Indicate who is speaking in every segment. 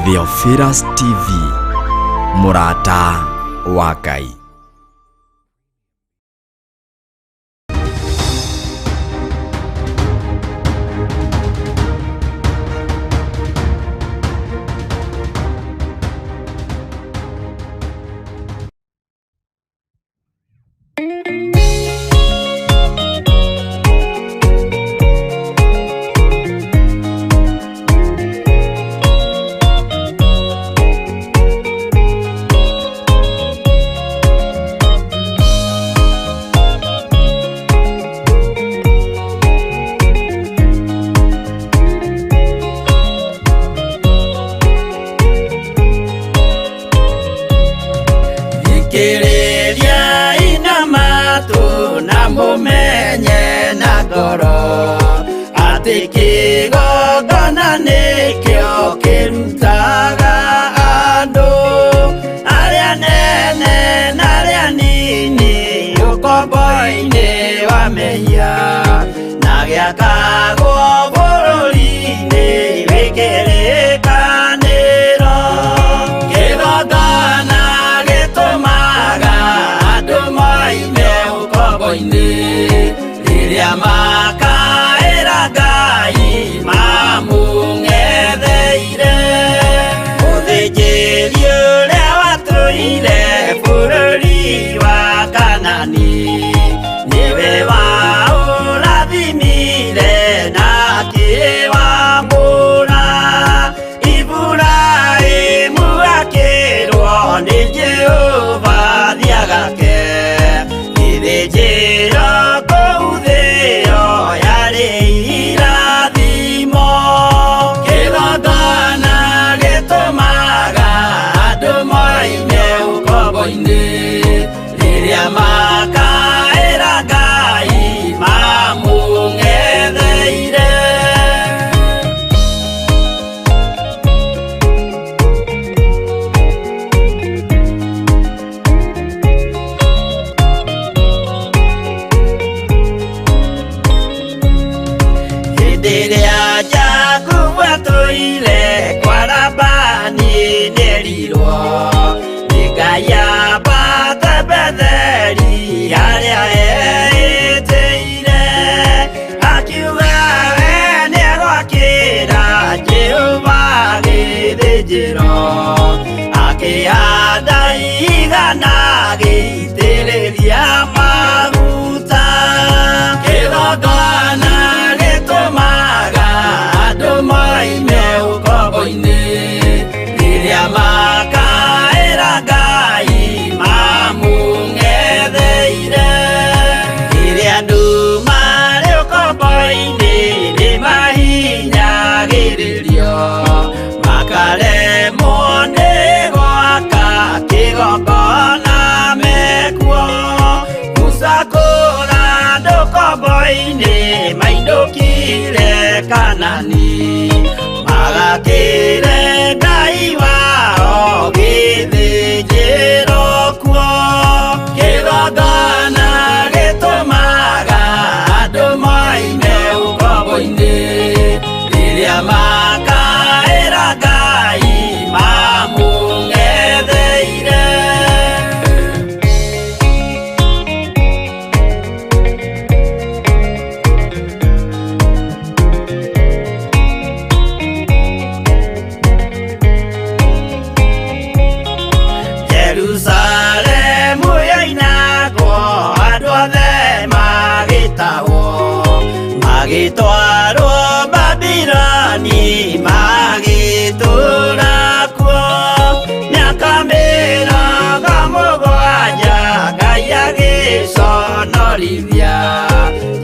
Speaker 1: Theophilus TV, mũrata wa Ngai.
Speaker 2: Thikĩrĩriai na matũ na mũmenye na ngoro atĩ kĩgongona nĩkĩo kĩrutaga andũ arĩa nene na arĩa nini ũkombo-inĩ wa mehia na gĩakagwo bũrũri-inĩ wĩ kĩrĩkanĩro. Kĩgongona gĩtũmaga andũ moime ũkombo-inĩ rĩrĩa makaĩra Ngai mamũng'etheire. Mũthĩnjĩri ũrĩa watũire bũrũri wa Kanani nĩwe waũrathimire na akĩwamũra. Iburahĩmu akĩrwo nĩ Jehova thiĩ agake gĩthĩnjĩro kũu thĩo yarĩ irathimo. Kĩgongona gĩtũmaga andũ moime ũkombo-inĩ rĩrĩa makaĩra Ngai mamũng'etheire. Hĩndĩ ĩrĩa Jakubu atũire kwa Labani nĩerirwo nĩ Ngai ambate Betheli harĩa eĩtĩire. Akiuga we nĩegwakĩra Jehova gĩthĩnjĩro, akĩhanda igana agĩitĩrĩria maguta. Kĩgongona gĩtũmaga andũ moime ũkombo-inĩ rĩrĩa makaĩra Ngai mamũng'etheire. Rĩrĩa andũ marĩ ũkombo-inĩ nĩmahinyagĩrĩrio, makaremwo nĩ gwaka kĩgongona mekuo. Musa kũra andũ ũkombo-inĩ mainũkire Kanani, magakĩre Ngai wao gĩthĩnjĩro kuo. Kĩgongona gĩtũmaga andũ moime ũkombo-inĩ rĩrĩa makaĩra Ngai mamũng'etheire. Jerusalemu yoinagwo andũ othe magĩtahwo, magĩtwarwo Babiloni magĩtũũra kuo. Mĩaka mĩrongo mũgwanja Ngai agĩconorithia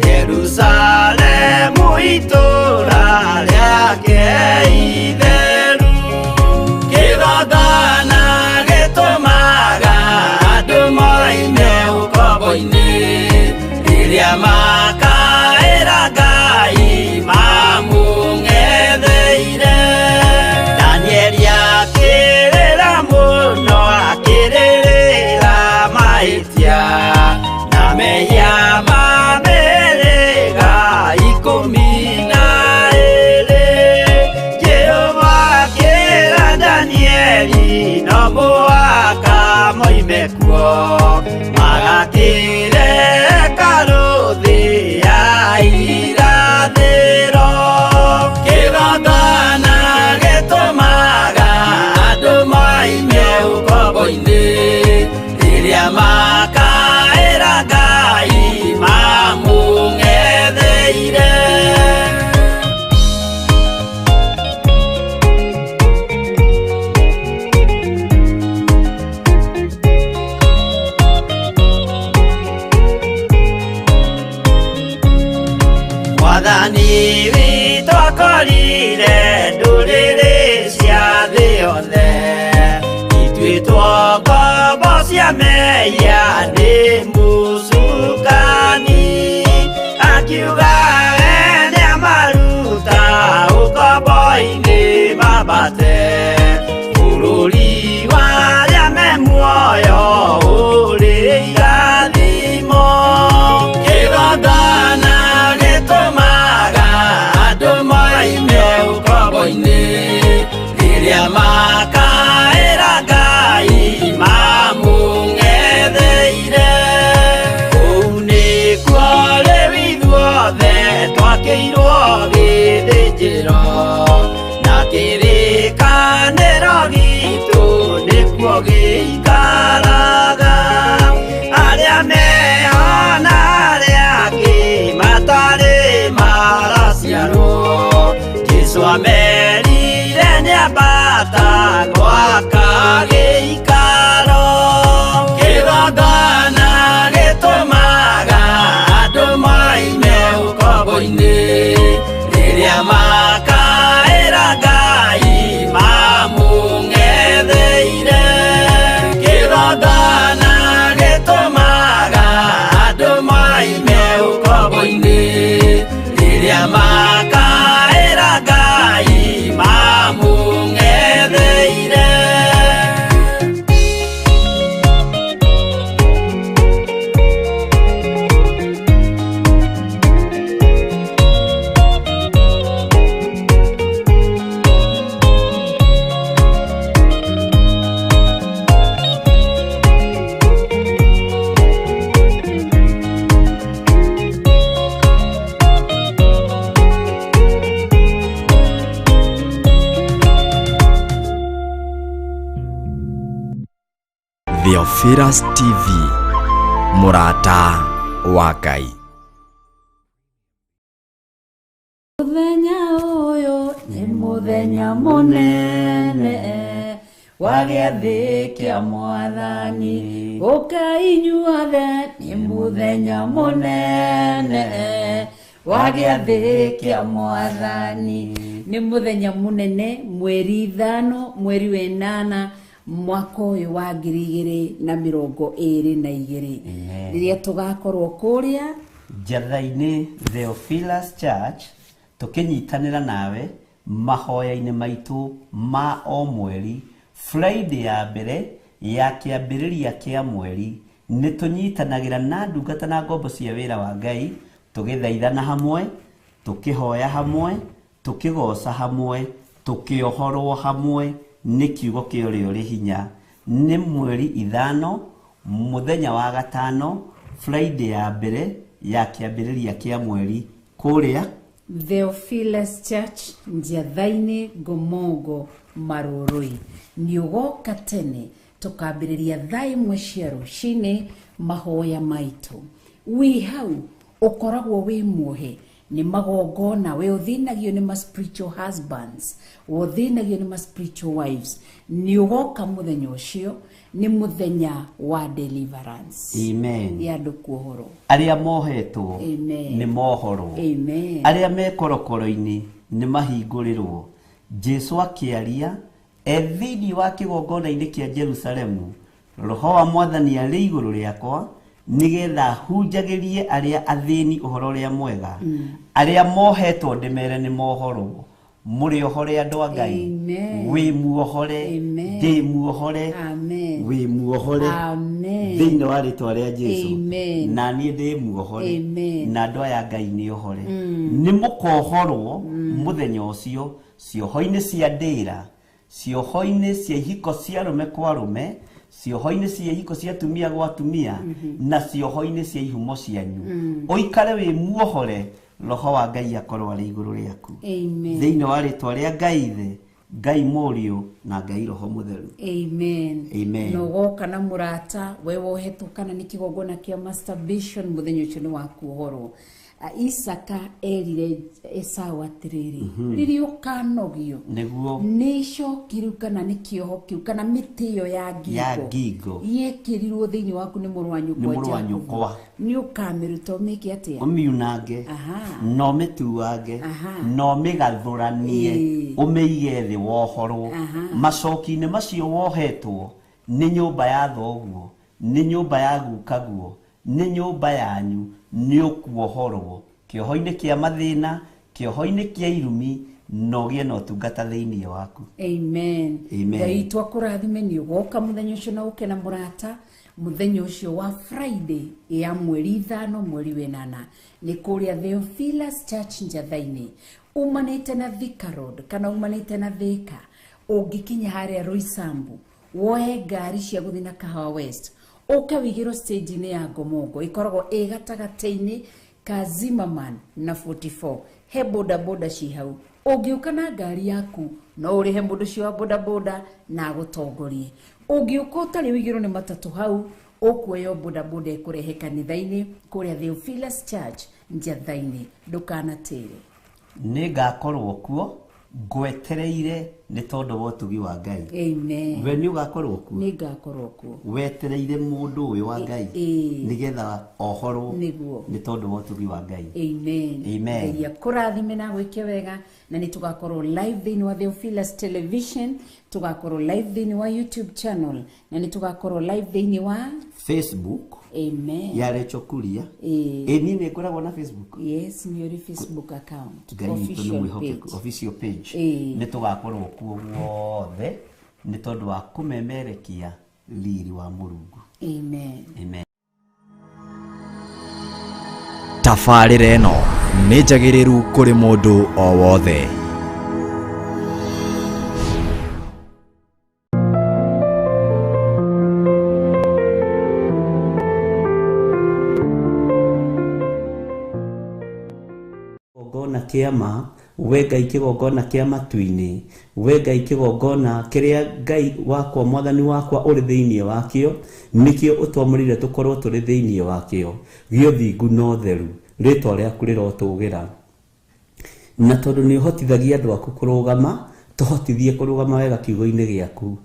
Speaker 2: Jerusalemu itũũra rĩake itheru. Kĩgongona gĩtũmaga andũ moime ũkombo-inĩ rĩrĩa makaĩra Ngai mamũng'etheire. Danieli akĩrĩra mũno akĩrĩrĩra mahĩtia na mehia ma mĩhĩrĩga ikũmi na ĩĩrĩ. Jehova akĩra Mwathani witũ akorire ndũrĩrĩ cia thĩ yothe ituĩtwo ngombo cia mehia nĩ mũcukani akiuga we nĩamaruta ũkombo-inĩ mambate bũrũri wa arĩa me muoyo ũrĩ irathimo kĩgongona gĩtũmaga andũ moime ũkombo-inĩ rĩrĩa makaĩra Ngai mamũng'etheire kũu nĩkuo rĩu ithuothe twakĩirwo gĩthĩnjĩro na kĩrĩkanĩro gitũ nĩkuo gĩikaraga arĩa meho na arĩa angĩ matarĩ maraciarwo Jesũ amerire nĩambata gwaka gĩikaro kĩgongona gĩtũmaga andũ moime ũkombo-inĩ rĩrĩa makaĩra Ngai mamũng'etheire kĩgongona gĩtũmaga andũ moime ũkombo-inĩ rĩrĩa makaĩra Ngai mamũng'etheire.
Speaker 1: Theophilus TV, mũrata wa Ngai.
Speaker 3: Mũthenya ũyũ nĩ mũthenya mũnene wa gĩathĩ kĩa Mwathani ũkai inyuothe nĩ mũthenya mũnene wa gĩathĩ kĩa Mwathani nĩ mũthenya mũnene mweri 5 mweri wa 8 mwaka ũyũ wa 2022 rĩrĩa tũgakorwo kũrĩa
Speaker 2: Njatha-inĩ Theophilus Church tukinyitanĩra nawe mahoya-inĩ maitũ ma o mweri Friday ya mbere ya kĩambĩrĩria kĩa mweri nĩ tũnyitanagĩra na ndungata na ngombo cia wĩra wa Ngai tũgĩthaithana hamwe tũkĩhoya hamwe tũkĩgoca hamwe tũkĩohorwo hamwe nĩ kiugo kĩa ũrĩa ũrĩ hinya. Nĩ mweri 5 mũthenya wa 5 Friday ya mbere ya kĩambĩrĩria kĩa mweri kũrĩa
Speaker 3: Theophilus Church Njatha-inĩ Ngomongo Marurui. Nĩ ũgoka tene tũkambĩrĩria thaa 1 cia rũcinĩ mahoya maitũ. Wĩ hau ũkoragwo wĩ muohe nĩ magongona, we ũthĩnagio nĩ ma spiritual husbands, we ũthĩnagio nĩ ma spiritual wives. Nĩ ũgoka mũthenya ũcio nĩ mũthenya wa deliverance.
Speaker 2: Amen.
Speaker 3: Ya andũ kuohorwo.
Speaker 2: Arĩa mohetwo
Speaker 3: Amen.
Speaker 2: nĩ mohorwo.
Speaker 3: Amen.
Speaker 2: Arĩa me korokoro-inĩ nĩ mahingũrĩrwo. Jesu akĩaria e thĩinĩ wa kĩgongona-inĩ kĩa Jerusalemu, roho wa Mwathani arĩ igũrũ rĩakwa nĩgetha hunjagĩrie arĩa athĩni ũhoro ũrĩa mwega, arĩa mohetwo ndĩmere nĩ mohorwo. Mũrĩ ohore andũ a Ngai.
Speaker 3: Amen.
Speaker 2: Wĩ muohore,
Speaker 3: Amen.
Speaker 2: ndĩ muohore,
Speaker 3: Amen.
Speaker 2: wĩ muohore.
Speaker 3: Amen.
Speaker 2: Thĩinĩ wa rĩtwa rĩa Jesu.
Speaker 3: Amen.
Speaker 2: Na niĩ ndĩ muohore.
Speaker 3: Amen.
Speaker 2: Na andũ aya Ngai nĩ ohore. Nĩ mũkohorwo mũthenya ũcio cioho-inĩ cia ndĩra, cioho-inĩ cia ihiko cia arũme kwa arũme, cioho-inĩ cia ihiko cia atumia gwa atumia, na cioho-inĩ cia ihumo cianyu. Ũikare wĩ muohore, roho wa Ngai akorwo arĩ igũrũ rĩaku.
Speaker 3: Amen.
Speaker 2: Thĩinĩ wa rĩtwa rĩa Ngai Ithe, Ngai Mũriũ na Ngai Roho Mũtheru.
Speaker 3: Amen.
Speaker 2: Amen.
Speaker 3: Na ũgoka na mũrata we wohetwo kana nĩ kĩgongona kĩa masturbation mũthenya ũcio nĩ wa kuohorwo. Isaka erire Esau atĩrĩrĩ, rĩrĩa ũkanogio
Speaker 2: Nĩguo
Speaker 3: nĩ icoki rĩu kana nĩ kĩoho kĩu kana mĩtĩ ĩyo ya
Speaker 2: Ya ngingo.
Speaker 3: yekĩrirwo thĩinĩ waku nĩ mũrũ wa
Speaker 2: Nĩ
Speaker 3: nyũkwa
Speaker 2: mũrũ wa
Speaker 3: Jakubu.
Speaker 2: nyũkwa.
Speaker 3: Nĩ ũkamĩruta ũmĩke atĩa?
Speaker 2: Ũmiunange.
Speaker 3: Aha.
Speaker 2: Na ũmĩtuange.
Speaker 3: Aha.
Speaker 2: Na ũmĩgathũranie. Ũmĩige thĩ wohorwo.
Speaker 3: Aha.
Speaker 2: Macoki-inĩ macio wohetwo nĩ nyũmba ya thoguo, nĩ nyũmba ya gukaguo, nĩ nyũmba yanyu, nĩ ũkuohorwo kĩoho-inĩ kĩa mathĩna, kĩoho-inĩ kĩa irumi, na ũgĩe na ũtungata thĩinĩ waku.
Speaker 3: Amen.
Speaker 2: Amen.
Speaker 3: Ngai witũ akũrathime. Nĩ ũgoka mũthenya ũcio na ũke na mũrata mũthenya ũcio wa Friday ya mweri 5 mweri wa 8, nĩ kũrĩa Theophilus Church Njatha-inĩ, umanĩte na Thika Road kana umanĩte na Thika. Ũngĩkinya harĩa Roysambu, woe ngari cia gũthiĩ na Kahawa West, ũke wĩigĩrwo stage-inĩ ya Ngomongo, ĩkoragwo ĩ gatagatĩ-inĩ ka Zimmerman na 44. He bodaboda ci hau. Ũngĩũka na ngari yaku, no ũrĩhe mũndũ ũcio wa bodaboda na agũtongorie. Ũngĩũka ũtarĩ ũigĩrwo nĩ matatũ hau, ũkuoya bodaboda ĩkũrehe kanitha-inĩ kũrĩa Theophilus Church Njatha-inĩ. Ndũkanatĩre.
Speaker 2: Nĩ ngakorwo kuo ngwetereire nĩ tondũ wa ũtugi wa Ngai.
Speaker 3: Amen.
Speaker 2: We nĩ ũgakorwo kuo?
Speaker 3: Nĩ ngakorwo kuo.
Speaker 2: Wetereire mũndũ ũyũ wa Ngai nĩgetha ohorwo.
Speaker 3: Nĩguo.
Speaker 2: Nĩ tondũ wa ũtugi wa Ngai.
Speaker 3: Amen.
Speaker 2: Amen.
Speaker 3: Ngai akũrathime na gwĩke wega. Na nĩ tũgakorwo live thĩinĩ wa Theophilus Television, tũgakorwo live thĩinĩ wa YouTube channel, na nĩ tũgakorwo live thĩinĩ wa
Speaker 2: Facebook.
Speaker 3: Amen.
Speaker 2: Ya Rachel Kuria. Ĩ niĩ nĩ ngoragwo na Facebook.
Speaker 3: Yes, nĩ ũrĩ Facebook account.
Speaker 2: Ngai witũ nĩ
Speaker 3: Official
Speaker 2: mwĩhokeku.
Speaker 3: page.
Speaker 2: Official page. Nĩ tũgakorwo kuo guothe nĩ tondũ wa kũmemerekia riri wa Mũrungu.
Speaker 3: Amen.
Speaker 2: Amen.
Speaker 1: Tabarĩra ĩno nĩ njagĩrĩru kũrĩ mũndũ o wothe.
Speaker 2: Kĩgongona kĩa ma, we Ngai, kĩgongona kĩa matu-inĩ, we Ngai, kĩgongona kĩrĩa Ngai wakwa, mwathani wakwa, ũrĩ thĩinĩ wakĩo, nĩkĩo ũtwamũrĩire tũkorwo tũrĩ thĩinĩ wakĩo, gĩa ũthingu na ũtheru. Rĩtwa rĩaku rĩrotũgĩra, na tondũ nĩ ũhotithagia andũ aku kũrũgama, tũhotithie kũrũgama wega kiugo-inĩ gĩaku.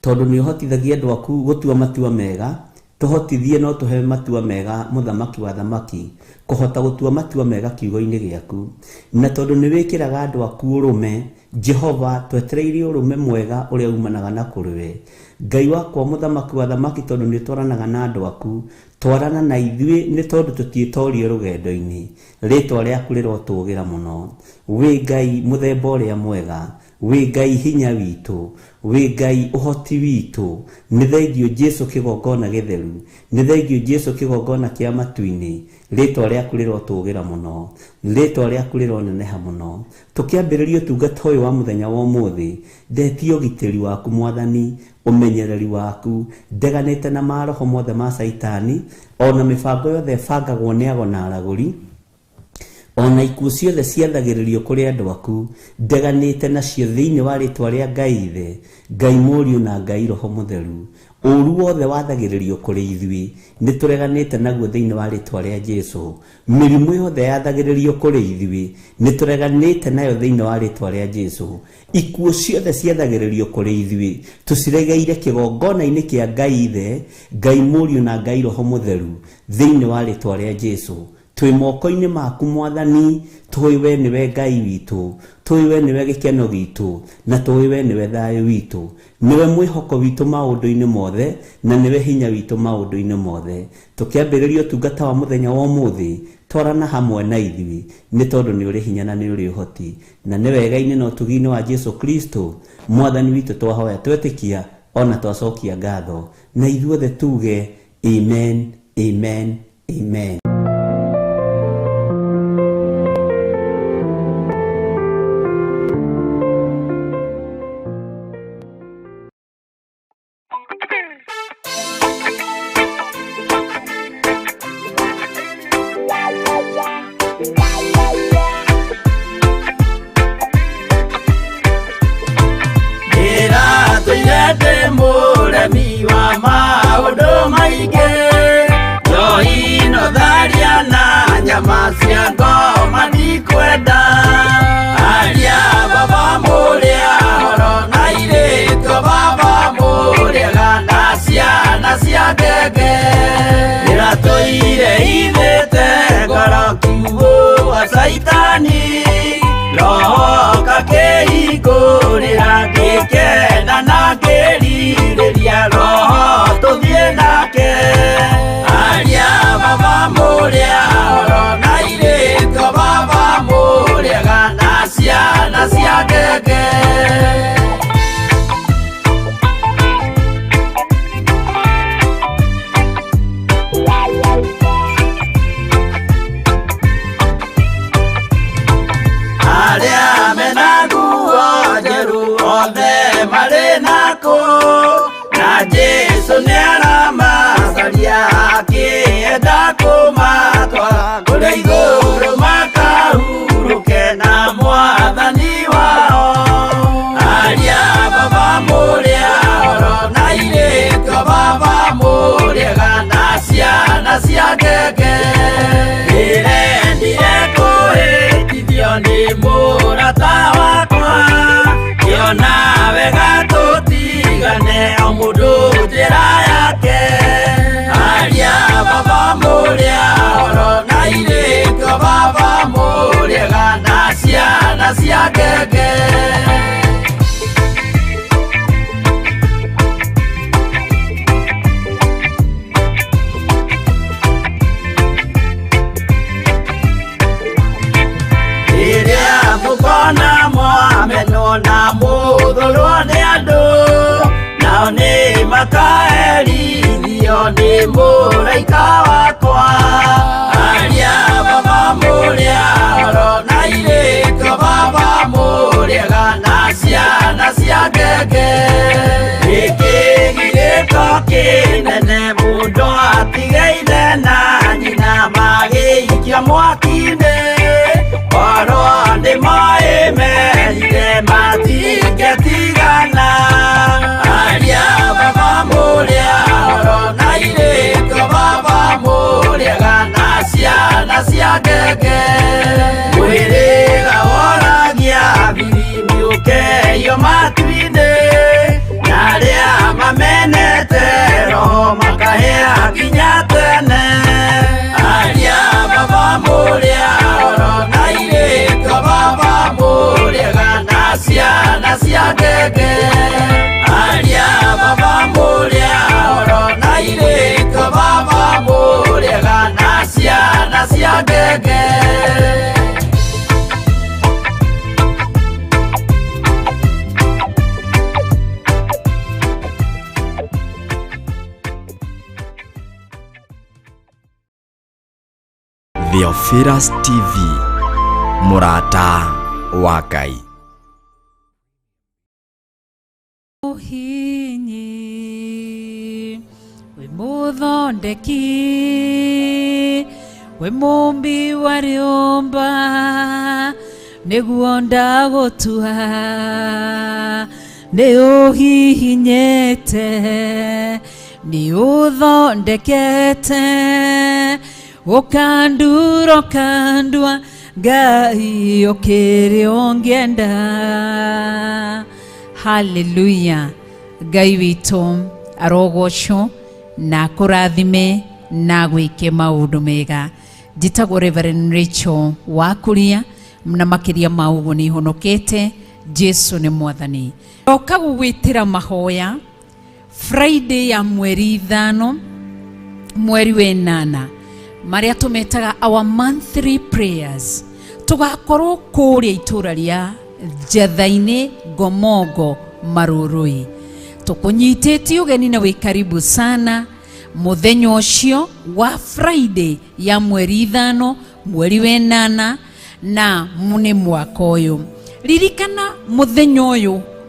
Speaker 2: Tondũ nĩ ũhotithagia andũ aku gũtua matua mega, tũhotithie no tũhe matua mega, mũthamaki wa thamaki, kũhota gũtua matua mega kiugo-inĩ gĩaku. Na tondũ nĩ wĩkĩraga andũ aku ũrũme, Jehova, twetereire ũrũme mwega ũrĩa umanaga na kũrĩ we. Ngai wakwa, mũthamaki wa thamaki, tondũ nĩ ũtwaranaga na andũ aku, twarana na ithuĩ, nĩ tondũ tũtiĩtorie rũgendo-inĩ. Rĩtwa rĩaku rĩrotũgĩra mũno. Wĩ Ngai mũthemba ũrĩa mwega, wĩ Ngai hinya witũ, wĩ Ngai ũhoti witũ. Nĩ thengio Jesu kĩgongona gĩtheru, nĩ thengio Jesu kĩgongona kĩa matu-inĩ. Rĩtwa rĩaku rĩrotũgĩra mũno, rĩtwa rĩaku rĩroneneha mũno. Tũkĩambĩrĩria ũtungata ũyũ wa mũthenya wa ũmũthĩ, ndetie ũgitĩri waku mwathani, ũmenyereri waku. Ndeganĩte na maroho mothe ma Caitani, ona mĩbango yothe ĩbangagwo nĩ ago na aragũri, ona ikuũ ciothe ciathagĩrĩrio kũrĩ andũ aku, ndeganĩte nacio thĩinĩ wa rĩtwa rĩa Ngai Ithe, Ngai Mũriũ na Ngai Roho Mũtheru. Ũru wothe wathagĩrĩrio kũrĩ ithuĩ, nĩ tũreganĩte naguo thĩinĩ wa rĩtwa rĩa Jesu. Mĩrimũ yothe yathagĩrĩrio kũrĩ ithuĩ, nĩ tũreganĩte nayo thĩinĩ wa rĩtwa rĩa Jesu. Ikuũ ciothe ciathagĩrĩrio kũrĩ ithuĩ, tũciregeire kĩgongona-inĩ kĩa Ngai Ithe, Ngai Mũriũ na Ngai Roho Mũtheru thĩinĩ wa rĩtwa rĩa Jesu. Twĩ moko-inĩ maku mwathani, tũĩ we nĩwe Ngai witũ, tũĩ we nĩwe gĩkeno gitũ, na tũĩ we nĩwe thayũ witũ, nĩwe mwĩhoko witũ maũndũ-inĩ mothe, na nĩwe hinya witũ maũndũ-inĩ mothe. Tũkĩambĩrĩria ũtungata wa mũthenya wa ũmũthĩ, twarana hamwe na ithuĩ, nĩ tondũ nĩ ũrĩ hinya na nĩ ũrĩ ũhoti, na nĩ wega-inĩ na ũtugi-inĩ wa Jesu Kristo mwathani witũ twahoya, twetĩkia, ona twacokia ngatho, na ithuothe tuge amen, amen, amen.
Speaker 4: Ndĩratũire ndĩ mũremi wa maũndũ maingĩ, njohi no thari. Caitani Roho kakĩhingũrĩra ngĩkena na ngĩrirĩria Roho tũthiĩ nake Aria baba mũrĩa oro na irĩko baba mũrĩega na ciana cia ngenge. Arĩa mena nguo njerũ othe marĩ nako na Jesũ nĩaramacaria akĩenda kũmatwara kũrĩa igũrũ makahurũke na mwathani wao. Aria baba mũrĩa oro na irĩko baba mũrĩega na ciana cia ngenge. Ndĩrendire kũhĩtithio nĩ mũrata wakwa ngĩona wega tũtigane o mũndũ njĩra yake. Aria baba mũrĩa oro na irĩko baba mũrĩega na ciana cia ngenge. Rĩrĩa mũkona mwamenwo na mũthũrwo nĩ andũ nao nĩ makaherithio nĩ mũraika wakwa. Aria baba mũrĩa oro na irĩko baba mũrĩega na ciana cia ngenge. Gĩkĩgirĩko kĩnene mũndũ atige ithe na nyina magĩikio mwaki-inĩ korwo nĩ moĩ merire matingĩtigana. Aria baba mũrĩa oro na irĩko baba mũrĩega na ciana cia ngenge. Mwĩrĩga woragia biribiri ũkeio matu-inĩ na arĩa mamenete roho makahĩa nginya tene. Aria baba mũrĩa oro na irĩko baba mũrĩega na ciana cia ngenge. Aria baba mũrĩa oro na irĩko baba mũrĩega na ciana cia ngenge.
Speaker 1: Theophilus TV, mũrata wa Ngai.
Speaker 3: Ũhinyi wĩ mũthondeki wĩ mũmbi wa rĩũmba nĩguo ndagũtua nĩ ũhihinyĩte nĩ ũthondekete ũkandura ũkandua Ngai ũkĩrĩ ũngĩenda. Haleluya. Ngai witũ arogocwo na akũrathime na agwĩke maũndũ mega. Njĩtagwo Reverend Rachel Wakuria na makĩria ma ũguo nĩ honokete Jesu nĩ mwathani. Ndoka gũgwĩtĩra mahoya Friday ya mweri 5 mweri wa 8 marĩa tũmetaga our monthly prayers. Tũgakorwo kũrĩa itũra rĩa Njatha-inĩ Ngomongo Marurui. Tũkũnyitĩtie ũgeni na wĩ karibu sana mũthenya ũcio wa Friday ya mweri 5 mweri wa 8 na nĩ mwaka ũyũ. Ririkana mũthenya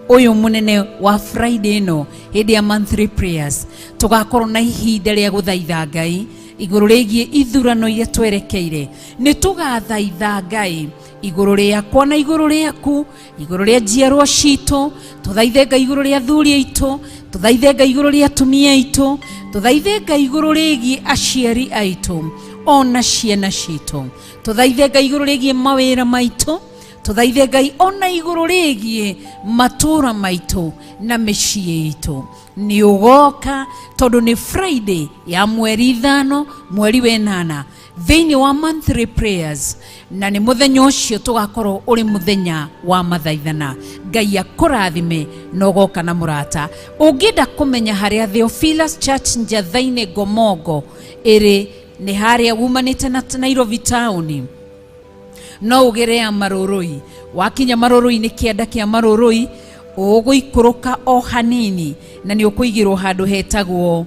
Speaker 3: ũyũ mũnene wa Friday ĩno hĩndĩ ya monthly prayers tũgakorwo na ihinda rĩa gũthaitha Ngai igũrũ rĩgiĩ ithurano iria twerekeire. Nĩ tũgathaitha Ngai igũrũ rĩakwa na igũrũ rĩaku, igũrũ rĩa njiarwa citũ, tũthaithe Ngai igũrũ rĩa athuri aitũ, tũthaithe Ngai igũrũ rĩa atumia aitũ, tũthaithe Ngai igũrũ rĩgiĩ aciari aitũ ona ciana citũ, tũthaithe Ngai igũrũ rĩgiĩ mawĩra maitũ, Tũthaithe Ngai ona igũrũ rĩgiĩ matũũra maitũ na mĩciĩ itũ. Nĩ ũgoka tondũ nĩ Friday ya mweri 5 mweri wa 8 thĩinĩ wa monthly prayers, na nĩ mũthenya ũcio tũgakorwo ũrĩ mũthenya wa mathaithana. Ngai akũrathime na ũgoka na mũrata. Ũngĩenda kũmenya harĩa Theophilus Church Njatha-inĩ Ngomongo ĩrĩ, nĩ harĩa wumanĩte na Nairobi town, no ũgere ya Marũrũi. Wakinya Marũrũi nĩ kĩanda kĩa Marũrũi, ũgũikũrũka o hanini na nĩ ũkũigĩrwo handũ hetagwo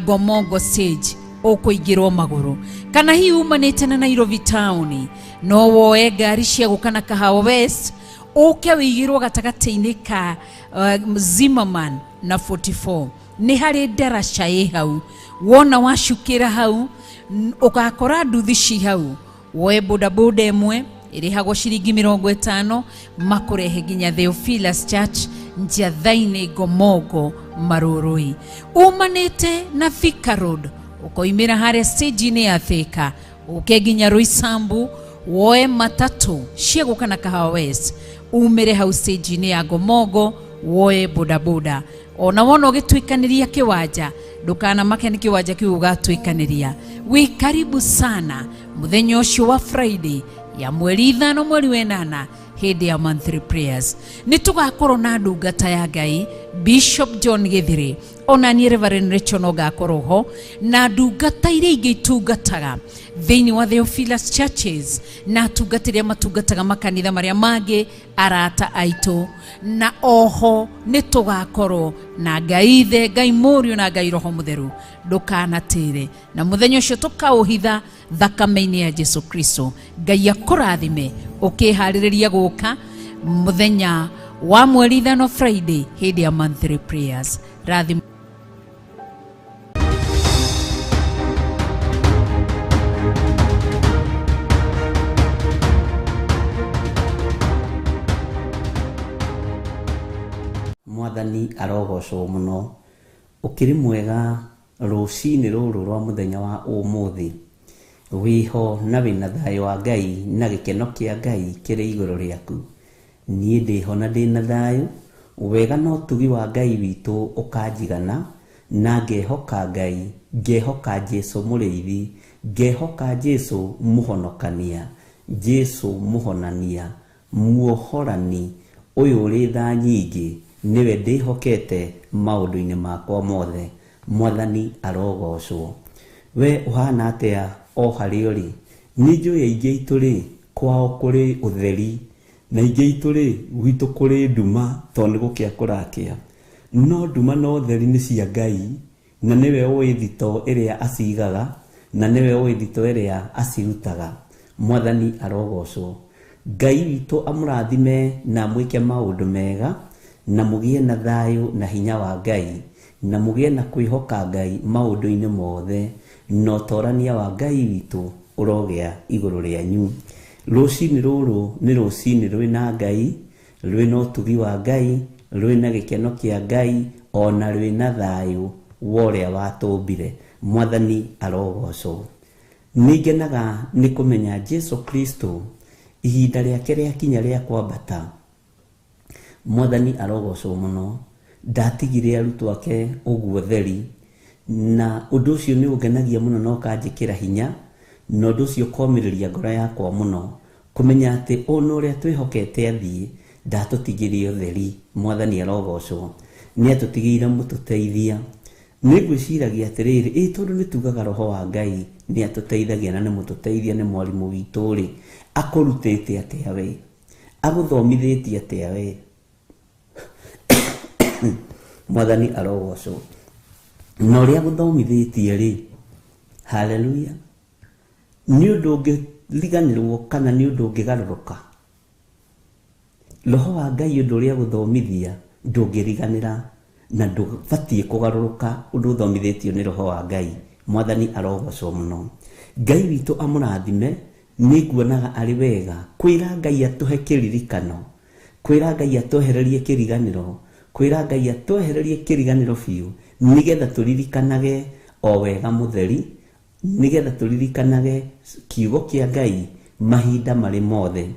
Speaker 3: Ngomongo stage, ũkũingĩrwo magũrũ. Kana hihi umanĩte na Nairobi town, no woe ngari cia gũka na Kahawa West, ũke wĩigĩrwo gatagatĩ-inĩ ka Zimmerman na 44. Nĩ harĩ ndaraca ĩ hau, wona wacukĩra hau ũgakora nduthi ci hau, woe bodaboda ĩmwe ĩrĩhagwo ciringi 50 makũrehe nginya Theophilus Church Njatha-inĩ Ngomongo Marũrũi. Umanĩte na Thika Road, ũkoimĩra harĩa stage-inĩ ya Thika, ũke nginya Roysambu, woe matatũ cia gũka na Kahawa West, umĩre hau stage-inĩ ya Ngomongo, woe bodaboda. Ona wona ũgĩtuĩkanĩria kĩwanja, ndũkanamake nĩ kĩwanja kĩu ũgatuĩkanĩria. Wĩ karibu sana mũthenya ũcio wa Friday ya mweri 5 mweri wa 8 hĩndĩ ya monthly prayers. Nĩ tũgakorwo na ndungata ya Ngai Bishop John Githiri, ona niĩ Reverend Rachel no ngakorwo ho, na ndungata iria ingĩ itungataga thĩinĩ wa Theophilus Churches, na atungatĩri arĩa matungataga makanitha marĩa mangĩ, arata aitũ. Na oho nĩ tũgakorwo na Ngai Ithe, Ngai Mũriũ na Ngai Roho Mũtheru. Ndũkanatĩre, na mũthenya ũcio tũkaũhitha thakame-inĩ ya Jesu Kristo. Ngai akũrathime ũkĩharĩrĩria gũka mũthenya wa mweri 5 Friday hĩndĩ ya monthly prayers. Rathimo.
Speaker 2: Mwathani arogocwo mũno. Ũkĩrĩ mwega rũcinĩ rũrũ rwa mũthenya wa ũmũthĩ, wĩho na wĩna thayũ wa Ngai na gĩkeno kĩa Ngai kĩrĩ igũrũ rĩaku. Niĩ ndĩho na ndĩna thayũ, wega na ũtugi wa Ngai witũ ũkanjigana, na ngehoka Ngai, ngehoka Jesu mũrĩithi, ngehoka Jesu mũhonokania, Jesu mũhonania, muohorani ũyũ ũrĩ tha nyingĩ, nĩwe ndĩhokete maũndũ-inĩ makwa mothe. Mwathani arogocwo. We ũhana atĩa o harĩa ũrĩ? Nĩ njũĩ aingĩ aitũ rĩ, kwao kũrĩ ũtheri, na aingĩ aitũ rĩ, gwitũ kũrĩ nduma, tondũ nĩ gũkĩa kũrakĩa. No nduma na ũtheri nĩ cia Ngai, na nĩwe ũĩ thito ĩrĩa acigaga, na nĩwe ũĩ thito ĩrĩa acirutaga. Mwathani arogocwo. Ngai witũ amũrathime na amwĩke maũndũ mega, na mũgĩe na thayũ na hinya wa Ngai, na mũgĩe na kwĩhoka Ngai maũndũ-inĩ mothe, na ũtorania wa Ngai witũ ũrogĩa igũrũ rĩanyu. Rũcinĩ rũrũ nĩ rũcinĩ rwĩna Ngai, rwĩna ũtugi wa Ngai, rwĩna gĩkeno kĩa Ngai, ona rwĩna thayũ wa ũrĩa watũmbire. Mwathani arogocwo. Nĩngenaga nĩ kũmenya Jesu Kristo ihinda rĩake rĩakinya rĩa kwambata. Mwathani arogocwo mũno. Ndatigire arutwo ake ũguo theri, na ũndũ ũcio nĩ ũngenagia mũno na ũkanjĩkĩra hinya, na ũndũ ũcio ũkomĩrĩria ngoro yakwa mũno kũmenya atĩ ona ũrĩa twĩhokete athiĩ ndatũtigĩre ũtheri. Mwathani arogocwo. Nĩ atũtigĩire mũtũteithia. Nĩ ngwĩciragia atĩrĩrĩ, ĩ tondũ nĩ tugaga Roho wa Ngai nĩ atũteithagia na nĩ mũtũteithia, nĩ mwarimũ witũ rĩ, akũrutĩte atĩa we? Agũthomithĩtie atĩa we? Mwathani arogocwo. Na ũrĩa agũthomithĩtie rĩ, haleluya, nĩ ũndũ ũngĩriganĩrwo kana nĩ ũndũ ũngĩgarũrũka. Roho wa Ngai ũndũ ũrĩa agũthomithia ndũngĩriganĩra na ndũbatiĩ kũgarũrũka ũndũ ũthomithĩtio nĩ Roho wa Ngai. Mwathani arogocwo mũno. Ngai witũ amũrathime. Nĩ nguonaga arĩ wega kwĩra Ngai atũhe kĩririkano, kwĩra Ngai atwehererie kĩriganĩro, kwĩra Ngai atwehererie kĩriganĩro biũ, nĩgetha tũririkanage o wega mũtheri, nĩgetha tũririkanage kiugo kĩa Ngai mahinda marĩ mothe.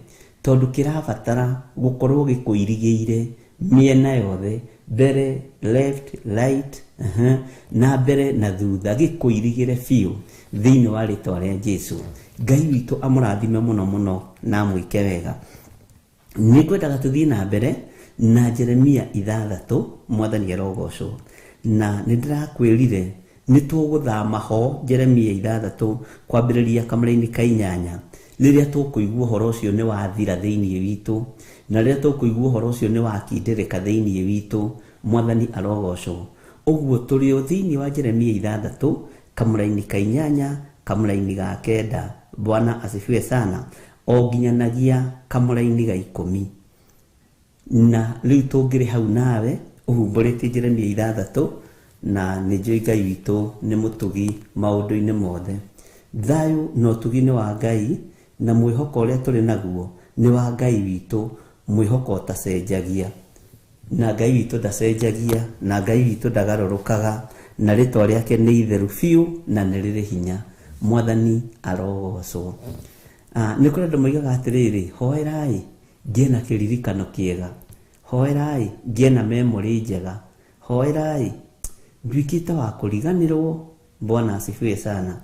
Speaker 2: Tondũ kĩrabatara gũkorwo gĩkũirigĩire mĩena yothe, mbere, left, right, na mbere na thutha, gĩkũirigĩre biũ thĩinĩ wa rĩtwa rĩa Jesu. Ngai witũ amũrathime mũno mũno na amwĩke wega. Nĩ ngwendaga tũthiĩ na mbere na Jeremia 6, Mwathani arogocwo. Na nĩ ndĩrakwĩrire nĩ tũgũthama ho Jeremia 6 kwambĩrĩria kamũra-inĩ ka 8, rĩrĩa tũkũigua ũhoro ũcio nĩ wathira thĩinĩ witũ, na rĩrĩa tũkũigua ũhoro ũcio nĩ wakindĩrĩka thĩinĩ witũ. Mwathani arogocwo. Ũguo tũrĩ o thĩinĩ wa Jeremia 6 kamũra-inĩ ka 8, kamũra-inĩ ga 9, Bwana asifiwe sana, o nginyanagia kamũra-inĩ ga 10. Na rĩu tũngĩrĩ hau nawe ũhumbũrĩtie Jeremia 6, na nĩ njũĩ Ngai witũ nĩ mũtugi maũndũ-inĩ mothe. Thayũ na ũtugi nĩ wa Ngai, na mwĩhoko ũrĩa tũrĩ naguo nĩ wa Ngai witũ, mwĩhoko ũtacenjagia. Na Ngai witũ ndacenjagia, na Ngai witũ ndagarũrũkaga, na rĩtwa rĩake nĩ itheru biũ na nĩ rĩrĩ hinya. Mwathani arogocwo. Nĩ kũrĩ andũ moigaga atĩrĩrĩ, hoerai ngĩe na kĩririkano kĩega, hoerai ngĩe na memory njega, hoerai nduĩkĩte wa kũriganĩrwo. Bwana asifiwe sana.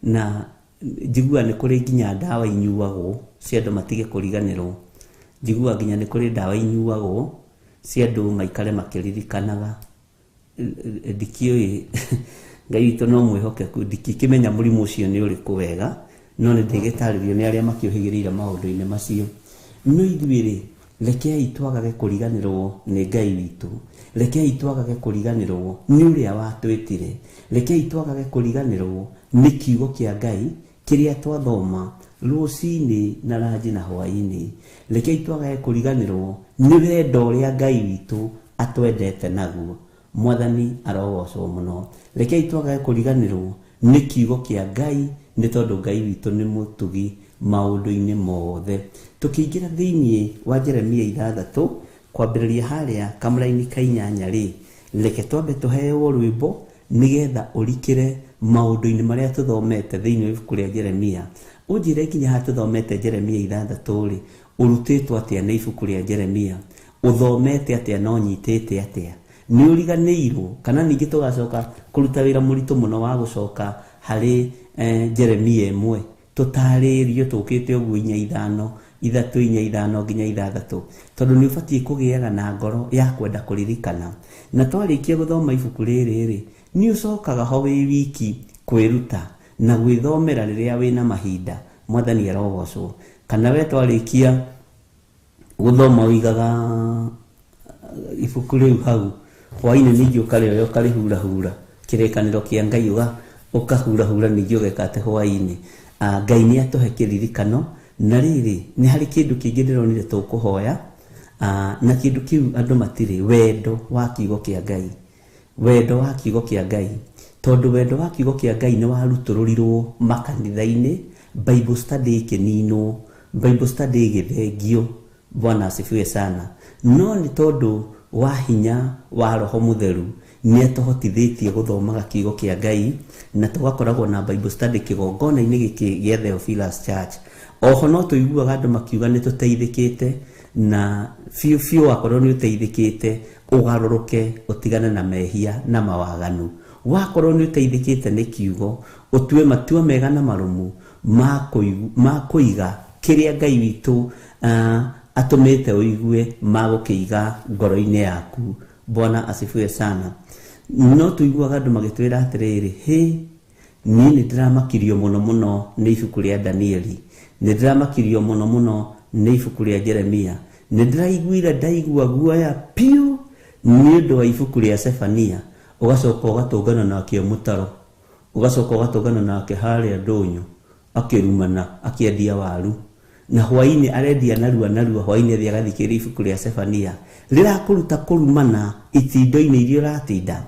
Speaker 2: Na njiguaga nĩ kũrĩ nginya ndawa inyuagwo cia andũ matige kũriganĩrwo. Njiguaga nginya nĩ kũrĩ ndawa inyuagwo cia andũ maikare makĩririkanaga. Ndikĩũĩ Ngai witũ no mwĩhokeku, ndikĩmenya mũrimũ ũcio nĩ ũrĩkũ wega, no nĩ ndĩgĩtarĩrio nĩ arĩa makĩũhĩgĩrĩire maũndũ-inĩ macio. No ithuĩ rĩ, rekei twagage kũriganĩrwo nĩ Ngai witũ, rekei twagage kũriganĩrwo nĩ ũrĩa watwĩtire, rekei twagage kũriganĩrwo nĩ kiugo kĩa Ngai kĩrĩa twathoma rũcinĩ na ranji na hwaĩ-inĩ. Rekei twagage kũriganĩrwo nĩ wendo ũrĩa Ngai witũ atwendete naguo. Mwathani arogocwo mũno. Rekei twagage kũriganĩrwo nĩ kiugo kĩa Ngai, nĩ tondũ Ngai witũ nĩ mũtugi maũndũ-inĩ mothe. Tũkĩingĩra thĩinĩ wa Jeremia 6 kwambĩrĩria harĩa kamũra-inĩ ka 8 rĩ, reke twambe tũheo rwĩmbo nĩgetha ũrikĩre maũndũ-inĩ marĩa tũthomete thĩinĩ wa ibuku rĩa Jeremia. Ũnjĩre nginya haha tũthomete Jeremia 6 rĩ, ũrutĩtwo atĩa nĩ ibuku rĩa Jeremia? Ũthomete atĩa na ũnyitĩte atĩa? Nĩ ũriganĩirwo kana ningĩ tũgacoka kũruta wĩra mũritũ mũno wa gũcoka harĩ Jeremia 1, tũtarĩrio tũkĩte ũguo 4 5 3 4 5 nginya 6, tondũ nĩ ũbatiĩ kũgĩaga na ngoro ya kwenda kũririkana. Na twarĩkia gũthoma ibuku rĩrĩ rĩ, nĩ ũcokaga ho wĩ wiki kwĩruta na gwĩthomera rĩrĩa wĩna mahinda. Mwathani arogocwo. Kana we twarĩkia gũthoma ũigaga ibuku rĩu hau hwaĩ-inĩ, ningĩ ũkarĩoya ũkarĩhurahura kĩrĩkanĩro kĩa Ngai ũkahurahura ningĩ ũgeka atĩ hwaĩ-inĩ. Ngai nĩ atũhe kĩririkano. Na rĩrĩ, nĩ harĩ kĩndũ kĩngĩ ndĩronire tũkũhoya, na kĩndũ kĩu andũ matirĩ wendo wa kiugo kĩa Ngai. Wendo wa kiugo kĩa Ngai, tondũ wendo wa kiugo kĩa Ngai nĩ warutũrũrirwo makanitha-inĩ, Bible study ĩkĩninwo, Bible study ĩgĩthengio. Bwana asifiwe sana. No nĩ tondũ wa hinya wa Roho Mũtheru nĩ atũhotithĩtie gũthomaga kiugo kĩa Ngai, na tũgakoragwo na Bible study kĩgongona-inĩ gĩkĩ gĩa Theophilus Church. Oho no tũiguaga andũ makiuga nĩ tũteithĩkĩte, na biũ biũ wakorwo nĩ ũteithĩkĩte ũgarũrũke ũtigane na mehia na mawaganu. Wakorwo nĩ ũteithĩkĩte nĩ kiugo, ũtue matua mega na marũmu ma kũiga kĩrĩa Ngai witũ atũmĩte ũigue ma gũkĩiga ngoro-inĩ yaku. Bwana asifiwe sana. No tũiguaga andũ magĩtwĩra atĩrĩrĩ, hĩ, niĩ nĩ ndĩramakirio mũno mũno nĩ ibuku rĩa Danieli, nĩ ndĩramakirio mũno mũno nĩ ibuku rĩa Jeremia, nĩ ndĩraiguire ndaigua guoya piũ nĩ ũndũ wa ibuku rĩa Sefania. Ũgacoka ũgatũngana nake mũtaro, ũgacoka ũgatũngana nake harĩa ndũnyũ akĩrumana akĩendia waru, na hwaĩ-inĩ arendia narua narua, hwaĩ-inĩ athiĩ agathikĩrĩria ibuku rĩa Sefania rĩrakũruta kũrumana itindo-inĩ iria ũratinda,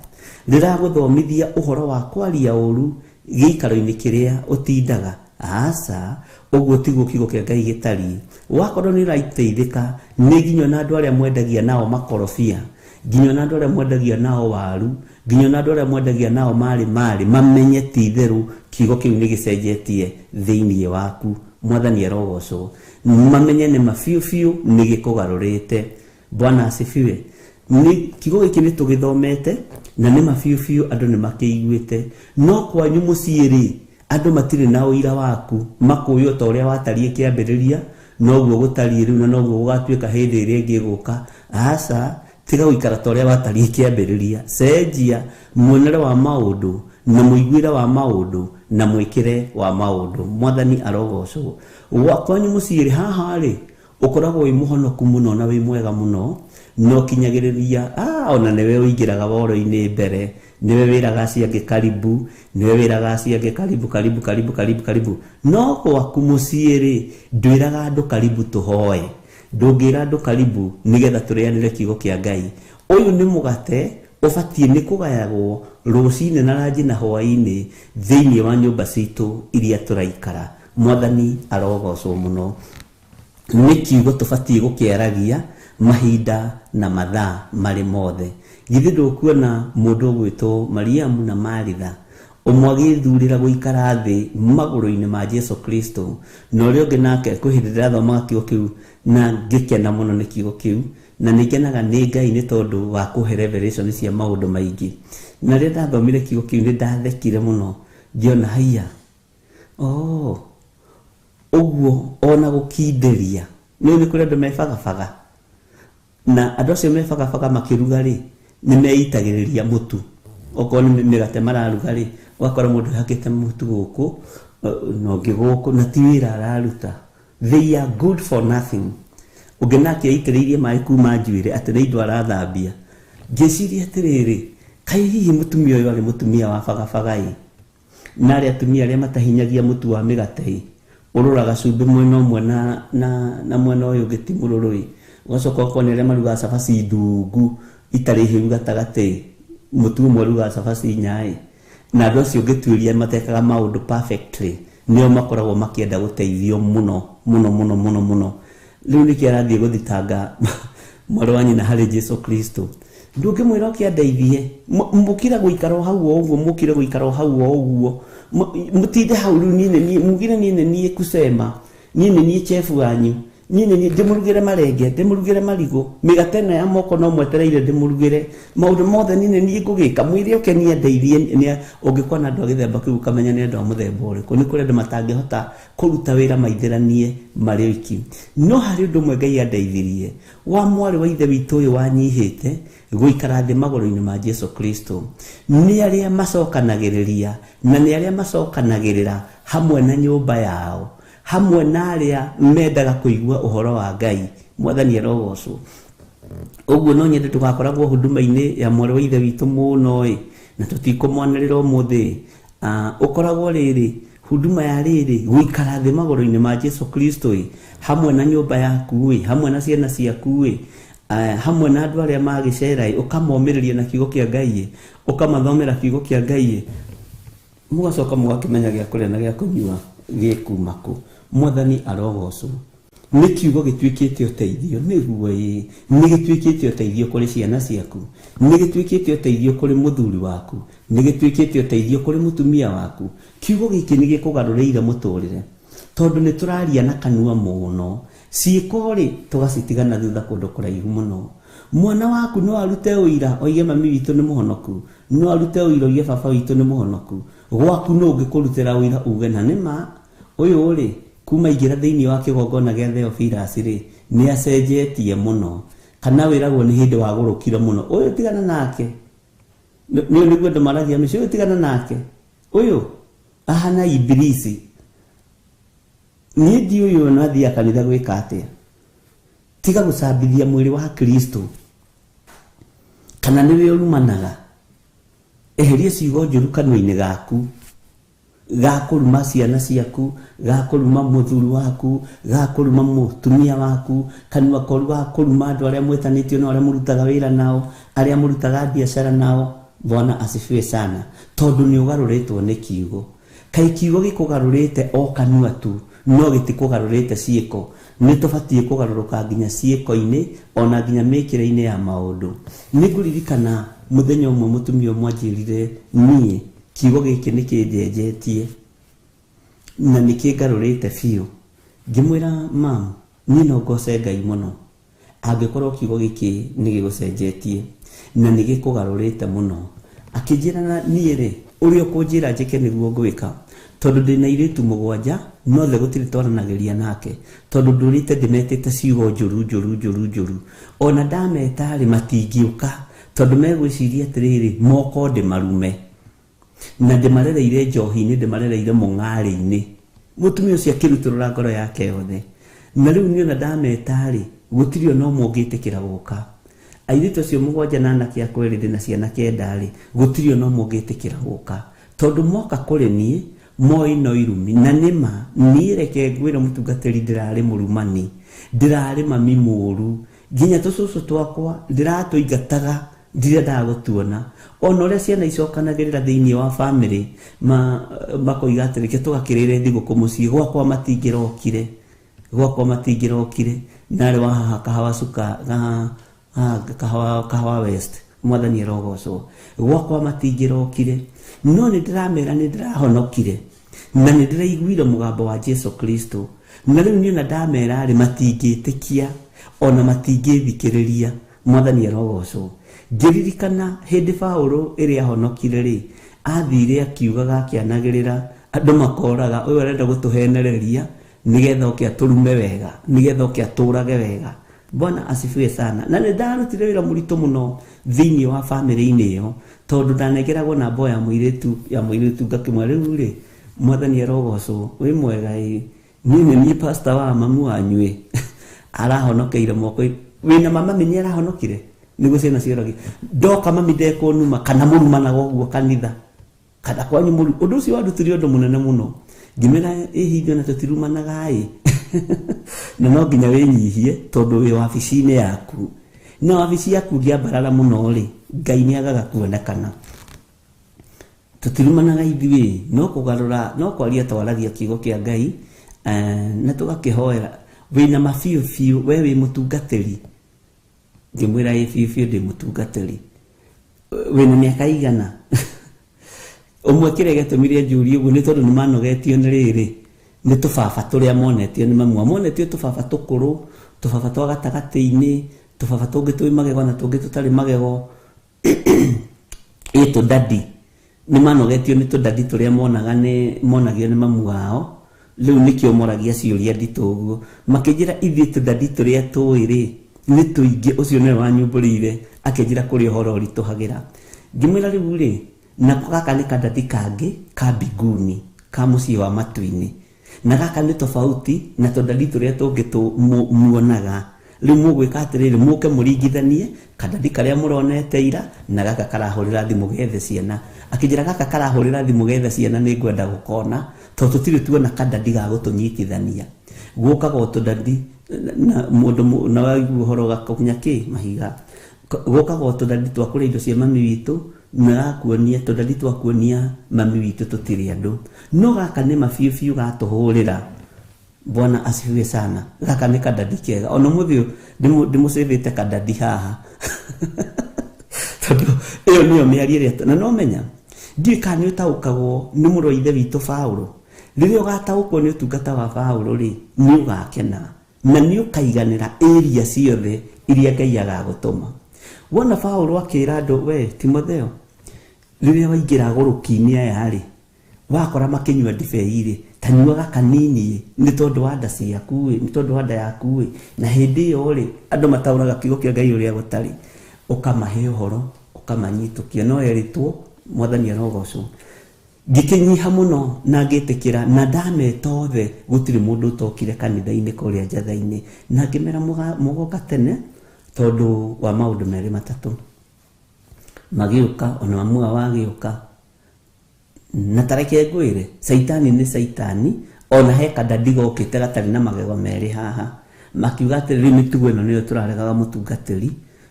Speaker 2: rĩragũthomithia ũhoro wa kwaria ũru gĩikaro-inĩ kĩrĩa ũtindaga. Aca, ũguo tiguo kiugo kĩa Ngai gĩtariĩ. Wakorwo nĩ ũrateithĩka nĩ nginya na andũ arĩa mwendagia nao makorobia, nginya na andũ arĩa mwendagia nao waru, nginya na andũ arĩa mwendagia nao marĩ marĩ, mamenye ti itherũ kiugo kĩu nĩ gĩcenjetie thĩinĩ waku. Mwathani arogocwo. Mamenye nĩ ma biũ biũ nĩ gĩkũgarũrĩte. Bwana asifiwe. Nĩ kiugo gĩkĩ nĩ tũgĩthomete na nĩ ma biũ biũ andũ nĩ makĩiguĩte, no kwanyu mũciĩ rĩ, andũ matirĩ na ũira waku, makũyũ ta ũrĩa watariĩ kĩambĩrĩria noguo gũtariĩ rĩu na noguo gũgatuĩka hĩndĩ ĩrĩa ĩngĩ ĩgũka. Aca, tiga gũikara ta ũrĩa watariĩ kĩambĩrĩria, cenjia muonere wa maũndũ na mũiguĩre wa maũndũ na mwĩkĩre wa maũndũ. Mwathani arogocwo. Kwanyu mũciĩ rĩ, haha rĩ, ũkoragwo wĩ mũhonoku mũno na wĩ mwega mũno, no kinyagĩrĩria ona nĩwe ũingĩraga woro-inĩ mbere, nĩwe wĩraga acio angĩ karibu, nĩwe wĩraga acio angĩ karibu karibu karibu karibu karibu. No gwaku mũciĩ rĩ, ndwĩraga andũ karibu tũhoe, ndũngĩra andũ karibu nĩgetha tũrĩanĩre kiugo kĩa Ngai. Ũyũ nĩ mũgate ũbatiĩ nĩ kũgayagwo rũcinĩ na ranji na hwaĩ-inĩ thĩinĩ wa nyũmba citũ iria tũraikara. Mwathani arogocwo mũno. Nĩ kiugo tũbatiĩ gũkĩaragia mahinda na mathaa marĩ mothe. Githĩ ndũkuona mũndũ ũgwĩtwo Mariamu na Maritha, ũmwe agĩthurĩra gũikara thĩ magũrũ-inĩ ma Jesu Kristo, na ũrĩa ũngĩ nake kwĩ hĩndĩ ndĩrathomaga kiugo kĩu na ngĩkena mũno nĩ kiugo kĩu, na nĩ ngenaga nĩ Ngai nĩ tondũ wa kũhe revelation cia maũndũ maingĩ. Na rĩrĩa ndathomire kiugo kĩu nĩ ndathekire mũno, ngĩona haiya, oh, ũguo ona gũkindĩria. Nĩ nĩ kũrĩ andũ mebagabaga, na andũ acio mebagabaga makĩruga rĩ, nĩ meitagĩrĩria mũtu. Okorwo nĩ mĩgate mararuga rĩ, ũgakora mũndũ ehakĩte mũtu gũkũ na ũngĩ gũkũ, na ti wĩra araruta. They are good for nothing. Ũngĩ nake aitĩrĩirie maĩ kuma njuĩrĩ atĩ nĩ indo arathambia. Ngĩciria atĩrĩrĩ, kaĩ hihi mũtumia ũyũ arĩ mũtumia wa bagabaga ĩ, na arĩa atumia arĩa matahinyagia mũtu wa mĩgate ĩ, ũroraga cumbĩ mwena ũmwe na mwena ũyũ ũngĩ ti mũrũrũ ĩ, ũgacoka ũkona arĩa marugaga cabaci ndungu itarĩ hĩu gatagatĩ, mũtu ũmwe ũrugaga cabaci inya ĩ, na andũ acio ũngĩtuĩria matekaga maũndũ perfectly, nĩo makoragwo makĩenda gũteithio mũno mũno mũno mũno mũno. Rĩu nĩkĩo arathiĩ gũthitanga mwarĩ wa nyina harĩ Jesu Kristo. Ndũngĩmwĩra oke andeithie, mũkire gũikara o hau o ũguo, mũkire gũikara o hau o ũguo, mũtinde hau rĩu niĩ nĩ niĩ, mugire niĩ nĩ niĩ kusema, niĩ nĩ niĩ chefu wanyu, niĩ nĩ niĩ ndĩmũrugĩre marenge, ndĩmũrugĩre marigũ, mĩgate ĩno ya moko no mwetereire ndĩmũrugĩre, maũndũ mothe niĩ nĩ niĩ ngũgĩka, mwĩre oke niĩ andeithie. Ũngĩkona andũ a gĩthemba kĩu ũkamenya nĩ andũ a mũthemba ũrĩkũ. Nĩ kũrĩ andũ matangĩhota kũruta wĩra maithĩranie marĩ oiki. No harĩ ũndũ ũmwe Ngai andeithirie, wa mwarĩ wa ithe witũ ũyũ wanyihĩte gũikara thĩ magũrũ-inĩ ma Jesu Kristo, nĩ arĩa macokanagĩrĩria na nĩ arĩa macokanagĩrĩra hamwe na nyũmba yao, hamwe na arĩa mendaga kũigua ũhoro wa Ngai. Mwathani arogocwo. Ũguo no nyende tũgakoragwo huduma-inĩ ya mwarĩ wa ithe witũ mũno ĩ, na tũtikũmwanĩrĩra ũmũthĩ. Ũkoragwo rĩrĩ huduma ya rĩrĩ gũikara thĩ magũrũ-inĩ ma Jesu Kristo ĩ, hamwe na nyũmba yaku ĩ, hamwe na ciana ciaku ĩ, hamwe na andũ arĩa magĩcera ĩ, ũkamomĩrĩria na kiugo kĩa Ngai ĩ, ũkamathomera kiugo kĩa Ngai ĩ, mũgacoka mũgakĩmenya gĩa kũrĩa na gĩa kũnyua gĩkuma kũ. Mwathani arogocwo. Nĩ kiugo gĩtuĩkĩte ũteithio, nĩguo ĩ, nĩ gĩtuĩkĩte ũteithio kũrĩ ciana ciaku, nĩ gĩtuĩkĩte ũteithio kũrĩ mũthuri waku, nĩ gĩtuĩkĩte ũteithio kũrĩ mũtumia waku. Kiugo gĩkĩ nĩ gĩkũgarũrĩire mũtũrĩre, tondũ nĩ tũraria na kanua mũno, ciĩko rĩ tũgacitigana thutha kũndũ kũraihu mũno. Mwana waku no arute ũira oige mami witũ nĩ mũhonoku, no arute ũira oige baba witũ nĩ mũhonoku. Gwaku no ũngĩkũrutĩra ũira uge na nĩma ũyũ rĩ, kuma ingĩra thĩinĩ wa kĩgongona gĩa Theophilus rĩ, nĩ acenjetie mũno, kana wĩragwo nĩ hĩndĩ wagũrũkire mũno, ũyũ tigana nake, nĩ nĩguo andũ maragia mĩciĩ, ũyũ tigana nake, ũyũ ahana ibilisi. Niĩ ndiũĩ ũyũ no athiaga kanitha gwĩka atĩa. Tiga gũcambithia mwĩrĩ wa Kristo, kana nĩwe ũrumanaga. Eheria ciugo njũru kanua-inĩ gaku, ga kũruma ciana ciaku, ga kũruma mũthuri waku, ga kũruma mũtumia waku, kanua koru ga kũruma andũ arĩa mwĩtanĩtio nao, arĩa mũrutaga wĩra nao, arĩa mũrutaga biacara nao. Bwana asifiwe sana, tondũ nĩ ũgarũrĩtwo nĩ kiugo. Kaĩ kiugo gĩkũgarũrĩte o kanua tu, no gĩtikũgarũrĩte ciĩko. Nĩ tũbatiĩ kũgarũrũka nginya ciĩko-inĩ, ona nginya mĩkĩre-inĩ ya maũndũ. Nĩ ngũririkana mũthenya ũmwe mũtumia ũmwe anjĩrire niĩ kiugo gĩkĩ nĩ kĩnjenjetie na nĩ kĩngarũrĩte biũ. Ngĩmwĩra mam, niĩ no ngoce Ngai mũno angĩkorwo kiugo gĩkĩ nĩ gĩgũcenjetie na nĩ gĩkũgarũrĩte mũno. Akĩnjĩra na niĩ rĩ, ũrĩa ũkũnjĩra njĩke nĩguo ngwĩka, tondũ ndĩna airĩtu 7 nothe gũtirĩ twaranagĩria nake, tondũ ndũrĩte ndĩmetĩte ciugo njũru njũru njũru njũru, ona ndameta rĩ matingĩũka tondũ megwĩciria atĩrĩrĩ, moko ndĩmarume na ndĩmarereire njohi-inĩ, ndĩmarereire mũng'arĩ-inĩ. Mũtumia ũcio akĩrutũrũra ngoro yake yothe, na rĩu niĩ ona ndameta rĩ gũtirĩ ona ũmwe ũngĩtĩkĩra gũka. Airĩtu acio 7 na anake akwa erĩ ndĩna ciana 9 rĩ, gũtirĩ ona ũmwe ũngĩtĩkĩra gũka, tondũ moka kũrĩ niĩ moĩ no irumi. Na nĩma niĩ reke ngwĩre mũtungatĩri, ndĩrarĩ mũrumani, ndĩrarĩ mami mũũru, nginya tũcũcũ twakwa ndĩratũingataga, ndirendaga gũtuona. Ona ũrĩa ciana icokanagĩrĩra thĩinĩ wa bamĩrĩ makoiga atĩ reke tũgakĩrĩre thigũkũ mũciĩ, gwakwa matingĩrokire, gwakwa matingĩrokire. Narĩ wa haha kahawa cuka, kahawa West, mwathani arogocwo, gwakwa matingĩrokire. No nĩ ndĩramera nĩ ndĩrahonokire na nĩ ndĩraiguire mũgambo wa Jesu Kristo, na rĩu niĩ ona ndamera rĩ matingĩtĩkia ona matingĩthikĩrĩria. Mwathani arogocwo. Ngĩririkana hĩndĩ Paũlũ ĩrĩa ahonokire rĩ, athire akiugaga akĩanagĩrĩra andũ makoraga ũyũ arenda gũtũhenereria nĩgetha oke atũrume wega, nĩgetha oke atũrage wega. Bwana asifiwe sana. Na nĩ ndarutire wĩra mũritũ mũno thĩinĩ wa bamĩrĩ-inĩ ĩyo, tondũ ndanengeragwo namba ya mũirĩtu ya mũirĩtu ngakĩmwĩra rĩu rĩ, mwathani arogocwo, wĩ mwega ĩ, niĩ nĩ niĩ pastor wa mamu wanyu ĩ, arahonokeire moko wĩna mama mami nĩ arahonokire, nĩguo ciana cioragia ndoka mami ndekũnuma kana mũrumanaga ũguo kanitha kana kwanyu mũru. Ũndũ ũcio wandutire ũndũ mũnene mũno, ngĩmera ĩ hingo na tũtirumanaga ĩ na no nginya wĩnyihie tondũ wĩ wabici-inĩ yaku, na wabici yaku ũngĩambarara mũno rĩ, Ngai nĩ agaga kuonekana. Tũtirumanaga ithuĩ, no kũgarũra, no kwaria twaragia kiugo kĩa Ngai na tũgakĩhoera. Wĩna ma biũ biũ, we wĩ mũtungatĩri? Ngĩmwĩra ĩ biũ biũ ndĩ mũtungatĩri. Wĩna mĩaka igana? Ũmwe kĩrĩa gĩatũmire njũrie ũguo nĩ tondũ nĩ manogetio nĩ rĩrĩ, nĩ tũbaba tũrĩa monetio nĩ mamu wao. Monetio tũbaba tũkũrũ, tũbaba twa gatagatĩ-inĩ, tũbaba tũngĩ twĩ magego na tũngĩ tũtarĩ magego, ĩ tũdadi. Nĩ manogetio nĩ tũdadi tũrĩa monaga nĩ monagio nĩ mamu wao. Rĩu nĩkĩo moragia ciũria nditũ ũguo, makĩnjĩra ithuĩ tũdadi tũrĩa tũĩ rĩ nĩ tũingĩ. Ũcio nĩwe wanyumbũrĩire akĩnjĩra kũrĩ ũhoro ũritũhagĩra. Ngĩmwĩra rĩu rĩ, nako gaka nĩ kadadi kangĩ ka mbinguni ka mũciĩ wa matu-inĩ, na gaka nĩ tofauti na tũdadi tũrĩa tũngĩ muonaga. Rĩu mũgwĩka atĩrĩrĩ, mũke mũringithanie kadadi karĩa mũronete ira na gaka karahũrĩra thimũ gethe ciana. Akĩnjĩra gaka karahũrĩra thimũ gethe ciana nĩ ngwenda gũkona, tondũ tũtirĩ tuona kadadi ga gũtũnyitithania. Gũkaga o tũdadi na mũndũ na waigua ũhoro ũgakũnya kĩ mahiga, gũkaga o tũdadi twa kũrĩa indo cia mami witũ, na gakuonia tũdadi twa kuonia mami witũ tũtirĩ andũ. No gaka nĩ ma biũ biũ gatũhũrĩra. Bwana asifiwe sana. Gaka nĩ kadadi kega, ona mũthĩ ndĩmũcĩvĩte kadadi haha tondũ ĩyo nĩyo mĩario ĩrĩa na no menya ndiũĩ kana nĩ ũtaũkagwo nĩ mũrũ wa ithe witũ Paũlũ. Rĩrĩa ũgataũkwo nĩ ũtungata wa Paũlũ rĩ, nĩ ũgakena na nĩ ũkaiganĩra area ciothe iria Ngai agagũtũma. Wona Paũlũ akĩra andũ, we Timotheo, rĩrĩa waingĩra agũrũki-inĩ aya rĩ, wakora makĩnyua ndibei rĩ, ta nyuaga kanini nĩ tondũ wa nda ciaku ĩ, nĩ tondũ wa nda yaku ĩ. Na hĩndĩ ĩyo rĩ, andũ mataũraga kiugo kĩa Ngai ũrĩa gũtarĩ, ũkamahe ũhoro, ũkamanyitũkia. No erĩtwo mwathani arogocwo. Ngĩkĩnyiha mũno na ngĩtĩkĩra, na ndameta othe, gũtirĩ mũndũ ũtokire kanitha-inĩ kũrĩa njatha-inĩ, na ngĩmera mũgoka tene tondũ wa maũndũ merĩ matatũ. Magĩũka, ona mamu wao agĩũka. Na tareke ngwĩre, caitani nĩ caitani, ona he kadadi gokĩte gatarĩ na magego merĩ haha. Makiuga atĩrĩ, rĩu mĩtugo ĩno nĩyo tũraregaga mũtungatĩri,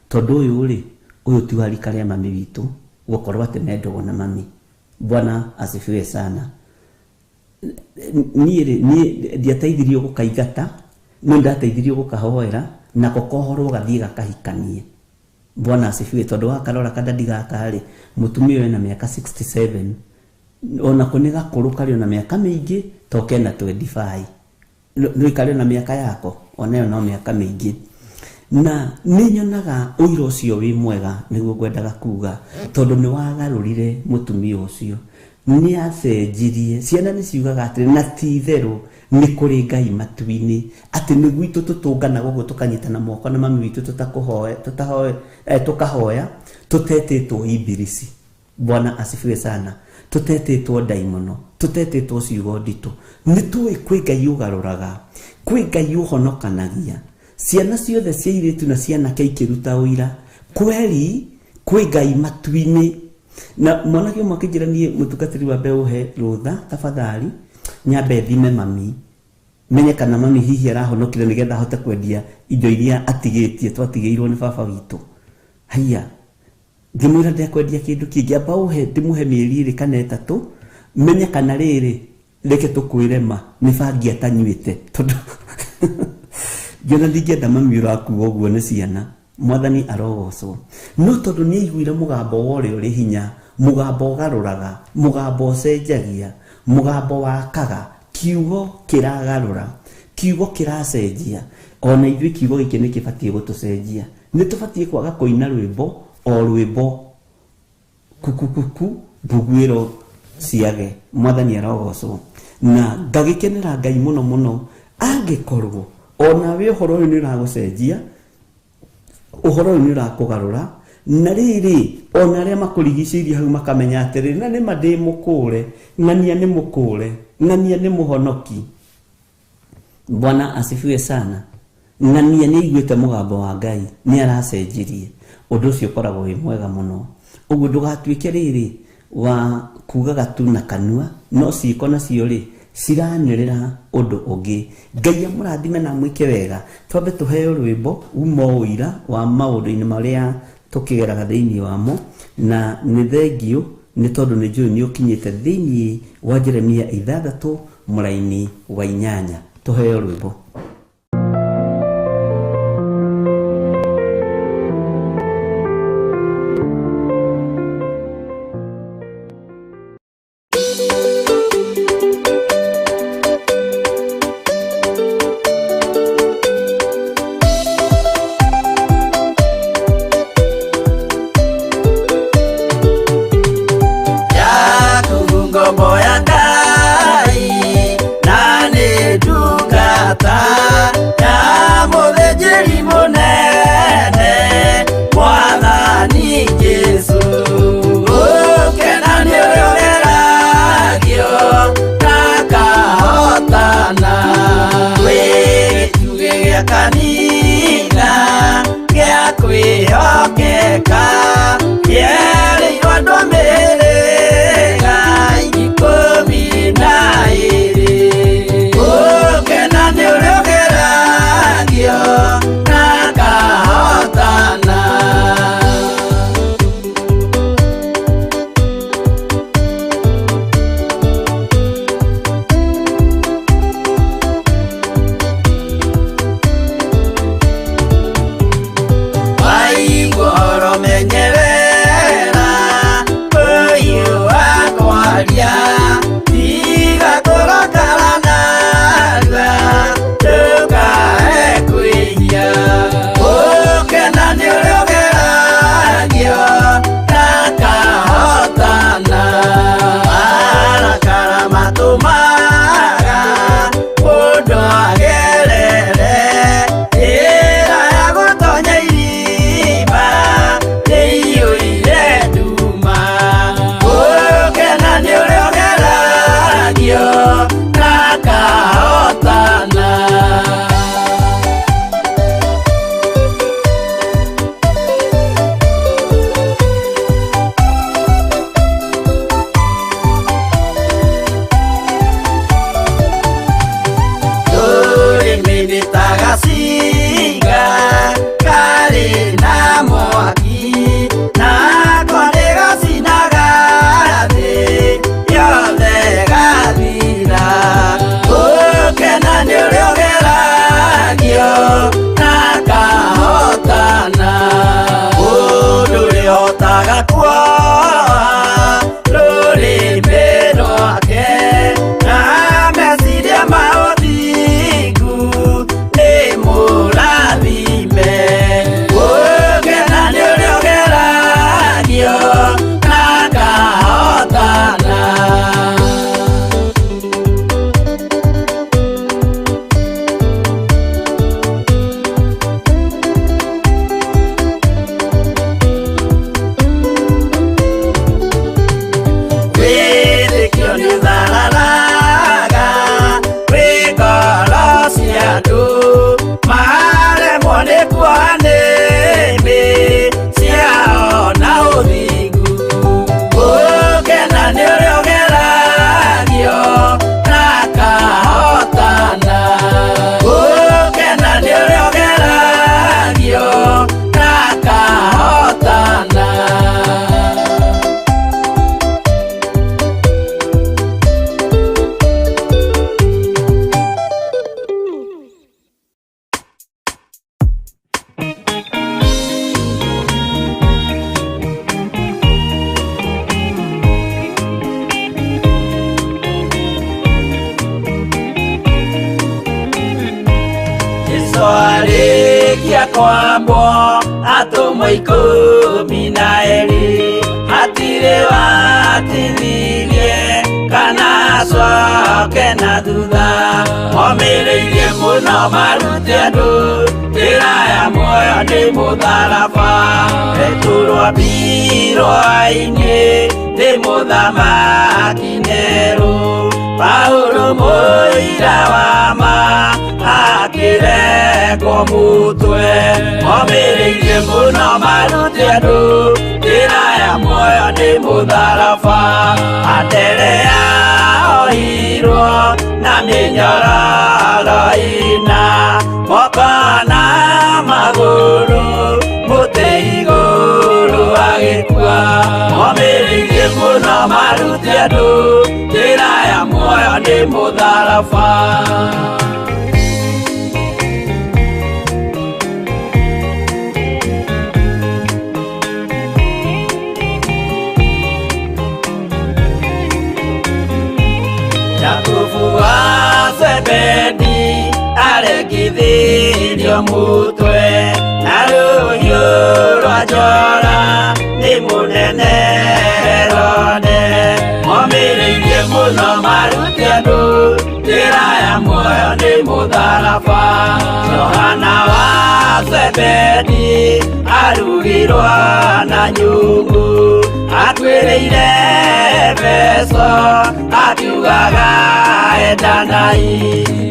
Speaker 2: tondũ ũyũ rĩ, ũyũ ti wa rika rĩa mami witũ, gũkorwo atĩ mendagwo na mami. Bwana asifiwe sana. Niĩ rĩ, niĩ ndiateithirio gũkaingata, no ndateithirio gũkahoera, nako kohorwo gathiĩ gakahikanie. Bwana asifiwe. Tondũ wakarora kadadi gaka rĩ, mũtumia ũyũ ena mĩaka 67, onako nĩ gakũrũ karĩ ona mĩaka mĩingĩ, to kena 25. Nĩũikare na mĩaka yako onayo no mĩaka mĩingĩ. Na nĩ nyonaga ũira ũcio wĩ mwega, nĩguo ngwendaga kuga, tondũ nĩ wagarũrire mũtumia ũcio, nĩ acenjirie. Ciana nĩ ciugaga atĩrĩ, na ti itherũ nĩ kũrĩ Ngai matu-inĩ, atĩ nĩ gwitũ tũtũnganaga ũguo tũkanyitana moko na mami witũ tũkahoya tũtetĩtwo imbirisi. Bwana asifiwe sana. Tũtetĩtwo ndaimono, tũtetĩtwo ciugo nditũ. Nĩ tũĩ kwĩ Ngai ũgarũraga, kwĩ Ngai ũhonokanagia. Ciana ciothe cia airĩtu na cianake ikĩruta ũira kweri kwĩ Ngai matu-inĩ. Na mwanake ũmwe akĩnjĩra niĩ mũtungatĩri wa mbeũ he rũtha, tafadhali nyambe thime mami, menye kana mami hihi arahonokire nĩgetha ahote kwendia indo iria atigĩtie twatigĩirwo nĩ baba witũ. Haiya, ngĩmwĩra ndekwendia kĩndũ kĩngĩ, amba ũhe ndĩmũhe mĩeri ĩrĩ kana ĩtatũ, menye kana rĩrĩ reke tũkwĩre ma nĩ bangi atanyuĩte, tondũ ngĩona ndingĩenda mami ũrakua ũguo nĩ ciana. Mwathani arogocwo. No tondũ nĩ aiguire mũgambo wa ũrĩa ũrĩ hinya, mũgambo ũgarũraga, mũgambo ũcenjagia, mũgambo wakaga, kiugo kĩragarũra, kiugo kĩracenjia. Ona ithuĩ kiugo gĩkĩ nĩ kĩbatiĩ gũtũcenjia. Nĩ tũbatiĩ kwaga kũina rwĩmbo o rwĩmbo kukukuku mbuguĩro ciage. Mwathani arogocwo. Na ngagĩkenera Ngai mũno mũno angĩkorwo onawe ũhoro ũyũ nĩ ũragũcenjia, ũhoro ũyũ nĩ ũrakũgarũra, na rĩrĩ ona arĩa makũrigicĩirie hau makamenya atĩrĩrĩ, na nĩma ndĩ mũkũre, ng'ania nĩ mũkũre, ng'ania nĩ mũhonoki. Bwana asifiwe sana. Ng'ania nĩ aiguĩte mũgambo wa Ngai, nĩ aracenjirie. Ũndũ ũcio ũkoragwo wĩ mwega mũno. Ũguo ndũgatuĩke rĩrĩ wa kugaga tu na kanua, no ciĩko nacio rĩ ciranĩrĩra ũndũ ũngĩ. Ngai amũrathime na amwĩke wega. Twambe tũheo rwĩmbo uma ũira wa maũndũ-inĩ marĩa tũkĩgeraga thĩinĩ wamo, na nĩ thengiũ nĩ tondũ nĩ njũĩ nĩ ũkinyĩte thĩinĩ wa Jeremia 6 mũraini wa 8. Tũheo rwĩmbo.
Speaker 4: Rũrĩmĩ rwake na meciria ma ũthingu. Andũ maremwo nĩ kuoha nĩmĩ ciao na ũthingu. Gũkena nĩ ũrĩa ũgeragio na akahotana. Gũkena nĩ ũrĩa ũgeragio na akahotana. Jesu arĩkia kwambwo atũmwo 12 hatirĩ watithirie kana acoke na thutha. Omĩrĩirie mũno marute andũ njĩra ya muoyo nĩ mũtharaba. Petero ambirwo-inĩ nĩ mũthamaki Nero. Paulo mũira wa ma akĩrengwo mũtwe. Omĩrĩirie mũno marute andũ njĩra ya muoyo nĩ mũtharaba. Anderea ohirwo na mĩnyororo ĩna moko na magũrũ mũtĩ igũrũ agĩkua. Omĩrĩirie mũno marute andũ njĩra ya muoyo nĩ mũtharaba. Jakubu wa Zebedi aregithirio mũtwe na rũhiũ rwa njora nĩ mũnene Herode. Momĩrĩirie mũno marute andũ njĩra ya muoyo nĩ mũtharaba. Johana wa Zebedi arugirwo na nyũngũ akuĩrĩire Efeso akiugaga endanai.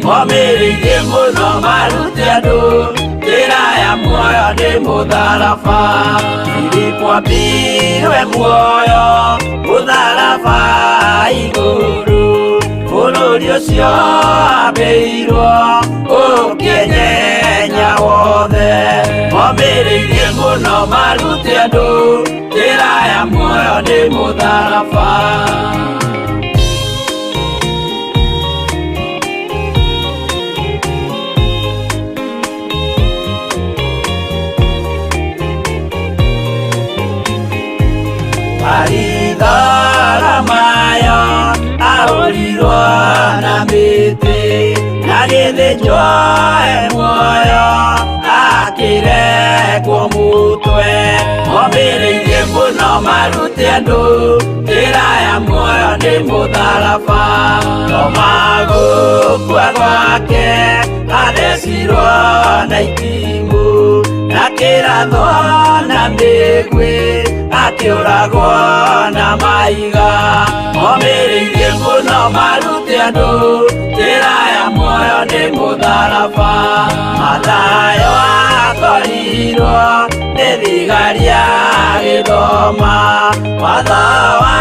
Speaker 4: Momĩrĩirie mũno marute andũ njĩra ya muoyo nĩ mũtharaba. Filipo ambirwe muoyo mũtharaba igũrũ bũrũri ũcio ambĩirwo ũkĩnyenya wothe. Momĩrĩirie mũno marute andũ njĩra ya muoyo nĩ mũtharaba. Baritholomayo ahũrirwo na mĩtĩ na gĩthĩnjwo e muoyo akĩrekwo mũtwe. Momĩrĩirie mũno marute andũ njĩra ya muoyo nĩ mũtharaba. Toma gũkua gwake athecirwo na itimũ na kĩrathwo na mĩguĩ akĩũragwo na mahiga. Momĩrĩirie mũno marute andũ njĩra ya muoyo nĩ mũtharaba. Mathayo akorirwo nĩ thigari agĩthoma watho wa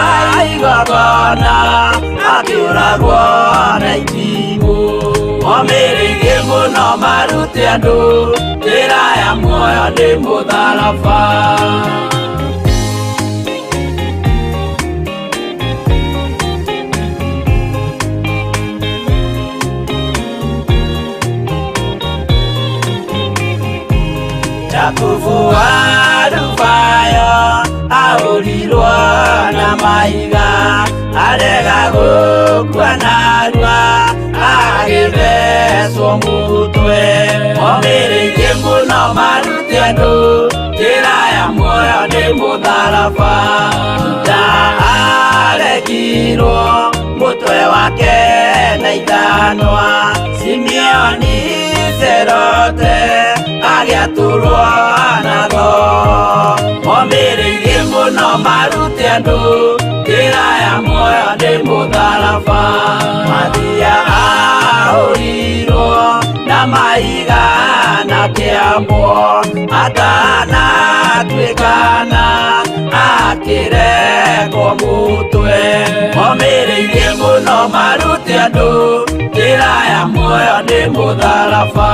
Speaker 4: igongona akĩũragwo na itimũ. Momĩrĩirie mũno marute andũ njĩra ya muoyo nĩ mũtharaba. Jakubu wa Alufayo ahũrirwo na mahiga arega gũkua narua agĩthecwo mũtwe. Momĩrĩirie mũno marute andũ njĩra ya muoyo nĩ mũtharaba. Juda aregirwo mũtwe wake na ithanwa. Simeoni Serote agĩatũrwo na thoo. Momĩrĩirie mũno marute andũ njĩra ya muoyo nĩ mũtharaba. Mathia ahũrirwo na maiga na kĩambo atanatuĩkana akĩrekwo mũtwe omĩrĩirie mũno marute andũ njĩra ya muoyo nĩ mũtharaba.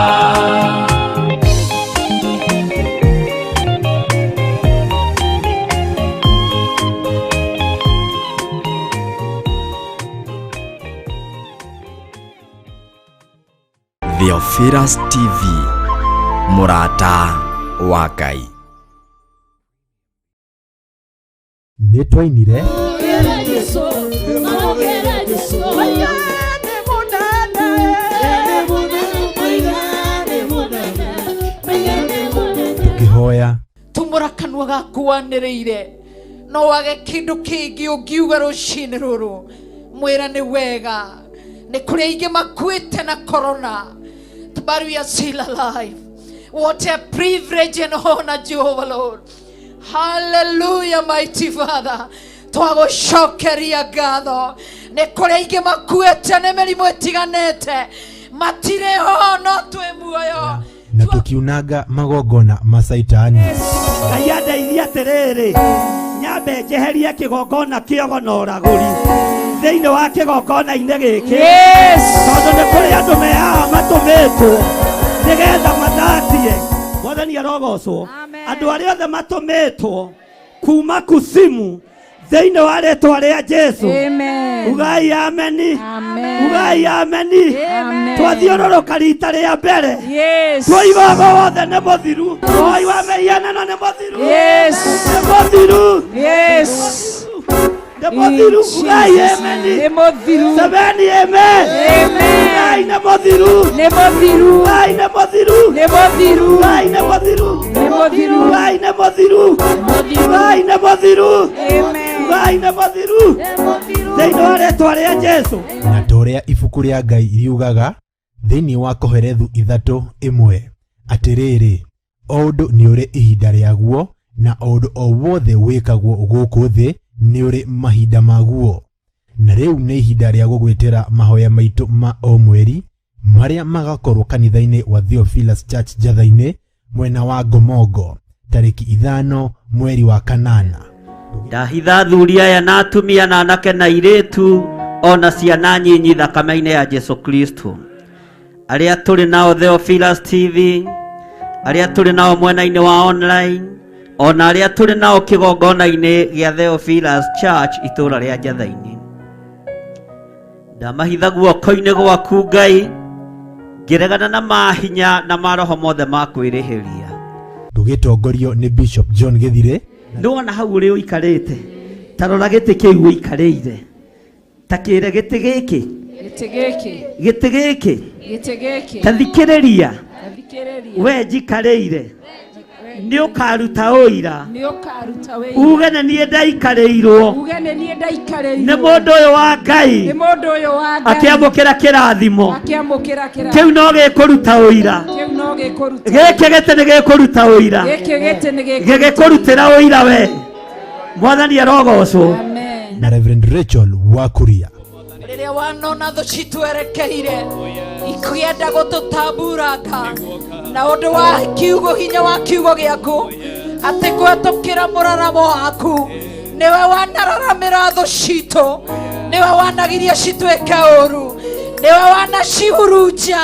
Speaker 1: Theophilus TV, mũrata wa Ngai.
Speaker 5: Nĩ twainire tũkĩhoya
Speaker 6: tumũra kanua gaku wanĩrĩire no wage kĩndũ kĩngĩ ũngiuga rũcinĩ rũrũ mwĩra nĩ wega nĩ kũrĩ aingĩ makuĩte na corona, but we are still alive. What a privilege and honor, Jehovah Lord. Hallelujah, mighty Father. Twagũcokeria ngatho nĩ kũrĩ aingĩ makuĩte nĩ mĩrimũ ĩtiganĩte matirĩ ho no twĩ muoyo
Speaker 5: na tukiunaga magongona ma Saitani.
Speaker 4: Ngai andeithie atĩrĩrĩ nyambe njeherie kĩgongona kĩogo na ũragũri thĩinĩ wa kĩgongona-inĩ gĩkĩ tondũ nĩ kũrĩ andũ me haha matũmĩtwo nĩgetha mathatie. Mwathani arogocwo. Andũ arĩa othe matũmĩtwo kuma kusimu thĩinĩ wa rĩtwa rĩa Jesu. Ugai ameni. Ugai ameni. Twathiũrũrũka rita rĩa mbere twoigaga wothe nĩ mũthiru. Ũhoi wa mĩhianano nĩ mũthiru. Nĩ mũthiru. Nĩ mũthiru. Ugai ameni.
Speaker 6: Nĩ mũthiru.
Speaker 4: Semeni amen. Ugai nĩ mũthiru.
Speaker 6: Nĩ mũthiru.
Speaker 4: Ugai nĩ mũthiru.
Speaker 6: Nĩ mũthiru.
Speaker 4: Ugai nĩ mũthiru.
Speaker 6: Nĩ mũthiru.
Speaker 4: Ugai nĩ mũthiru. Ugai nĩ mũthiru. Ugai nĩ mũthiru. Thĩinĩ wa rĩtwa rĩa Jesu.
Speaker 5: Na ta ũrĩa ibuku rĩa Ngai riugaga thĩinĩ wa Koherethu 3:1 atĩrĩrĩ, o ũndũ nĩ ũrĩ ihinda rĩaguo na o ũndũ o wothe wĩkagwo gũkũ thĩ nĩ ũrĩ mahinda maguo. Na rĩu nĩ ihinda rĩa gũgwĩtĩra mahoya maitũ ma o mweri marĩa magakorwo kanitha-inĩ wa Theophilus Church Njatha-inĩ mwena wa Ngomongo tarĩki 5 mweri wa 8.
Speaker 2: Ndahitha athuri aya na atumia na anake na airĩtu ona ciana nyinyi thakame-inĩ ya Jesu Kristo. Arĩa tũrĩ nao Theophilus TV, arĩa tũrĩ nao mwena-inĩ wa online, ona arĩa tũrĩ nao kĩgongona-inĩ gĩa Theophilus Church itũũra rĩa Njatha-inĩ. Ndamahitha guoko-inĩ gwaku Ngai, ngĩregana na mahinya na maroho mothe ma kwĩrĩhĩria.
Speaker 5: Tũgĩtongorio nĩ Bishop John Gĩthire.
Speaker 2: Nĩwona hau ũrĩ ũikarĩte, ta rora gĩtĩ kĩu ũikarĩire, ta kĩre gĩtĩ gĩkĩ,
Speaker 6: Gĩtĩ gĩkĩ.
Speaker 2: Gĩtĩ gĩkĩ.
Speaker 6: Gĩtĩ gĩkĩ.
Speaker 2: Ta thikĩrĩria.
Speaker 6: Thikĩrĩria.
Speaker 2: We njikarĩire nĩ ũkaruta ũira.
Speaker 6: Nĩ ũkaruta ũira.
Speaker 2: Uge nĩ niĩ ndaikarĩirwo.
Speaker 6: Uge nĩ niĩ ndaikarĩirwo.
Speaker 2: Nĩ mũndũ ũyũ wa Ngai.
Speaker 6: Nĩ mũndũ ũyũ wa Ngai.
Speaker 2: Akĩamũkĩra kĩrathimo.
Speaker 6: Akĩamũkĩra kĩrathimo.
Speaker 2: Kĩu no gĩkũruta ũira.
Speaker 6: Kĩu no gĩkũruta.
Speaker 2: Gĩkĩ gĩtĩ nĩ gĩkũruta ũira.
Speaker 6: Gĩkĩ gĩtĩ nĩ gĩkũruta.
Speaker 2: Gĩgĩkũrutĩra ũira we. Mwathani arogocwo.
Speaker 6: Amen.
Speaker 5: Na Reverend Rachel Wakuria.
Speaker 6: Rĩrĩa wanona thũ citwerekeire ikĩenda gũtũtamburanga na ũndũ wa kiugo hinya wa kiugo gĩaku atĩ kũhetũkĩra mũraramo waku nĩwe wanararamĩra thũ citũ, nĩwe wanagiria cituĩke ũru, nĩwe wanacihurunja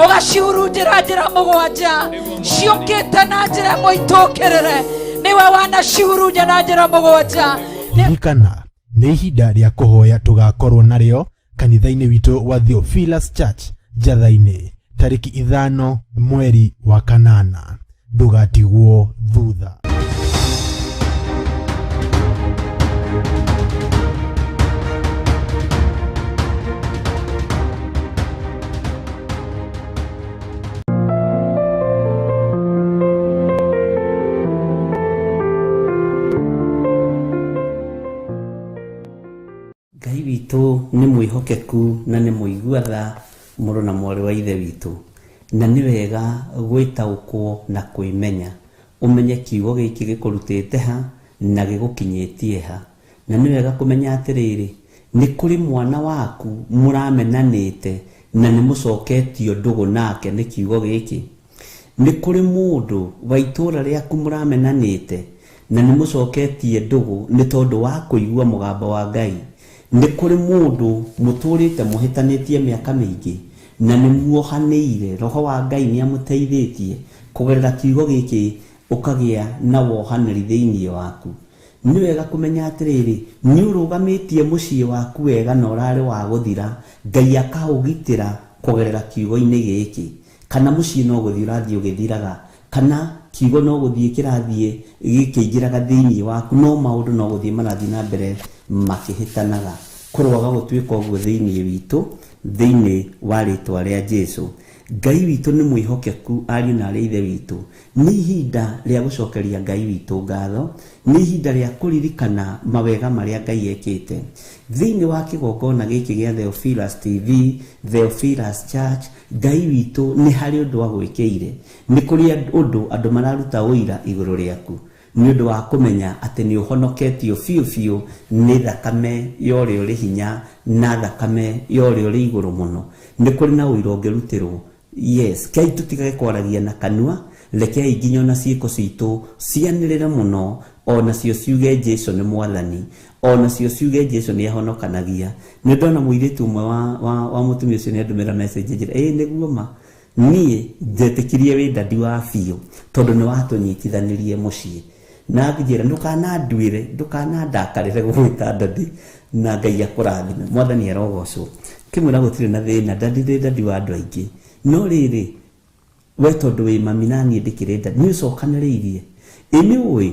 Speaker 6: ũgacihurunjĩra njĩra 7 ciũkĩte na njĩra ĩmwe itũkĩrĩre, nĩwe wanacihurunja na njĩra 7.
Speaker 5: Ririkana nĩ ihinda rĩa kũhoya tũgakorwo narĩo kanitha-inĩ witũ wa Theophilus Church Njatha-inĩ tarĩki 5 mweri wa 8. Ndũgatigwo thutha.
Speaker 2: Ngai witũ nĩ mwĩhokeku na nĩ mũigua tha mũrũ na mwarĩ wa ithe witũ, na nĩ wega gwĩtaũkwo na kwĩmenya, ũmenye kiugo gĩkĩ gĩkũrutĩte ha na gĩgũkinyĩtie ha, na nĩ wega kũmenya atĩrĩrĩ nĩ kũrĩ mwana waku mũramenanĩte Na nĩ mũcoketio ndũgũ nake nĩ kiugo gĩkĩ? Nĩ kũrĩ mũndũ wa itũũra rĩaku mũramenanĩte na nĩ mũcoketie ndũgũ nĩ tondũ wa kũigua mũgambo wa Ngai? Nĩ kũrĩ mũndũ mũtũrĩte mũhĩtanĩtie mĩaka mĩingĩ na nĩ muohanĩire? Roho wa Ngai nĩ amũteithĩtie kũgerera kiugo gĩkĩ ũkagĩa na wohanĩri thĩinĩ waku. Nĩ wega kũmenya atĩrĩrĩ, nĩ ũrũgamĩtie mũciĩ waku wega na ũrarĩ wa gũthira, Ngai akaũgitĩra kũgerera kiugo-inĩ gĩkĩ. Kana mũciĩ no gũthiĩ ũrathiĩ ũgĩthiraga, kana kiugo no gũthiĩ kĩrathiĩ gĩkĩingĩraga thĩinĩ waku, no maũndũ no gũthiĩ marathiĩ na mbere makĩhĩtanaga. Kũroaga gũtuĩka ũguo thĩinĩ witũ, thĩinĩ wa rĩtwa rĩa Jesu. Ngai witũ nĩ mwĩhokeku, ariũ na arĩ ithe witũ. Nĩ ihinda rĩa gũcokeria Ngai witũ ngatho, nĩ ihinda rĩa kũririkana mawega marĩa Ngai ekĩte. Thĩinĩ wa kĩgongona gĩkĩ gĩa Theophilus TV, Theophilus Church, Ngai witũ nĩ harĩ ũndũ agwĩkĩire. Nĩ kũrĩ ũndũ andũ mararuta ũira igũrũ rĩaku nĩ ũndũ wa kũmenya atĩ nĩ ũhonoketio biũ biũ nĩ thakame ya ũrĩa ũrĩ hinya na thakame ya ũrĩa ũrĩ igũrũ mũno. Nĩ kũrĩ na ũira ũngĩrutĩrwo. Yes, kei tũtigage kwaragia na kanua, rekei nginya ona ciĩko citũ cianĩrĩre mũno, onacio ciuge Jesu nĩ mwathani, onacio ciuge Jesu nĩ ahonokanagia. Nĩ ndona mũirĩtu ũmwe wa mũtumia ũcio nĩ andũmĩra message njĩra, ĩĩ nĩguo ma, niĩ njetĩkirie wĩ dadi wa biũ tondũ nĩ watũnyitithanirie mũciĩ. Na ngĩnjĩra ndũkananduĩre, ndũkanandakarĩre gũgwĩta dadi, na Ngai akũrathime. Mwathani arogocwo. Kĩmwĩra gũtirĩ na thĩna, dadi ndĩ dadi wa andũ aingĩ. No rĩrĩ, we tondũ wĩ mami na niĩ ndĩkĩrĩ dadi, nĩ ũcokanĩrĩirie. Ĩ nĩ ũĩ,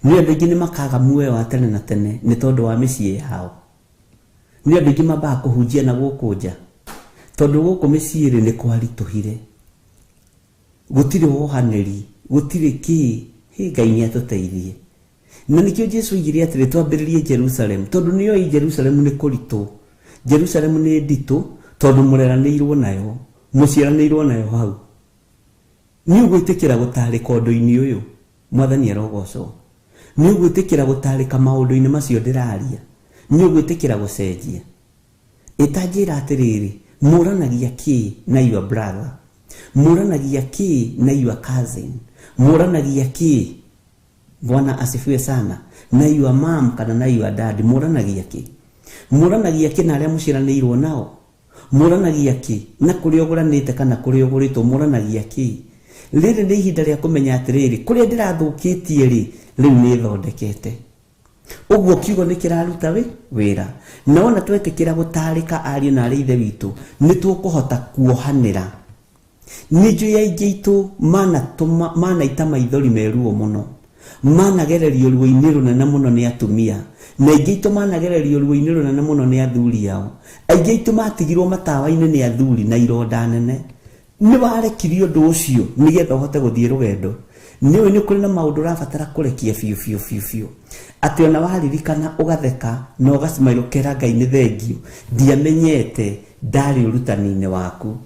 Speaker 2: nĩ andũ aingĩ nĩ makaga muoyo wa tene na tene nĩ tondũ wa mĩciĩ yao. Nĩ andũ aingĩ mambaga kũhunjia na gũkũ nja, tondũ gũkũ mĩciĩ rĩ nĩ kwaritũhire. Gũtirĩ wohanĩri, gũtirĩ kĩ, hĩ Ngai nĩ atũteithie. Na nĩkĩo Jesu oigire atĩrĩ, twambĩrĩrie Jerusalem, tondũ nĩoĩ Jerusalem nĩ kũritũ. Jerusalem nĩ nditũ tondũ mũreranĩirwo nayo, mũciaranĩirwo nayo hau. Nĩ ũgwĩtĩkĩra gũtarĩka ũndũ-inĩ ũyũ, Mwathani arogocwo. Nĩ ũgwĩtĩkĩra gũtarĩka maũndũ-inĩ macio ndĩraria. Nĩ ũgwĩtĩkĩra gũcenjia. Ĩtanjĩra atĩrĩrĩ, mũranagia kĩ na your brother? Mũranagia kĩ na your cousin? Mũranagia kĩ? Bwana asifiwe sana. Na your mom kana na your dad, mũranagia kĩ? Mũranagia kĩ na arĩa mũciaranĩirwo nao? Mũranagia kĩ na kũrĩa ũgũranĩte kana kũrĩa ũgũrĩtwo? Mũranagia kĩ? Rĩrĩ nĩ ihinda rĩa kũmenya atĩrĩrĩ, kũrĩa ndĩrathũkĩtie rĩ, rĩu nĩ thondekete. Ũguo kiugo nĩ kĩraruta wĩra. Na wona twetĩkĩra gũtarĩka ariũ na arĩ ithe witũ, nĩ tũkũhota kuohanĩra. Nĩ njũĩ aingĩ aitũ manaita maithori me ruo mũno, managererio ruo-inĩ rũnene mũno nĩ atumia, na aingĩ aitũ managererio ruo-inĩ rũnene mũno nĩ athuri ao. Aingĩ aitũ matigirwo matawa-inĩ nĩ athuri na ironda nene. Nĩ warekirie ũndũ ũcio nĩgetha ũhote gũthiĩ rũgendo. Nĩ ũĩ nĩ kũrĩ na maũndũ ũrabatara kũrekia biũ biũ biũ biũ, atĩ ona waririkana ũgatheka na ũgacemario ũkera Ngai nĩ thengio, ndiamenyete ndarĩ ũrutani-inĩ waku,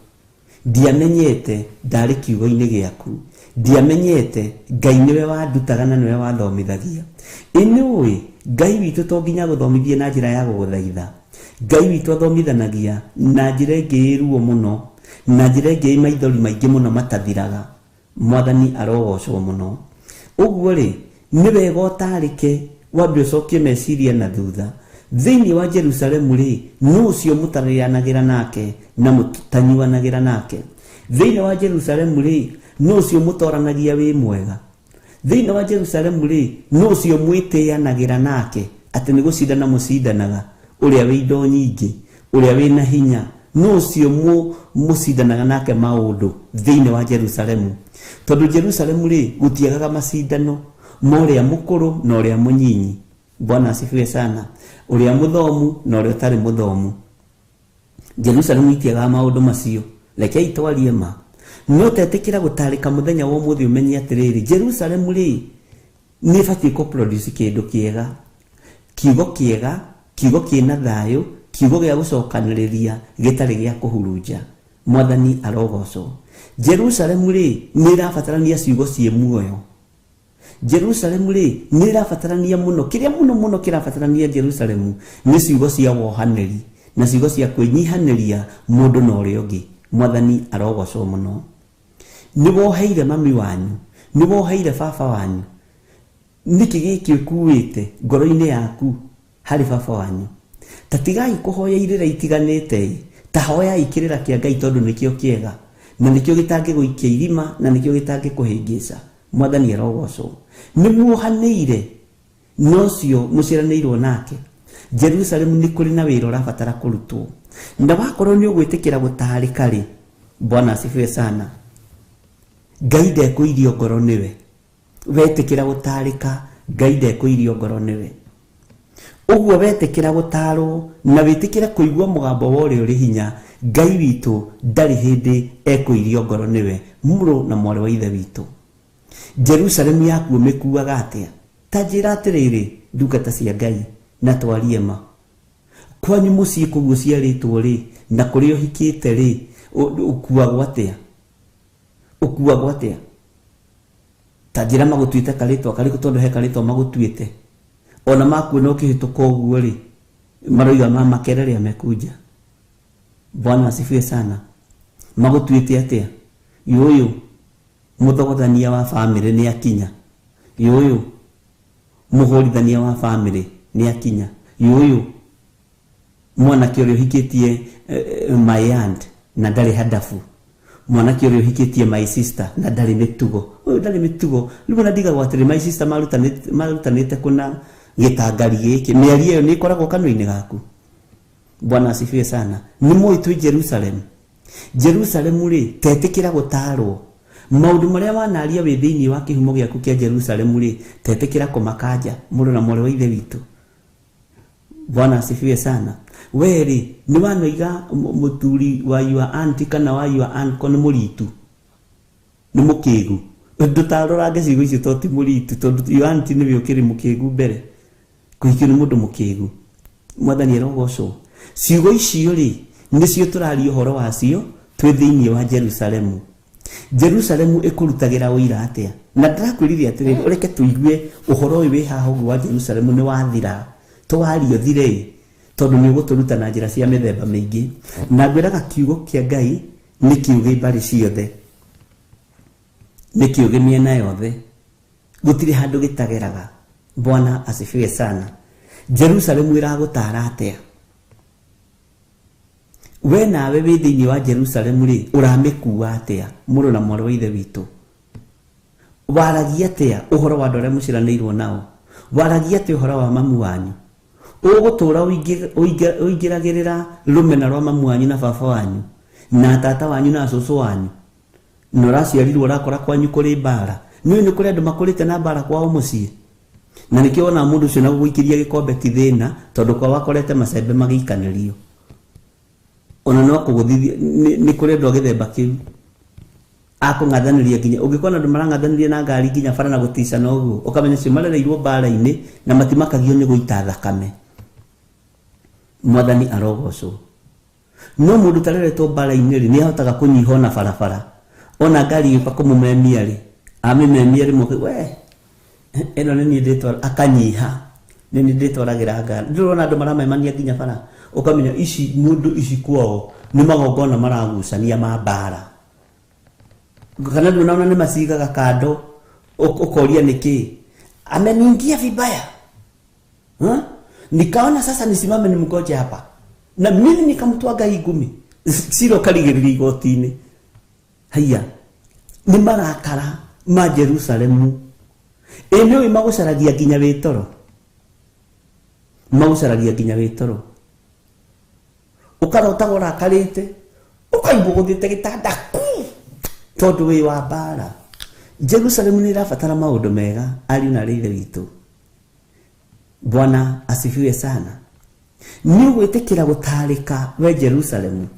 Speaker 2: ndiamenyete ndarĩ kiugo-inĩ gĩaku, ndiamenyete Ngai nĩwe wandutaga na nĩwe wathomithagia. Ĩ nĩ ũĩ Ngai witũ to nginya agũthomithie na njĩra ya gũgũthaitha. Ngai witũ athomithanagia na njĩra ĩngĩ ĩ ruo mũno, na njĩra ĩngĩ ĩ maithori maingĩ mũno matathiraga. Mwathani arogocwo mũno. Ũguo rĩ, nĩ wega ũtarĩke, wambe ũcokie meciria na thutha. Thĩinĩ wa Jerusalemu rĩ, nũ ũcio mũtarĩanagĩra nake na mũtanyuanagĩra nake? Thĩinĩ wa Jerusalemu rĩ, nũ ũcio mũtoranagia wĩ mwega? Thĩinĩ wa Jerusalemu rĩ, nũ ũcio mwĩtĩanagĩra nake atĩ nĩ gũcindana mũcindanaga, ũrĩa wĩ indo nyingĩ, ũrĩa wĩ na hinya? Nũ ũcio mũcindanaga nake maũndũ thĩinĩ wa Jerusalemu? Tondũ Jerusalemu rĩ, gũtiagaga macindano ma ũrĩa mũkũrũ na ũrĩa mũnyinyi. Bwana asifiwe sana. Ũrĩa mũthomu na ũrĩa ũtarĩ mũthomu. Jerusalemu itiagaga maũndũ macio. Rekei twarie ma. No tetĩkĩra gũtarĩka mũthenya wa ũmũthĩ ũmenye atĩrĩrĩ, Jerusalemu rĩ, nĩ ĩbatiĩ kũ produce kĩndũ kĩega, kiugo kĩega, kiugo kĩna thayũ, kiugo gĩa gũcokanĩrĩria gĩtarĩ gĩa kũhurunja. Mwathani arogocwo. Jerusalemu rĩ, nĩ ĩrabatarania ciugo ciĩ muoyo. Jerusalemu rĩ, nĩ ĩrabatarania mũno, kĩrĩa mũno mũno kĩrabatarania Jerusalemu nĩ ciugo cia wohanĩri Na ciugo cia kwĩnyihanĩria mũndũ na ũrĩa ũngĩ. Mwathani arogocwo mũno. Nĩ woheire mami wanyu, nĩ woheire baba wanyu, nĩkĩ gĩkĩ ũkuĩte ngoro-inĩ yaku harĩ baba wanyu? Ta tigai kũhoya irĩra itiganĩte, ta hoyai kĩrĩra kĩa Ngai tondũ nĩkĩo kĩega na nĩkĩo gĩtangĩgũikia irima na nĩkĩo gĩtangĩkũhĩngĩca. Mwathani arogocwo. Nĩ muohanĩire na ũcio mũciaranĩirwo nake. Jerusalemu nĩ kũrĩ na wĩra ũrabatara kũrutwo, na wakorwo nĩ ũgwĩtĩkĩra gũtarĩka rĩ, Bwana asifiwe sana, Ngai ndekũirio ngoro nĩwe. Wetĩkĩra gũtarĩka, Ngai ndekũirio ngoro nĩwe. Ũguo wetĩkĩra gũtarwo na wĩtĩkĩre kũigua mũgambo wa ũrĩa ũrĩ hinya, Ngai witũ ndarĩ hĩndĩ ekũirio ngoro nĩwe. Mũrũ na mwarĩ wa ithe witũ, Jerusalemu yaku ũmĩkuaga atĩa? Ta njĩra atĩrĩrĩ, ndungata cia Ngai, na twarie ma. Kwanyu mũciĩ kũu ũciarĩtwo rĩ, na kũrĩa ũhikĩte rĩ, ũkuagwo atĩa? Ũkuagwo atĩa? Ta njĩra magũtuĩte karĩtwa karĩkũ, tondũ he karĩtwa magũtuĩte. Ona makuona ũkĩhĩtũka ũguo rĩ, maroiga ma makerere amekunja. Bwana asifiwe sana. Magũtuĩte atĩa? Yũyũ mũthogothania wa bamĩrĩ nĩ akinya. Yũyũ mũhũrithania wa bamĩrĩ nĩ akinya. Yũyũ mwanake ũrĩa ũhikĩtie my aunt na ndarĩ hadabu. Mwanake ũrĩa ũhikĩtie my sister na ndarĩ mĩtugo. Ũyũ ndarĩ mĩtugo. Rĩu ona ndigagwo atĩrĩ, my sister marutanĩte kũna gĩtangari gĩkĩ. Mĩario ĩyo nĩ ĩkoragwo kanua-inĩ gaku. Bwana asifiwe sana. Nĩ mũĩ twĩ Jerusalem. Jerusalem rĩ, tetĩkĩra gũtarwo. Maũndũ marĩa wanaria wĩ thĩinĩ wa kĩhumo gĩaku kĩa Jerusalem rĩ, tetĩkĩra kũmakanja, mũrũ na mwarĩ wa ithe witũ. Bwana asifiwe sana. We rĩ, nĩ wanoiga mũthuri wa your aunt kana wa your uncle nĩ mũritu, nĩ mũkĩgu. Ndũtarorange ciugo icio tondũ ti mũritu, tondũ your aunt nĩwe ũkĩrĩ mũkĩgu mbere. Kũhikio nĩ mũndũ mũkĩgu. Mwathani arogocwo. Ciugo icio rĩ, nĩcio tũraria ũhoro wacio twĩ thĩinĩ wa Jerusalemu. Jerusalemu ĩkũrutagĩra ũira atĩa? Na ndĩrakwĩrire atĩrĩrĩ, ũreke tũigue ũhoro ũyũ wĩ haha ũguo wa Jerusalemu nĩ wathira. Tũwarie ũthire, tondũ nĩ ũgũtũruta na njĩra cia mĩthemba mĩingĩ. Na ngwĩraga kiugo kĩa Ngai nĩ kiugo mbarĩ ciothe, nĩ kiugo mĩena yothe, gũtirĩ handũ gĩtageraga. Bwana asifiwe sana. Jerusalemu ĩragũtara atĩa? We nawe wĩ thĩinĩ wa Jerusalemu rĩ, ũramĩkua atĩa? Mũrũ na mwarĩ wa ithe witũ, waragia atĩa ũhoro wa andũ arĩa mũciaranĩirwo nao? Waragia atĩa ũhoro wa mamu wanyu? Ũgũtũra ũingĩragĩrĩra rũmena rwa mamu wanyu na baba wanyu na tata wanyu na cũcũ wanyu, na ũraciarirwo ũrakora kwanyu kũrĩ mbara. Nĩũĩ nĩ kũrĩ andũ makũrĩte na mbara kwao mũciĩ, na nĩkĩo wonaga mũndũ ũcio na gũgũikĩria gĩkombe ti thĩna, tondũ kwao akorete macembe magĩikanĩrio. Ona no kũgũthithia, nĩ kũrĩ andũ a gĩthemba kĩu akũng'athanĩria nginya ũngĩkona andũ marang'athanĩria na ngari nginya bara na gũticana ũguo, ũkamenya acio marereirwo mbara-inĩ na matimakagio nĩ gũita thakame. Mwathani arogocwo. No mũndũ ũtareretwo mbara-inĩ rĩ, nĩ ahotaga kũnyiha ona barabara. Ona ngari ĩgĩũka kũmũmemia rĩ, amĩmemia rĩmwe, we ĩno nĩ niĩ ndĩtwara, akanyiha, nĩ niĩ ndĩtwaragĩra ngari. Ndũrona andũ maramemania nginya bara, ũkamenya ici mũndũ ici kwao nĩ magongona maragucania ma mbara. Kana ndũnaona nĩ macigaga kando, ũkoria nĩkĩ? Ameniingia vibaya. Nikaona sasa nisimame nimgoje hapa. Na mimi nikamtwaga hii ngumi. Cira ũkarigĩrĩria igoti-inĩ. Haiya, nĩ marakara ma Jerusalemu. Ĩ nĩũĩ magũcaragia nginya wĩ toro. Magũcaragia nginya wĩ toro. Ũkarotaga ũrakarĩte, ũkaigua ũgũthĩte gĩtanda ku, tondũ wĩ wa mbara. Jerusalemu nĩ ĩrabatara maũndũ mega, ariũ na aarĩ a ithe witũ. Bwana asifiwe sana. Nĩ ũgwĩtĩkĩra gũtarĩka we Jerusalemu,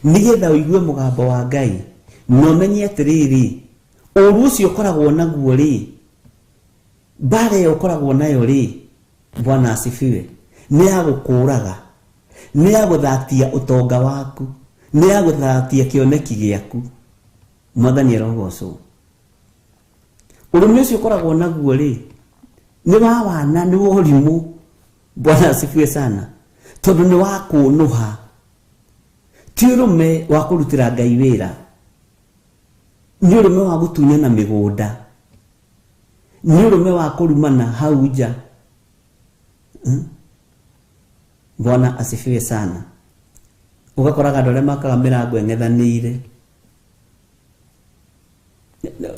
Speaker 2: nĩgetha ũigue mũgambo wa Ngai, na ũmenye atĩrĩrĩ, ũũru ũcio ũkoragwo naguo rĩ, mbara ĩyo ũkoragwo nayo rĩ, Bwana asifiwe, nĩ ya gũkũraga, nĩ ya gũthatia ũtonga waku, nĩ ya gũthatia kĩoneki gĩaku. Mwathani arogocwo. Ũrũme ũcio ũkoragwo naguo rĩ, nĩ wa wana, nĩ wa ũrimũ. Bwana asifiwe sana. Tondu ni wa kunuha. Ti urume wa kurutira Ngai wira. Ni urume wa gutunyana migunda. Ni urume wa kurumana hau nja. Bwana asifiwe sana. Ugakoraga andũ arĩa makaga mĩrango ĩng'ethanĩire.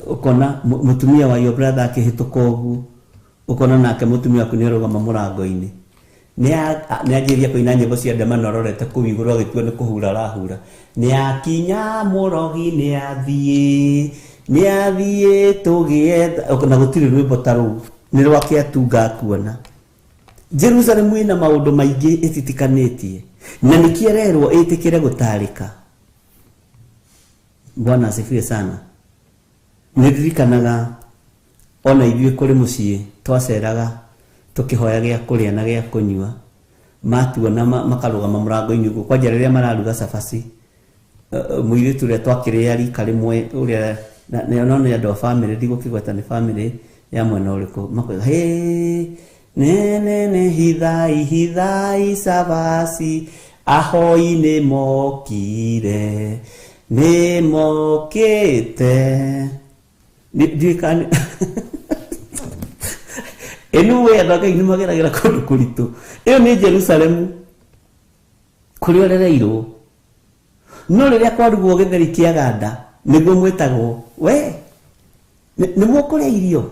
Speaker 2: Ukona mutumia wa your brother akĩhĩtũka ũguo, ukona nake mutumia waku nĩarũgama mũrango-inĩ. Nĩanjĩrĩria kũina nyĩmbo cia ndemano arorete kũu igũrũ agĩtua nĩ kũhura arahura. Nĩakinya mũrogi nĩathiĩ, nĩathiĩ tũgĩetha, na gũtirĩ rwĩmbo ta rũu, nĩ rwake atunga akuona. Jerusalemu ĩna maũndũ maingĩ ĩtitikanĩtie na nĩkĩo ĩrerwo ĩtĩkĩre gũtarĩka. Bwana asifiwe sana. Nĩndirikanaga ona ithuĩ kũrĩ mũciĩ twaceraga tũkĩhoya gĩa kũrĩa na gĩa kũnyua, matuona makarũgama mũrango-inĩ ũguo kwanja rĩrĩa mararuga cabaci. Mũirĩtu ũrĩa twakĩrĩa rika rĩmwe ũrĩa no nĩ andũ a bamĩrĩ, ndigũkĩgweta nĩ bamĩrĩ ya mwena ũrĩkũ, makoiga hĩ nene hithai hithai cabaci ahoi nĩ mokire nĩ mokĩte. Ndiũĩ kana anyway andũ a Ngai nĩ mageragĩra kũndũ kũritũ. Ĩyo nĩ Jerusalemu kũrĩa ũrereirwo. No rĩrĩa kwarugwo gĩtheri kĩa ganda nĩguo mwĩtagwo we nĩ mũkũrĩa irio,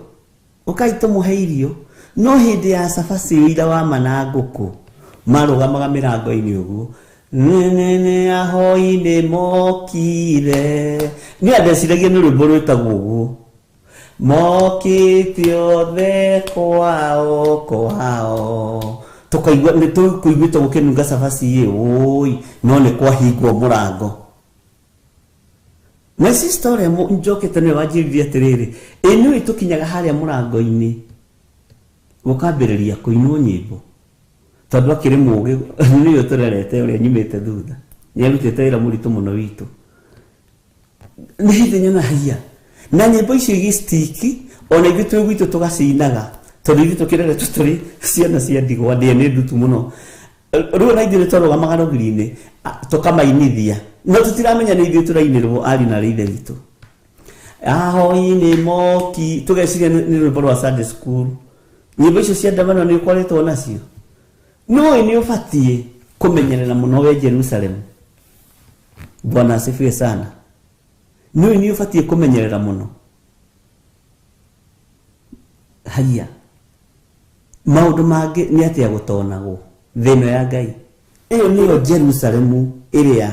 Speaker 2: ũkai tũmũhe irio. No hĩndĩ ya cabaci ũira wa ma na ngũkũ marũgamaga mĩrango-inĩ ũguo, nene ahoi nĩ mokire. Niĩ andeciragia nĩ rwĩmbo rwĩtagwo ũguo, mokĩte othe kwao kwao. Tũkaigua nĩ tũkũiguĩte gũkĩnunga cabaci ĩ ũi, no nĩ kwahingwo mũrango. My sister ũrĩa njokete nĩwe wanjĩrire atĩrĩrĩ, ĩ nĩũĩ tũkinyaga harĩa mũrango-inĩ gũkambĩrĩria kũinwo nyĩmbo, tondũ akĩrĩ mũũgĩ nĩwe tũrerete ũrĩa nyumĩte thutha, nĩarutĩte wĩra mũritũ mũno witũ. Nĩ hĩndĩ nyona haiya na nyĩmbo icio igĩstiki, ona ithuĩ twĩ gwitũ tũgacinaga, tondũ ithuĩ tũkĩreretwo tũrĩ ciana cia ndigwa, ndĩe nĩ ndutu mũno. Rĩu ona ithuĩ nĩtwarũgamaga rũgiri-inĩ tũkamainithia, no tũtiramenya nĩ ithuĩ tũrainĩrwo ari na arĩ ithe witũ. Ahoi nĩ moki, tũgeciria nĩ rwĩmbo rwa Sunday school. Nyĩmbo icio cia ndemano nĩ ũkoretwo nacio. No nĩ ũbatiĩ kũmenyerera mũno we Jerusalemu. Bwana asifiwe sana. No nĩ ũbatiĩ kũmenyerera mũno. Haiya maũndũ mangĩ nĩ atĩa gũtonagwo thĩ ĩno ya Ngai. Ĩyo nĩyo Jerusalemu ĩrĩa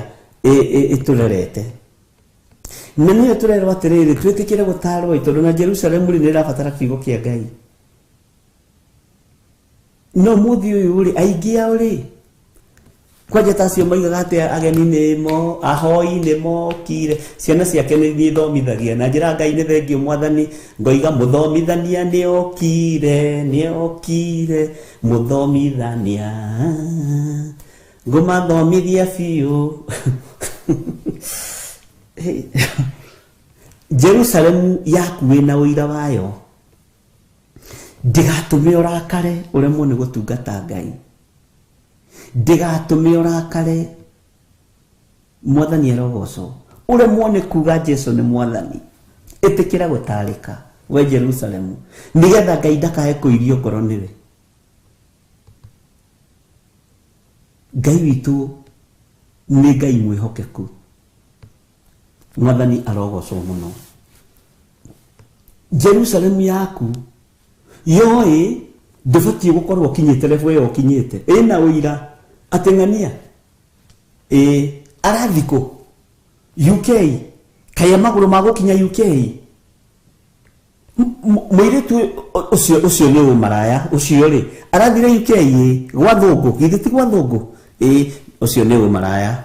Speaker 2: ĩtũrerete. Na nĩyo tũrerwo atĩrĩrĩ, twĩtĩkĩre gũtarwo tondũ na Jerusalemu rĩ nĩ ĩrabatara kiugo kĩa Ngai. No mũthĩ ũyũ rĩ, aingĩ ao rĩ, kwanja ta acio maigaga atĩ ageni nĩmo, ahoi nĩmokire, ciana ciake nĩ ithomithagia na njĩra Ngai nĩ thengio mwathani, ngoiga mũthomithania nĩokire, nĩokire, mũthomithania ngũmathomithia biũ. Jerusalemu yaku ĩna ũira wayo, ndĩgatũme ũrakare ũremwo nĩ gũtungata Ngai, ndĩgatũme ũrakare mwathani arogocwo, ũremwo nĩ kuga Jesu nĩ mwathani. Ĩtĩkĩra gũtarĩka we Jerusalemu, nĩgetha Ngai ndakae kũirio ngoro nĩwe. Ngai witũ nĩ Ngai mwĩhokeku. Mwathani arogocwo mũno. Jerusalemu yaku yoĩ ndũbatiĩ gũkorwo ũkinyĩte level ĩyo ũkinyĩte, ĩna ũira atĩ ng'ania ĩ arathi kũ UK, kaĩ magũrũ ma gũkinya UK. Mũirĩtu ũcio nĩ ũmaraya ũcio rĩ arathire UK ĩ gwa thũngũ, githĩ ti gwa thũngũ ĩ ũcio nĩ ũmaraya,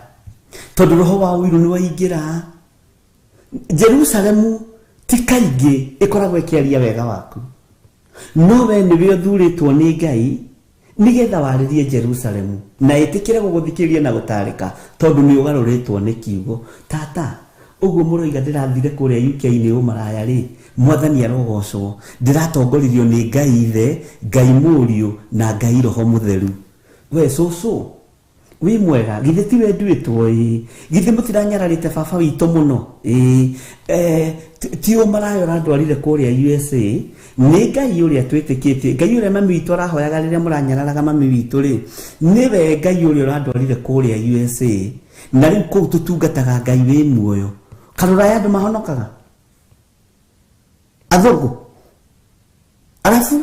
Speaker 2: tondũ roho wa ũiru nĩ waingĩra. Jerusalemu ti kaingĩ ĩkoragwo ĩkĩaria wega waku, no we nĩwe ũthurĩtwo nĩ Ngai nĩgetha warĩrie Jerusalemu na ĩtĩkĩre gũgũthikĩrĩria na gũtarĩka, tondũ nĩ ũgarũrĩtwo nĩ kiugo. Tata, ũguo mũroiga ndĩrathire kũrĩa UK nĩ ũmaraya rĩ, mwathani arogocwo, ndĩratongoririo nĩ Ngai Ithe, Ngai Mũriũ na Ngai Roho Mũtheru. We cũcũ, Wĩ mwega githĩ ti we nduĩtwo ĩ githĩ mũtiranyararĩte baba witũ mũno ĩ ti ũ maraya ũrandwarire kũrĩa USA nĩ Ngai ũrĩa twĩtĩkĩtie Ngai ũrĩa mami witũ arahoyaga rĩrĩa mũranyararaga mami witũ rĩ nĩwe Ngai ũrĩa ũrandwarire kũrĩa USA na rĩu kũu tũtungataga Ngai wĩ muoyo karũraya andũ mahonokaga athũngũ arabu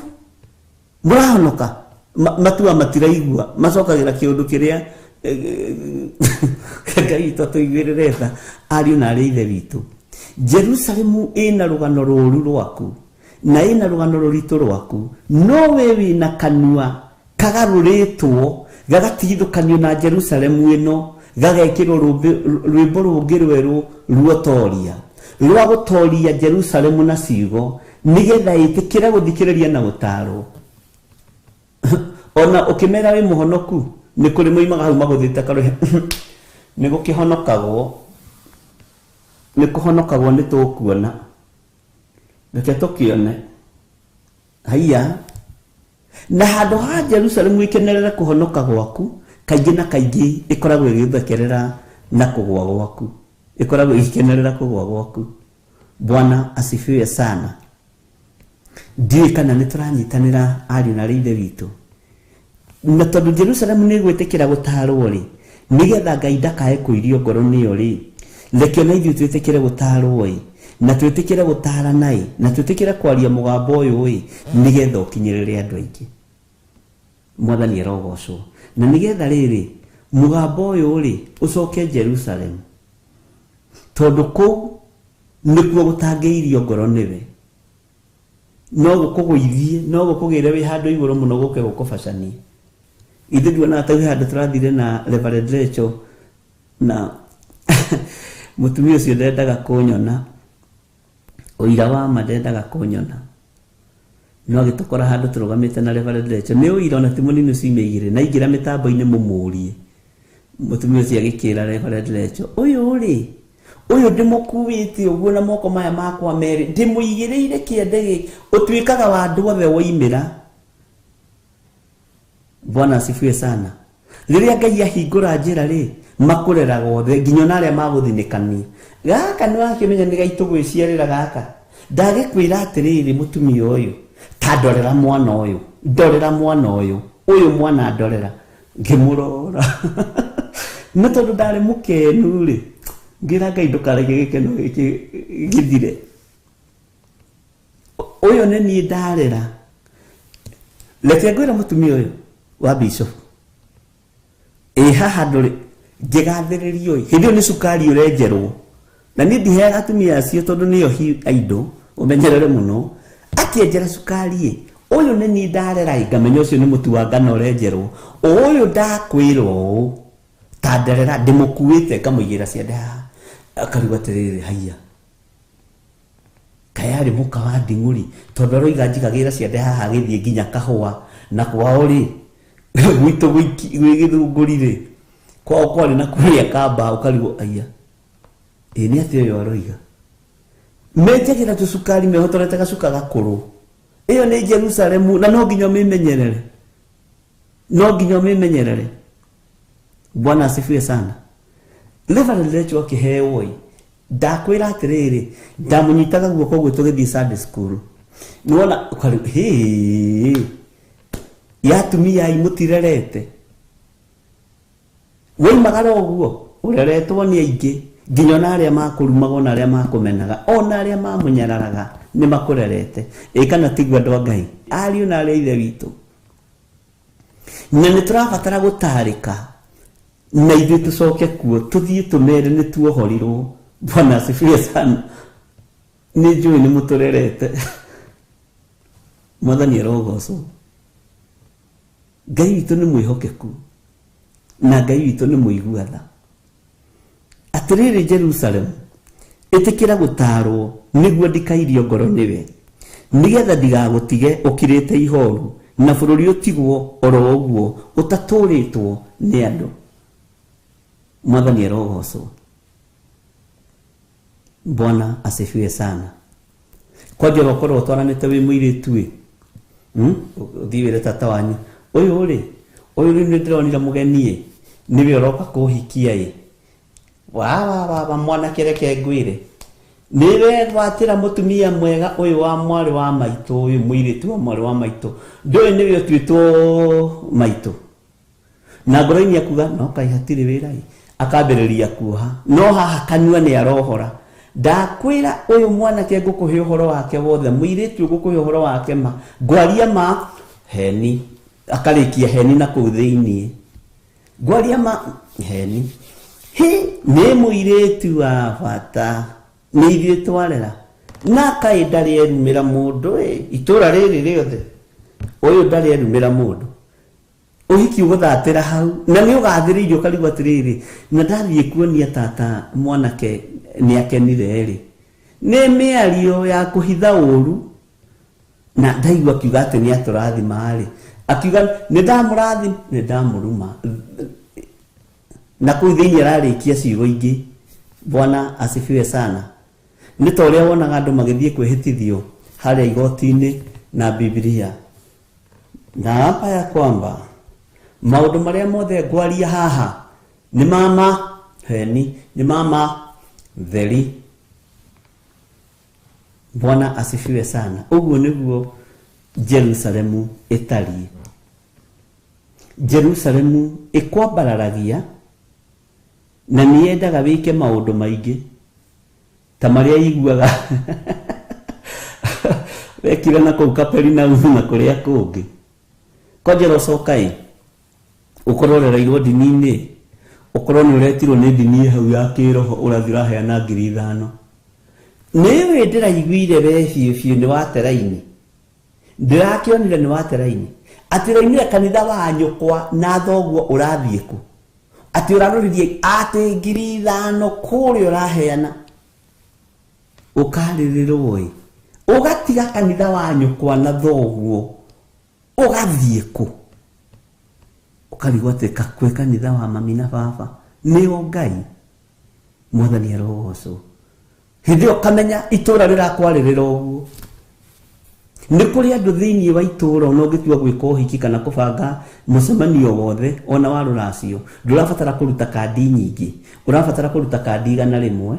Speaker 2: mũrahonoka matua matiraigua macokagĩra kĩũndũ kĩrĩa Ngai witũ atũiguĩrĩre tha ariũ na arĩ ithe witũ Jerusalemu ĩna rũgano rũru rwaku na ĩna rũgano rũritũ rwaku no we wĩna kanua kagarũrĩtwo gagatigithũkanio na Jerusalemu ĩno gagekĩrwo rwĩmbo rũngĩ rwerũ ruotoria rwa gũtoria Jerusalemu na ciugo nĩgetha ĩtĩkĩre gũthikĩrĩria na gũtarwo ona ũkĩmera wĩ mũhonoku nĩ kũrĩ moimaga hau magũthĩte karũhe nĩ gũkĩhonokagwo nĩ kũhonokagwo nĩ tũkuona reke tũkĩone haiya na handũ ha Jerusalemu ĩkenerere kũhonoka gwaku kaingĩ na kaingĩ ĩkoragwo ĩgĩthekerera na kũgwa gwaku ĩkoragwo ĩgĩkenerera kũgwa gwaku. Bwana asifiwe sana. Ndiũĩ kana nĩ tũranyitanĩra ariũ na arĩ ithe witũ na tondũ Jerusalemu nĩ ĩgwĩtĩkĩra gũtarwo rĩ nĩgetha Ngai ndakae kũirio ngoro nĩyo rĩ reke ona ithuĩ twĩtĩkĩre gũtarwo ĩ na twĩtĩkĩre gũtarana ĩ na twĩtĩkĩre kwaria mũgambo ũyũ ĩ nĩgetha ũkinyĩrĩre andũ aingĩ. Mwathani arogocwo na nĩgetha rĩrĩ mũgambo ũyũ rĩ ũcoke Jerusalemu tondũ kũu nĩkuo gũtangĩirio ngoro nĩwe no gũkũgũithie no gũkũgĩre wĩ handũ igũrũ mũno gũke gũkũbacanie. Ithuĩ nduonaga ta kwĩ handũ tũrathire na Reverend Rachel na mũtumia ũcio ndendaga kũnyona ũira wa ma ndendaga kũnyona no agĩtũkora handũ tũrũgamĩte na Reverend Rachel nĩ ũira ona ti mũnini ciumia igĩrĩ na aingĩra mĩtambo-inĩ mũmũrie mũtumia ũcio agĩkĩra Reverend Rachel ũyũ rĩ ũyũ ndĩmũkuĩte ũguo na moko maya makwa merĩ ndĩmũigĩrĩire kĩande gĩkĩ ũtuĩkaga wa andũ othe woimĩra. Bwana asifiwe sana. Rĩrĩa Ngai ahingũra njĩra rĩ makũreraga othe nginya ona arĩa magũthinĩkania gaka nĩ wakĩmenya nĩ gaitũ gwĩciarĩra gaka ndagĩkwĩra atĩrĩrĩ mũtumia ũyũ ta ndorera mwana ũyũ ndorera mwana ũyũ ũyũ mwana ndorera ngĩmũrora no tondũ ndarĩ mũkenu rĩ ngĩra Ngai ndũkareke gĩkeno gĩkĩ gĩthire ũyũ nĩ niĩ ndarera reke ngwĩre mũtumia ũyũ wa bishop ĩ haha ndũrĩ ngĩgathĩrĩrio ĩ hĩndĩ ĩyo nĩ cukari ũrenjerwo na niĩ ndiheaga atumia acio tondũ nĩo aindo ũmenyerere mũno akĩenjera cukari ĩ ũyũ nĩ niĩ ndarera ĩ ngamenya ũcio nĩ mũtu wa ngano ũrenjerwo ũyũ ndakwĩra ũũ ta nderera ndĩmũkuĩte ngamũigĩra ciande haha akarigwo atĩrĩrĩ haiya kayarĩ mũka wa nding'ũri tondũ aroiga njigagĩra ciande haha agĩthiĩ nginya kahũa na kwao rĩ gwitũ gwĩ gĩthũngũri rĩ kwao kwarĩ na kũrĩa kamba ũkarigwo aiya ĩ nĩ atĩa ũyũ aroiga menjagĩra tũcukari mehotorete gacuka gakũrũ ĩyo nĩ Jerusalemu na no nginya ũmĩmenyerere no nginya ũmĩmenyerere. Bwana asifiwe sana. Reverend Rachel akĩheo ĩ ndakwĩra atĩrĩrĩ ndamũnyitaga guoko ũguo tũgĩthiĩ Sunday school nĩwona hĩ ya atumia ai mũtirerete woimagara ũguo ũreretwo nĩ aingĩ nginya ona arĩa makũrumaga ona arĩa makũmenaga ona arĩa mamũnyararaga nĩ makũrerete ĩ kana tiguo andũ a Ngai ariũ na arĩa ithe witũ na nĩ tũrabatara gũtarĩka na ithuĩ tũcoke kuo tũthiĩ tũmere nĩ tuohorirwo. Bwana asifiwe sana. Nĩ njũĩ nĩ mũtũrerete. Mwathani arogocwo. Ngai witũ nĩ mwĩhokeku na Ngai witũ nĩ mũigua tha. Atĩrĩrĩ Jerusalemu ĩtĩkĩra gũtarwo nĩguo ndikairio ngoro nĩwe nĩgetha ndigagũtige ũkirĩte ihoru na bũrũri ũtigwo oro ũguo ũtatũrĩtwo nĩ andũ. Mwathani arogocwo. Bwana asifiwe sana. Kwanja ũkorwo ũtwaranĩte wĩ mũirĩtu ĩ ũthiĩ wĩre tata wanyu ũyũ rĩ ũyũ rĩu nĩ ndĩronire mũgeni ĩ Nĩwe ũroka kũhikia ĩ. Wa wa wa wa mwanake reke ngwĩre. Nĩwe gwatĩra mũtumia mwega ũyũ wa mwarĩ wa maitũ ũyũ mũirĩtu wa mwarĩ wa maitũ. Ndũĩ nĩwe ũtuĩtwo maitũ. Na ngoro-inĩ akuga no kaĩ hatirĩ wĩra ĩ. Akambĩrĩria kuoha. No haha kanua nĩ arohora. Ndakwĩra ũyũ mwanake ngũkũhe ũhoro wake wothe, mũirĩtu ngũkũhe ũhoro wake ma. Ngwaria ma heni. Akarĩkia heni na kũu thĩiniĩ. Ngwaria ma heni. Hĩ nĩ mũirĩtu wa bata. Nĩ ithuĩ twarera. Na kaĩ ndarĩ erumĩra mũndũ ĩ. Itũra rĩrĩ rĩothe. Ũyũ ndarĩ erumĩra mũndũ. Ũhiki ũgũthatĩra hau na nĩ ũgathĩrĩirio ũkarigwo atĩrĩrĩ na ndathiĩ kuonia tata mwanake nĩ akenire rĩ. Nĩ mĩario ya kũhitha ũru na ndaigua akiuga atĩ nĩ atũrathima rĩ. Akiuga nĩ ndamũrathima nĩ ndamũruma. Na kũu thĩinĩ ararĩkia ciugo ingĩ. Bwana asifiwe sana. Nĩ ta ũrĩa wonaga andũ magĩthiĩ kwĩhĩtithio harĩa igoti-inĩ na Biblia. Na hapa ya kwamba maũndũ marĩa mothe ngwaria haha nĩ mama heni, nĩ mama theri. Bwana asifiwe sana. Ũguo nĩguo Jerusalemu ĩtariĩ. Jerusalemu ĩkwambararagia na nĩ yendaga wĩke maũndũ maingĩ ta marĩa iguaga wekire na kũu Kaperinaumu na kũrĩa kũngĩ. Kwanjĩra ũcoka ĩ ũkorwo ũrereirwo ndini-inĩ, ũkorwo nĩ ũretirwo nĩ ndini hau ya kĩroho ũrathiĩ ũraheana 5,000. Nĩũĩ ndĩraiguire we biũ biũ nĩ wateraini. Ndĩrakĩonire nĩ wateraini. Atĩ ũraumire kanitha wa nyũkwa na thoguo ũrathiĩ kũ? Atĩ ũraroririe atĩ 5,000 kũrĩa ũraheana. Ũkarĩrĩrwo ĩ. Ũgatiga kanitha wa nyũkwa na thoguo ũgathiĩ kũ? Ũkarigwo atĩ kwĩ kanitha wa mami na baba nĩo Ngai. Mwathani arogocwo. Hĩndĩ ĩyo ũkamenya itũra rĩrakwarĩrĩra ũguo. Nĩ kũrĩ andũ thĩinĩ wa itũra ona ũngĩtua gwĩka ũhiki kana kũbanga mũcemanio wothe ona wa rũracio, ndũrabatara kũruta kandi nyingĩ, ũrabatara kũruta kandi 100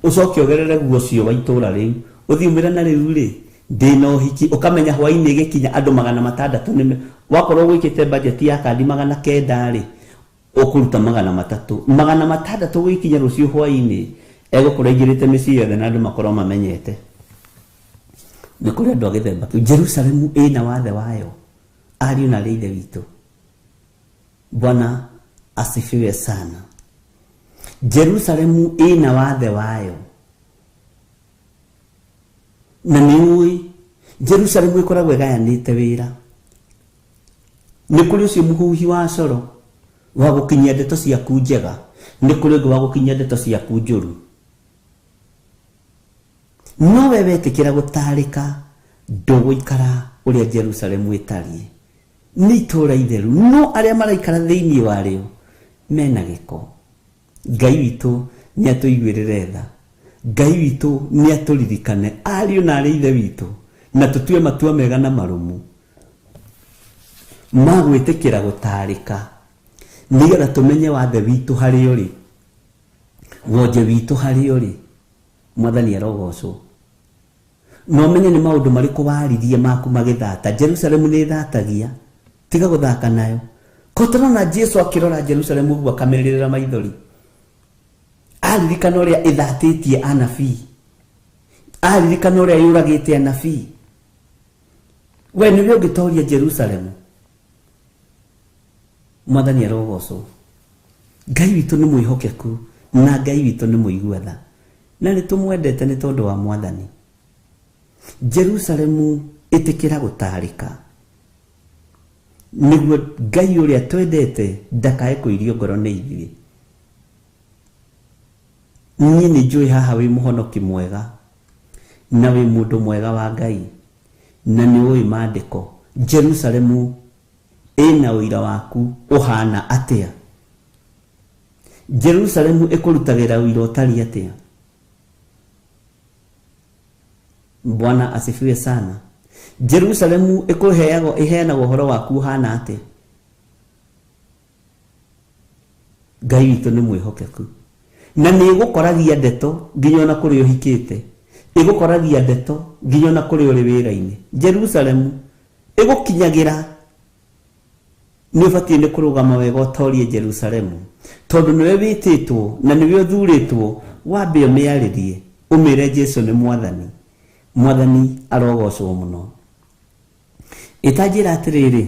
Speaker 2: ũcoke ũgerere guo ũcio wa itũra rĩu ũthiĩ ũmĩre na rĩu rĩ ndĩna ũhiki, ũkamenya hwaĩ-inĩ ĩgĩkinya andũ 600 nĩ wakorwo gwĩkĩte budget ya kandi 900 rĩ ũkũruta 300. 600 gũgĩkinya rũciũ hwaĩ-inĩ egũkorwo aingĩrĩte mĩciĩ yothe na andũ makorwo mamenyete. Nĩ kũrĩ andũ a gĩthemba kĩu. Jerusalemu ĩna wathe wayo ariũ na arĩ ithe witũ. Bwana asifiwe sana. Jerusalemu ĩna wathe wayo na nĩ ũĩ Jerusalemu ĩkoragwo ĩgayanĩte wĩra. Nĩ kũrĩ ũcio mũhuhi wa coro wa gũkinyia ndeto ciaku njega, nĩ kũrĩ ũngĩ wa gũkinyia ndeto ciaku njũru. No we wetĩkĩra gũtarĩka ndũgũikara ũrĩa Jerusalemu ĩtariĩ. Nĩ itũũra itheru, no arĩa maraikara thĩinĩ warĩo mena gĩko. Ngai witũ nĩ atũiguĩrĩre tha. Ngai witũ nĩ atũririkane ariũ na arĩ ithe witũ, na tũtue matua mega na marũmu ma gwĩtĩkĩra gũtarĩka nĩgetha tũmenye wathe witũ harĩa ũrĩ, wonje witũ harĩa ũrĩ. Mwathani arogocwo. No menye nĩ maũndũ marĩkũ waririe maku magĩthata. Jerusalemu nĩ ĩthatagia, tiga gũthaka nayo. Ko tũrona Jesu akĩrora Jerusalemu ũguo akamĩrĩrĩra maithori. Aririkana ũrĩa ĩthatĩtie anabii, aririkana ũrĩa yũragĩte anabii. We nĩwe ũngĩtoria Jerusalemu. Mwathani arogocwo. Ngai witũ nĩ mwĩhokeku na Ngai witũ nĩ mũigua tha, na nĩ tũmwendete nĩ tondũ wa Mwathani. Jerusalemu ĩtĩkĩra gũtarĩka nĩguo Ngai ũrĩa twendete ndakae kũirio ngoro nĩ ithuĩ. Niĩ nĩ njũĩ haha wĩ mũhonoki mwega na wĩ mũndũ mwega wa Ngai na nĩ ũĩ maandĩko. Jerusalemu ĩna ũira waku ũhana atĩa? Jerusalemu ĩkũrutagĩra ũira ũtariĩ atĩa? Bwana asifiwe sana. Jerusalemu ĩkũheagwo ĩheanaga ũhoro waku ũhana atĩa? Ngai witũ nĩ mwĩhokeku na nĩ ĩgũkoragia ndeto nginya ona kũrĩa ũhikĩte, ĩgũkoragia ndeto nginya ona kũrĩa ũrĩ wĩra-inĩ. Jerusalemu ĩgũkinyagĩra. Nĩ ũbatiĩ nĩ kũrũgama wega ũtorie Jerusalemu, tondũ nĩwe wĩtĩtwo na nĩwe ũthurĩtwo. Wambe ũmĩarĩrie, ũmĩre Jesu nĩ mwathani. Mwathani arogocwo mũno. Ĩtanjĩra atĩrĩrĩ,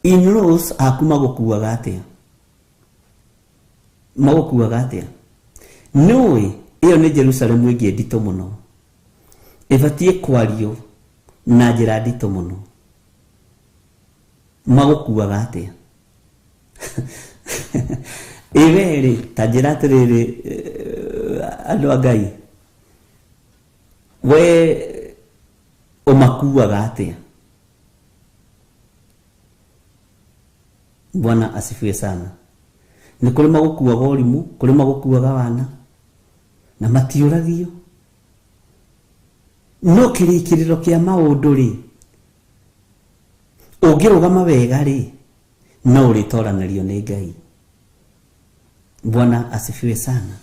Speaker 2: in-laws aku magũkuaga atĩa? Magũkuaga atĩa? Nĩũĩ ĩyo nĩ Jerusalemu ĩngĩ nditũ mũno, ĩbatiĩ kwario na njĩra nditũ mũno. Magũkuaga atĩa? Ĩwe rĩ, ta njĩra atĩrĩrĩ, andũ a Ngai, we ũmakuaga atĩa? Bwana asifiwe sana. Nĩ kũrĩ magũkuaga ũrimũ, kũrĩ magũkuaga wana na matiũragio. No kĩrĩkĩrĩro kĩa maũndũ rĩ, ũngĩrũgama wega rĩ, no ũrĩtoranĩrio nĩ Ngai. Bwana asifiwe sana.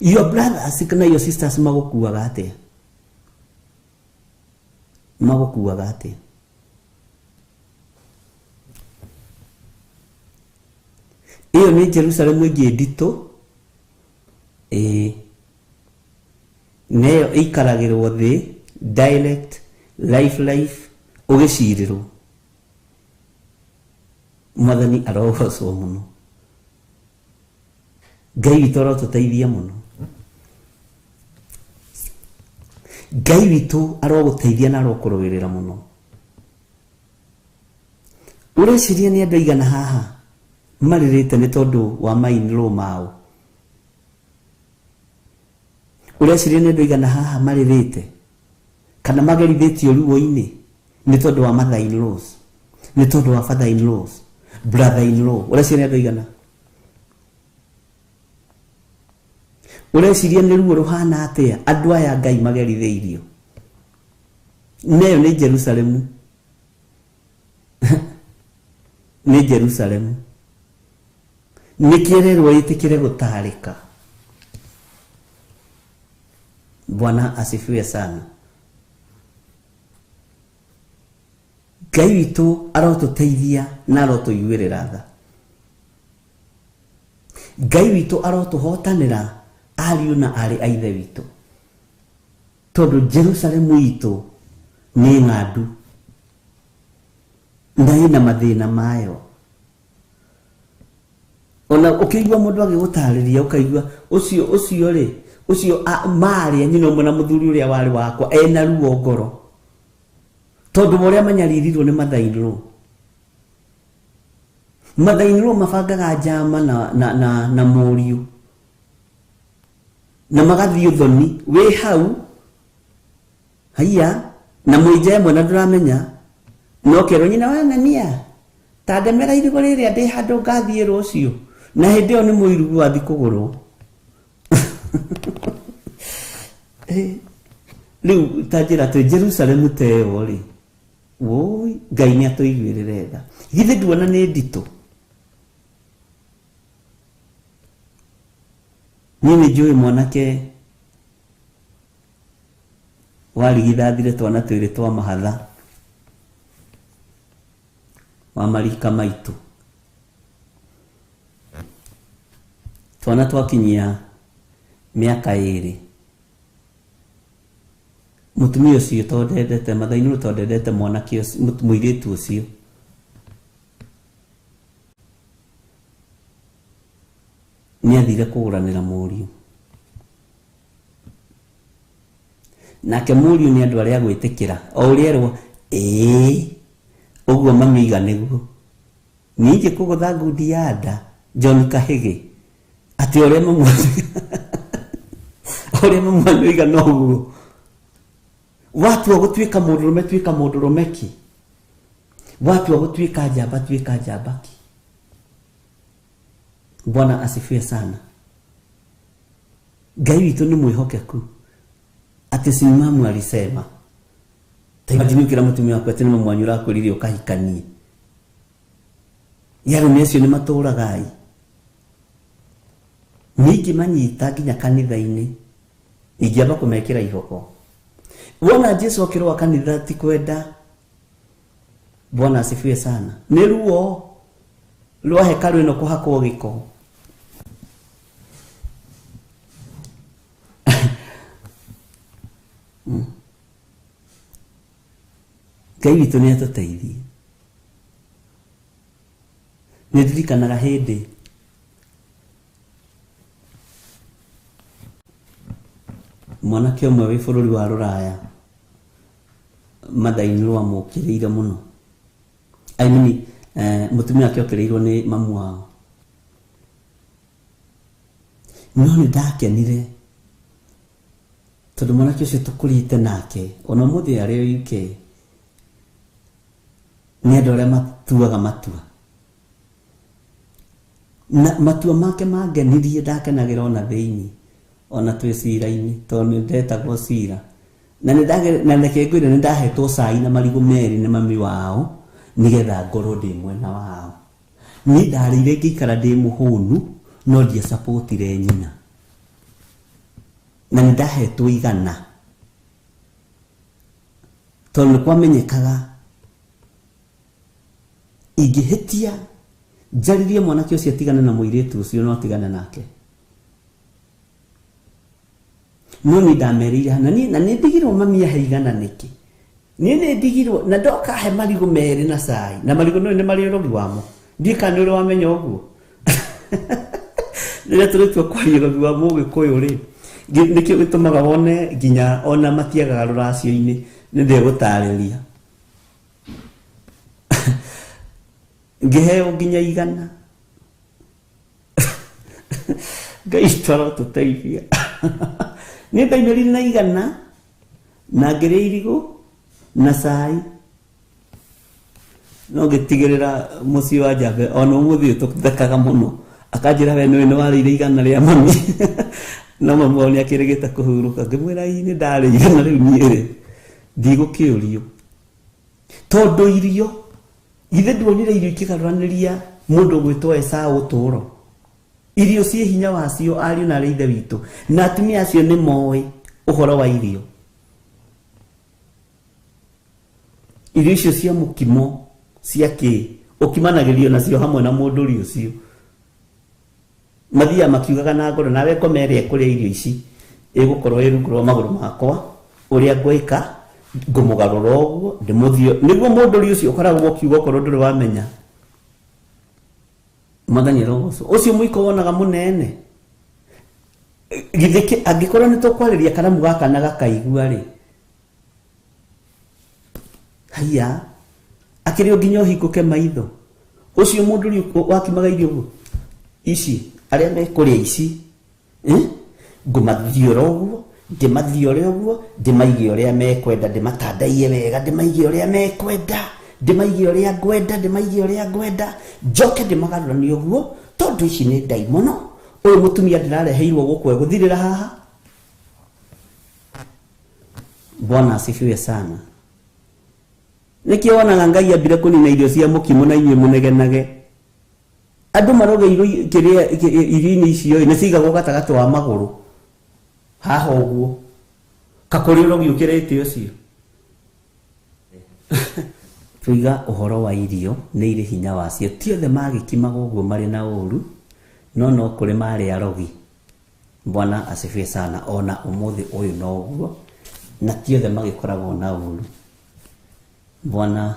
Speaker 2: Your brothers kana your sisters magũkuaga atĩa? Magũkuaga atĩa? Ĩyo nĩ Jerusalemu ĩngĩ nditũ, ĩĩ, neyo ĩikaragĩrwo thĩ direct life life ũgĩcirĩrwo. Mwathani arogocwo mũno. Ngai witũ arotũteithia mũno. Ngai witũ arogũteithia na arokũrũĩrĩra mũno. Ũreciria nĩ andũ aigana haha marĩrĩte nĩ tondũ wa ma-in-law mao? Ũreciria nĩ andũ aigana haha marĩrĩte kana magerithĩtio ruo-inĩ nĩ tondũ wa mother-in-laws, nĩ tondũ wa father-in-laws, brother-in-law? Ũreciria nĩ andũ aigana? Ũreciria nĩ ruo rũhana atĩa andũ aya Ngai magerithĩirio? Neyo nĩ Jerusalemu. Nĩ Jerusalemu. Nĩ kĩererwo ĩtĩkĩre gũtarĩka. Bwana asifiwe sana. Ngai witũ arotũteithia na arotũiguĩrĩra tha. Ngai witũ arotũhotanĩra ariũ na aarĩ a ithe witũ, tondũ Jerusalemu itũ nĩ ng'andu na ĩna mathĩna mayo. Ona ũkĩigua mũndũ agĩgũtarĩria ũkaigua ũcio ũcio rĩ, ũcio marĩ nyina ũmwe na mũthuri ũrĩa warĩ wakwa ena ruo ngoro, tondũ ũrĩa manyaririrwo nĩ mother-in-law. Mother-in-law mabangaga njama na mũriũ na magathiĩ ũthoni wĩ hau haiya na mũinja ĩmwe na ndũramenya, no kerwo nyina wa ng'ania ta ndemera irigũ rĩrĩa ndĩ handũ ngathiĩ rũciũ, na hĩndĩ ĩyo nĩ mũirugu wathiĩ kũgũrwo. Rĩu ta njĩra twĩ Jerusalemu ta ĩyo rĩ, woi, Ngai nĩ atũiguĩrĩre tha. Githĩ nduona nĩ nditũ? Niĩ nĩ njũĩ mwanake warigithathire twana twĩrĩ twa mahatha wa marika maitũ. Twana twakinyia mĩaka 2. Mũtumia ũcio tondũ ndendete mother-in-law, tondũ ndendete mwanake ũcio, mũirĩtu ũcio, nĩ athire kũgũranĩra mũriũ. Nake mũriũ nĩ andũ arĩa gwĩtĩkĩra o ũrĩa erwo ĩĩ ũguo mamiga nĩguo. Ningĩ kũgũtha ngundi ya nda John Kahĩgĩ atĩ ũrĩa mamwanoiga noguo. Watua gũtuĩka mũndũrũme tuĩka mũndũrũme ki, watua gũtuĩka njamba tuĩka njamba ki. Bwana asifiwe sana. Ngai witũ nĩ mwĩhokeku. Atĩ simamu alisema. Ta imagine ũkĩra mũtumia waku atĩ nĩ mwanyu ũrakwĩrire ũkahikanie. Yarũme acio nĩ matũraga ai. Ningĩ manyita nginya kanitha-inĩ ingĩamba kũmekĩra ihoko. Wona Jesu akĩrũa kanitha ti kwenda. Bwana asifiwe sana. Nĩ ruo rwa hekarũ ĩno kũhakwo gĩko. Ngai witũ nĩ atũteithie. Nĩ ndirikanaga hĩndĩ mwanake ũmwe wĩ bũrũri wa rũraya mother-in-law amũkĩrĩire mũno. I mean, mũtumia wake okĩrĩirwo nĩ mamu wao. No nĩ ndakenire tondũ mwanake ũcio tũkũrĩte nake ona ũmũthĩ arĩ o UK nĩ andũ arĩa matuaga matua. Na matua make mangenirie ndakenagĩra ona thĩinĩ ona twĩ cira-inĩ tondũ nĩ ndetagwo cira. Na nĩ na reke ngwĩre nĩ ndahetwo cai na marigũ merĩ nĩ mami wao nĩgetha ngorwo ndĩ mwena wao. Niĩ ndarĩire ngĩikara ndĩ mũhũnu no ndiacapotire nyina. Na nĩ ndahetwo igana tondũ nĩ kwamenyekaga ingĩhĩtia njarĩrie mwanake ũcio atigane na mũirĩtu ũcio no atigane nake. No niĩ ndamerĩire na niĩ na nĩ ndigirwo mami ahe igana nĩkĩ. Niĩ nĩ ndigirwo na ndoka he marigũ merĩ na cai na marigũ nĩ marĩ ũrogi wamo. Ndiũĩ kana nĩ ũrĩ wamenya ũguo. Rĩrĩa tũrĩtua kwaria ũrogi wa mũgĩkũyũ rĩ, nĩkĩo gĩtũmaga wone nginya ona matiagaga rũracio-inĩ nĩ ndegũtarĩria. Ngĩheo nginya igana. Ngai witũ arotũteithia. Niĩ ndaimĩrire na igana na ngĩrĩa irigũ na cai no ngĩtigĩrĩra mũciĩ wa Njambe ona ũmũthĩ ũyũ tũthekaga mũno akanjĩra we nĩwe nĩwarĩire igana rĩa mami. No mami wao nĩakĩrĩgĩte kũhurũka. Ngĩmwĩra ii nĩ ndarĩire na rĩu niĩ rĩ ndigũkĩũrio tondũ irio githĩ nduonire irio ikĩgarũranĩria mũndũ ũgwĩtwo Esau ũtũũro. Irio ciĩ hinya wacio ariũ na arĩ ithe witũ na atumia acio nĩ moĩ ũhoro wa irio. Irio icio cia mũkimo cia kĩ ũkimanagĩrio nacio hamwe na mũndũri ũcio. Mathiaga makiugaga na ngoro nawe ngoma ĩrĩa ĩkũrĩa irio ici ĩgũkorwo ĩ rungu rwa magũrũ makwa ũrĩa ngwĩka ngũmũgarũra ũguo ndĩmũthio nĩguo mũndũri ũcio ũkoragwo ũkiuga okorwo ndũrĩ wamenya. Mwathani arogocwo. Ũcio mũiko wonaga mũnene githĩ angĩkorwo nĩ tũkwarĩria karamu gaka na gakaigua rĩ haiya akĩrĩ o nginya ũhingũke maitho. Ũcio mũndũri wakimaga irio ũguo ici arĩa mekũrĩa ici ngũmathiora ũguo ndĩmathiore ũguo ndĩmaige ũrĩa mekwenda ndĩmatandaiye wega ndĩmaige ũrĩa mekwenda ndĩmaige ũrĩa ngwenda ndĩmaige ũrĩa ngwenda njoke ndĩmagarũranie ũguo tondũ ici nĩ ndaimono. Ũyũ mũtumia ndĩrareheirwo gũkũ egũthirĩra haha. Bwana asifiwe sana. Nĩkĩo wonaga Ngai ambire kũnina irio cia mũkimo na inyuĩ mũnegenage. Andũ marogeirwo kĩrĩa irio-inĩ icio nĩ cigagwo gatagatĩ wa magũrũ haha ũguo kakũrĩ ũrogi ũkĩrĩte ũcio. Tuiga ũhoro wa irio nĩ irĩ hinya wacio. Ti othe magĩkimaga ũguo marĩ na ũru no no kũrĩ marĩ arogi. Bwana asifiwe sana. Ona ũmũthĩ ũyũ noguo na ti othe magĩkoragwo na ũru. Bwana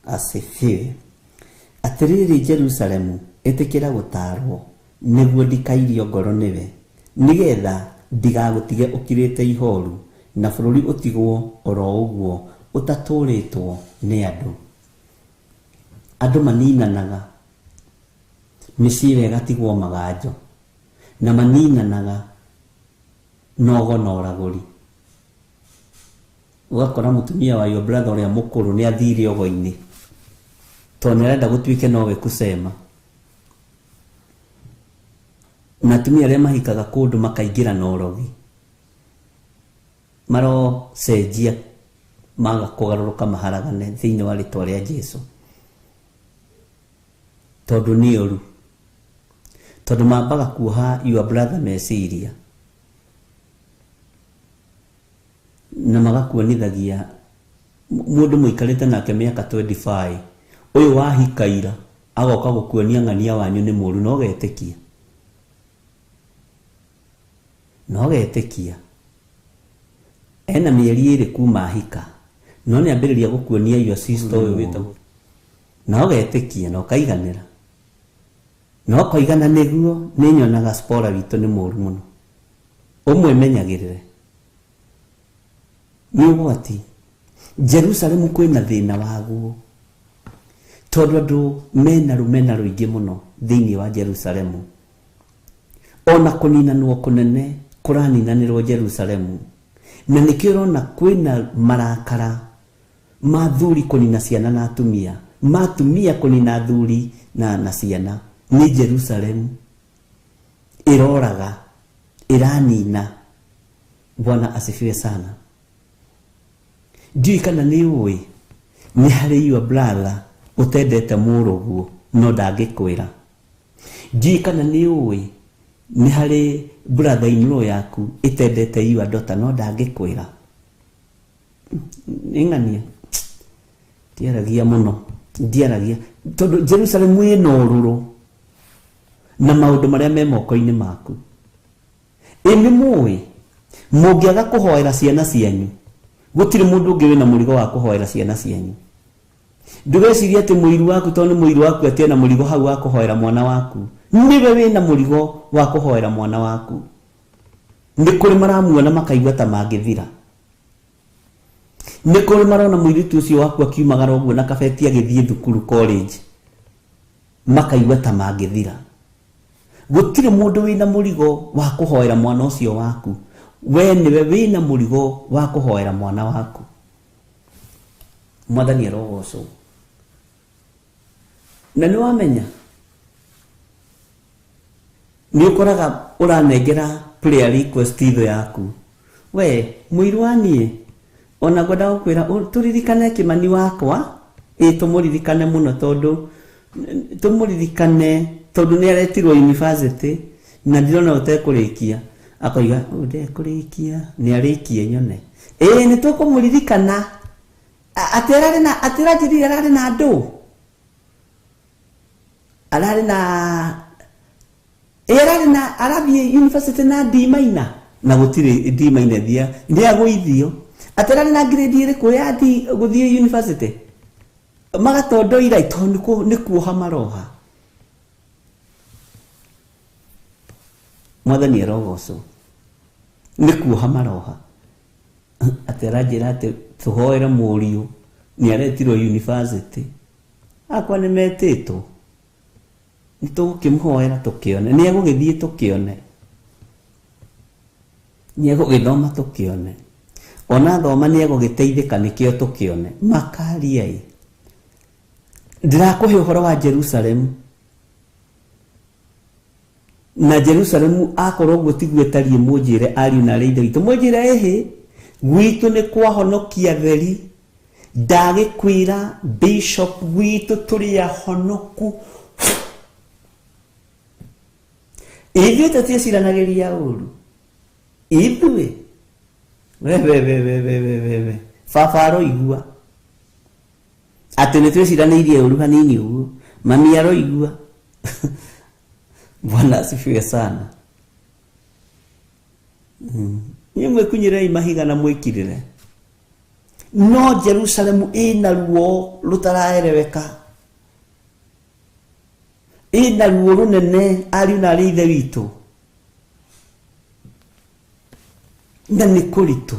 Speaker 2: asifiwe. Atĩrĩrĩ Jerusalemu ĩtĩkĩra gũtaarwo nĩguo ndikairio ngoro nĩwe nĩgetha ndigagũtige ũkirĩte ihoru na bũrũri ũtigwo oro ũguo ũtatũrĩtwo nĩ andũ. Andũ maninanaga mĩciĩ ĩrĩa ĩgatigwo maganjo na maninanaga nogo na ũragũri. Ũgakora mũtumia wa your brother ũrĩa mũkũrũ nĩ athire ogo-inĩ tondũ nĩ arenda gũtuĩke nowe kusema. Na atumia arĩa mahikaga kũndũ makaingĩra na ũrogi marocenjia maga kũgarũrũka maharagane thĩinĩ wa rĩtwa rĩa Jesu. Tondũ nĩ ũru. Tondũ mambaga kuoha your brother meciria. Na magakuonithagia mũndũ mũikarĩte nake mĩaka 25 ũyũ wahikaira agoka gũkuonia ng'ania wanyu nĩ mũru no getĩkia. No getĩkia. Ena mĩeri ĩrĩ kuma ahika no nĩ ambĩrĩria gũkuonia your sister ũyũ wĩtagwo na ũgetĩkia na ũkaiganĩra. Na ũkoigana nĩguo nĩ nyonaga spora witũ nĩ mũru mũno. Ũmwe menyagĩrĩre. Nĩ ũgwati. Jerusalemu kwĩna thĩna waguo. Tondũ andũ mena rũmena rũingĩ mũno thĩinĩ wa Jerusalemu. Ona kũninanwo kũnene kũraninanĩrwo Jerusalemu. Na nĩkĩo ũrona kwĩna marakara ma thuri kũnina ciana na atumia, ma atumia kũnina thuri na ciana. Nĩ Jerusalemu ĩroraga, ĩranina. Bwana asifiwe sana. Ndiũĩ kana nĩ ũĩ nĩ harĩ your brother ũtendete mũrũguo no ndangĩkwĩra. Ndiũĩ kana nĩ ũĩ nĩ harĩ brother in law yaku ĩtendete your daughter no ndangĩkwĩra. Nĩ ng'ania. Ndiaragia mũno, ndiaragia tondũ Jerusalemu ĩna ũrũrũ na maũndũ marĩa me moko-inĩ maku. Ĩ nĩ mũĩ mũngĩaga kũhoera ciana cianyu gũtirĩ mũndũ ũngĩ wĩna mũrigo wa kũhoera ciana cianyu. Ndũgecirie atĩ mũiru waku tondũ nĩ mũiru waku atĩ ena mũrigo hau wa kũhoera mwana waku. Nĩwe wĩna mũrigo wa kũhoera mwana waku. Nĩ kũrĩ maramuona makaigua ta mangĩthira. Nĩ kũrĩ marona mũirĩtu ũcio waku akiumagara ũguo na kabeti agĩthiĩ thukuru college makaigua ta mangĩthira. Gũtirĩ mũndũ wĩna mũrigo wa kũhoera mwana ũcio waku. We nĩwe wĩna mũrigo wa kũhoera mwana waku. Mwathani arogocwo. Na nĩ wamenya nĩ ũkoraga ũranengera prayer request thũ yaku. We mũiru wa niĩ ona ngwenda gũkwĩra tũririkane Kĩmani wakwa, ĩ tũmũririkane mũno tondũ tũmũririkane tondũ nĩ aretirwo university na ndirona ũtekũrĩkia. Akoiga ũyũ ndekũrĩkia, nĩ arĩkie nyone. Ĩ nĩ tũkũmũririkana atĩ ararĩ na atĩ aranjĩrire ararĩ na andũ. Ararĩ na ararĩ na arathiĩ university na D minor na gũtirĩ D minor thia nĩ agũithio. Atĩ ararĩ na grade ĩrĩkũ ya D gũthiĩ university magatondoira tondũ nĩ kuoha maroha. Mwathani arogocwo. Nĩ kuoha maroha. Atĩ aranjĩra atĩ tũhoere mũriũ nĩ aretirwo university. Akwa nĩ metĩtwo. Nĩ tũgũkĩmũhoera tũkĩone. Nĩ egũgĩthiĩ tũkĩone. Nĩ egũgĩthoma tũkĩone. Ona thoma nĩ egũgĩteithĩka nĩkĩo tũkĩone. Makaria ĩ. Ndĩrakũhe ũhoro wa Jerusalemu. Na Jerusalemu akorwo ũguo tiguo ĩtariĩ mũnjĩre ariũ na arĩ ithe witũ. Mũnjĩre ĩhĩ gwitũ nĩ kwahonokia theri. Ndagĩkwĩra bishop gwitũ tũrĩ ahonoku. Ithuĩ tũtiĩciranagĩria ũru. Ithuĩ we we we we we we we we baba aroigua atĩ nĩ twĩciranĩirie ũru hanini ũguo. Mami aroigua. Bwana asifiwe sana. Niĩ mwĩkunyĩrei mahiga na mwĩkirĩre. No Jerusalemu ĩna ruo rũtaraereweka. Ĩna ruo rũnene ariũ na arĩ ithe witũ. Na nĩ kũritũ.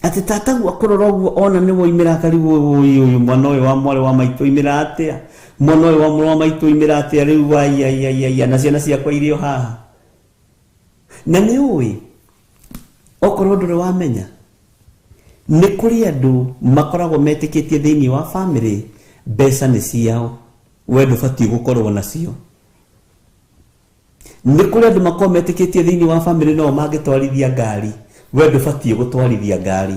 Speaker 2: Atĩ tataguo akũrora ũguo ona nĩ woimĩra akarigwo ũyũ mwana ũyũ wa mwarĩ wa maitũ oimĩra atĩa? Mwana ũyũ wa mũrũ wa maitũ oimĩra atĩa rĩu ai ai ai ai na ciana ciakwa irĩ o haha. Na nĩ ũĩ okorwo ndũrĩ wamenya nĩ kũrĩ andũ makoragwo metĩkĩtie thĩinĩ wa family mbeca nĩ ciao we ndũbatiĩ gũkorwo nacio. Nĩ kũrĩ andũ makoragwo metĩkĩtie thĩinĩ wa family no mangĩtwarithia ngari we ndũbatiĩ gũtwarithia ngari.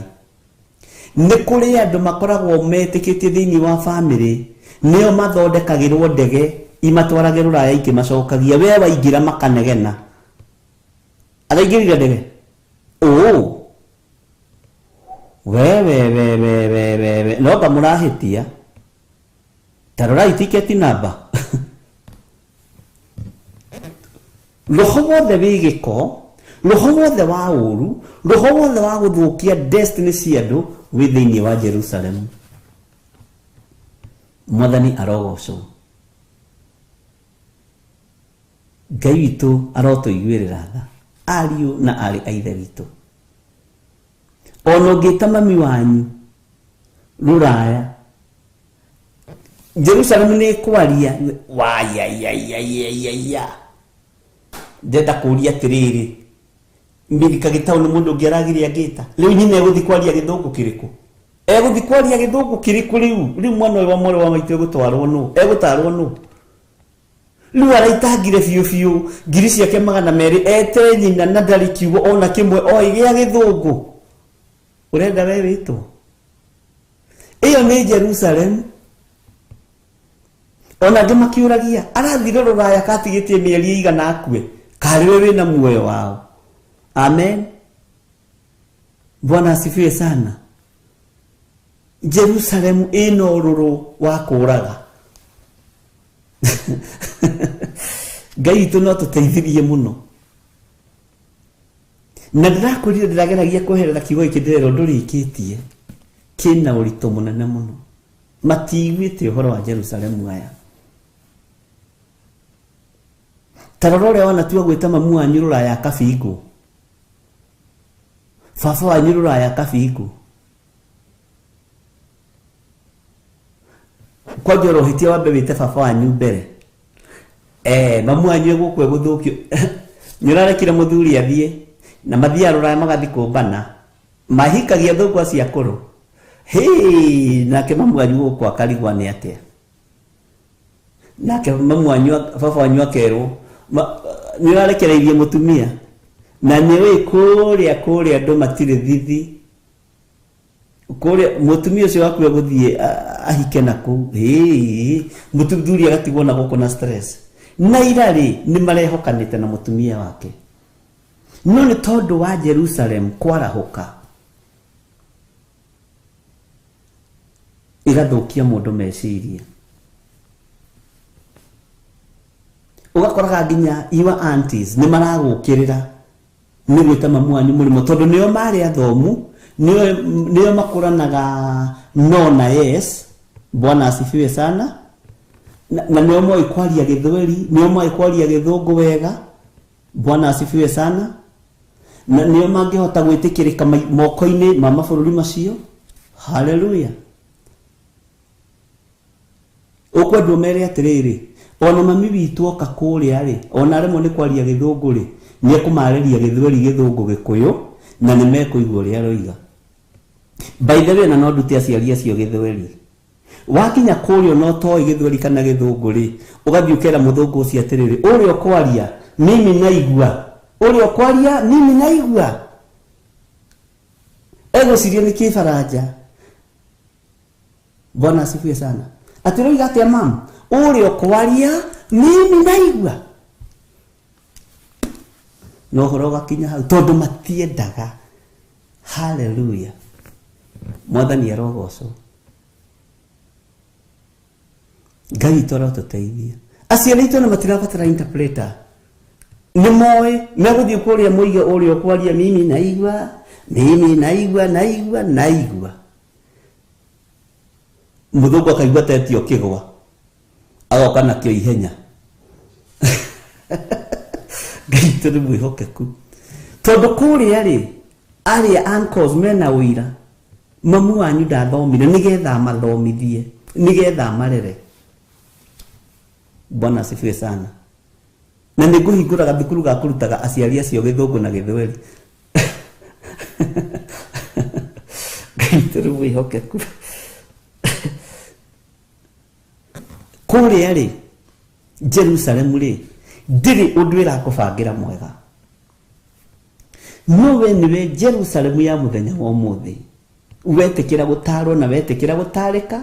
Speaker 2: Nĩ kũrĩ andũ makoragwo metĩkĩtie thĩinĩ wa family nĩo mathondekagĩrwo ndege imatwarage rũraya ikĩmacokagia we waingĩra makanegena araingĩrire ndege ũ we we we we we we we no ngamũrahĩtia ta rorai tiketi namba roho wothe wĩ gĩko roho wothe wa ũru roho wothe wa gũthũkia destiny cia andũ wĩ thĩinĩ wa Jerusalemu. Mwathani arogocwo. Ngai witũ arotũiguĩrĩra tha ariũ na arĩ a ithe witũ. Ona ũngĩta mami wanyu rũraya Jerusalemu nĩ ĩkwaria wayayayayaya ndenda kũria atĩrĩrĩ Mirika Gĩtaũ nĩ mũndũ ũngĩ aragire angĩta rĩu nyina egũthiĩ kwaria gĩthũngũ kĩrĩkũ egũthiĩ kwaria gĩthũngũ kĩrĩkũ rĩu rĩu mwana ũyũ wa mwarĩ wa maitũ egũtwarwo nũ egũtarwo nũ rĩu araitangire biũ biũ ngiri ciake 200 ete nyina na ndarĩ kiugo ona kĩmwe oĩ gĩa gĩthũngũ ũrenda we wĩtwo ĩyo nĩ Jerusalem. Ona angĩ makiũragia arathire rũraya katigĩtie mĩeri ĩigana akue karĩ we wĩna muoyo wao. Amen. Bwana asifiwe sana. Jerusalemu ĩna ũrũrũ wa kũraga. Ngai witũ no tũteithirie mũno. Na ndĩrakwĩrire ndĩrageragia kweherera kiugo gĩkĩ ndĩrerwo ndũrĩkĩtie kĩna ũritũ mũnene mũno. Matiiguĩte ũhoro wa Jerusalemu aya. Ta rora ũrĩa wanatua gwĩta mamu wanyu rũraya akabingwo baba wanyu rũraya akabingwo kwanja ũrohĩtia wambe wĩte baba wanyu mbere mamu wanyu egũkũ egũthũkio nĩũrarekire mũthuri athiĩ na mathiaga rũraya magathiĩ kũmbana mahikagia thũngũ acio akũrũ hĩ nake mamu wanyu gũkũ akarigwa nĩ atĩa nake mamu wanyu baba wanyu akerwo nĩũrarekereirie mũtumia na nĩũĩ kũrĩa kũrĩa andũ matirĩ thithi kũrĩa mũtumia ũcio waku egũthiĩ ahike na kũu hĩ mũthuri agatigwo na gũkũ na stress na ira rĩ nĩ marehokanĩte na mũtumia wake no nĩ tondũ wa Jerusalem kwarahũka ĩgathũkia mũndũ meciria ũgakoraga nginya your aunties nĩ maragũkĩrĩra nĩ gwĩta mamu wanyu mũrĩmo tondũ nĩo marĩ athomu nĩo makũranaga no na yes. Bwana asifiwe sana. Na nĩo moĩ kwaria gĩthweri nĩo moĩ kwaria gĩthũngũ wega. Bwana asifiwe sana. Na nĩo mangĩhota gwĩtĩkĩrĩka moko-inĩ ma mabũrũri macio. Haleluya. Ũkwendwo mere atĩrĩrĩ ona mami witũ oka kũrĩa rĩ ona aremwo nĩ kwaria gĩthũngũ rĩ nĩekũmarĩria gĩthweri gĩthũngũ gĩkũyũ na nĩ mekũigua ũrĩa aroiga. By the way na no ndute aciari acio gĩthweri wakinya kũrĩa ona ũtoĩ gĩthweri kana gĩthũngũ rĩ ũgathiĩ ũkera mũthũngũ ũcio atĩrĩrĩ ũrĩa ũkwaria mimi naigua ũrĩa ũkwaria mimi naigua egũciria nĩ kĩbaranja. Bwana asifiwe sana. Atĩroiga atĩa mam ũrĩa ũkwaria mimi naigua no ũhoro ũgakinya hau tondũ matiendaga. Haleluya. Mwathani arogocwo. Ngai witũ arotũteithia. Aciari aitũ ona matirabatara interpreter nĩ moĩ megũthiĩ kũrĩa moige ũrĩa ũkwaria mimi naigua mimi naigua naigua naigua mũthũngũ akaigua tetio kĩgwa agoka nakĩo ihenya. Ngai witũ nĩ mwĩhokeku tondũ kũrĩa rĩ arĩa uncles mena ũira mamu wanyu ndathomire nĩgetha amathomithie nĩgetha amarere. Bwana asifiwe sana. Na nĩ ngũhingũraga thukuru ga kũrutaga aciari acio gĩthũngũ na gĩthweri. Ngai witũ nĩ mwĩhokeku. Kũrĩa rĩ Jerusalemu rĩ ndĩrĩ ũndũ ĩrakũbangĩra mwega no we nĩwe Jerusalemu ya mũthenya wa ũmũthĩ. Wetĩkĩra gũtarwo na wetĩkĩra gũtarĩka,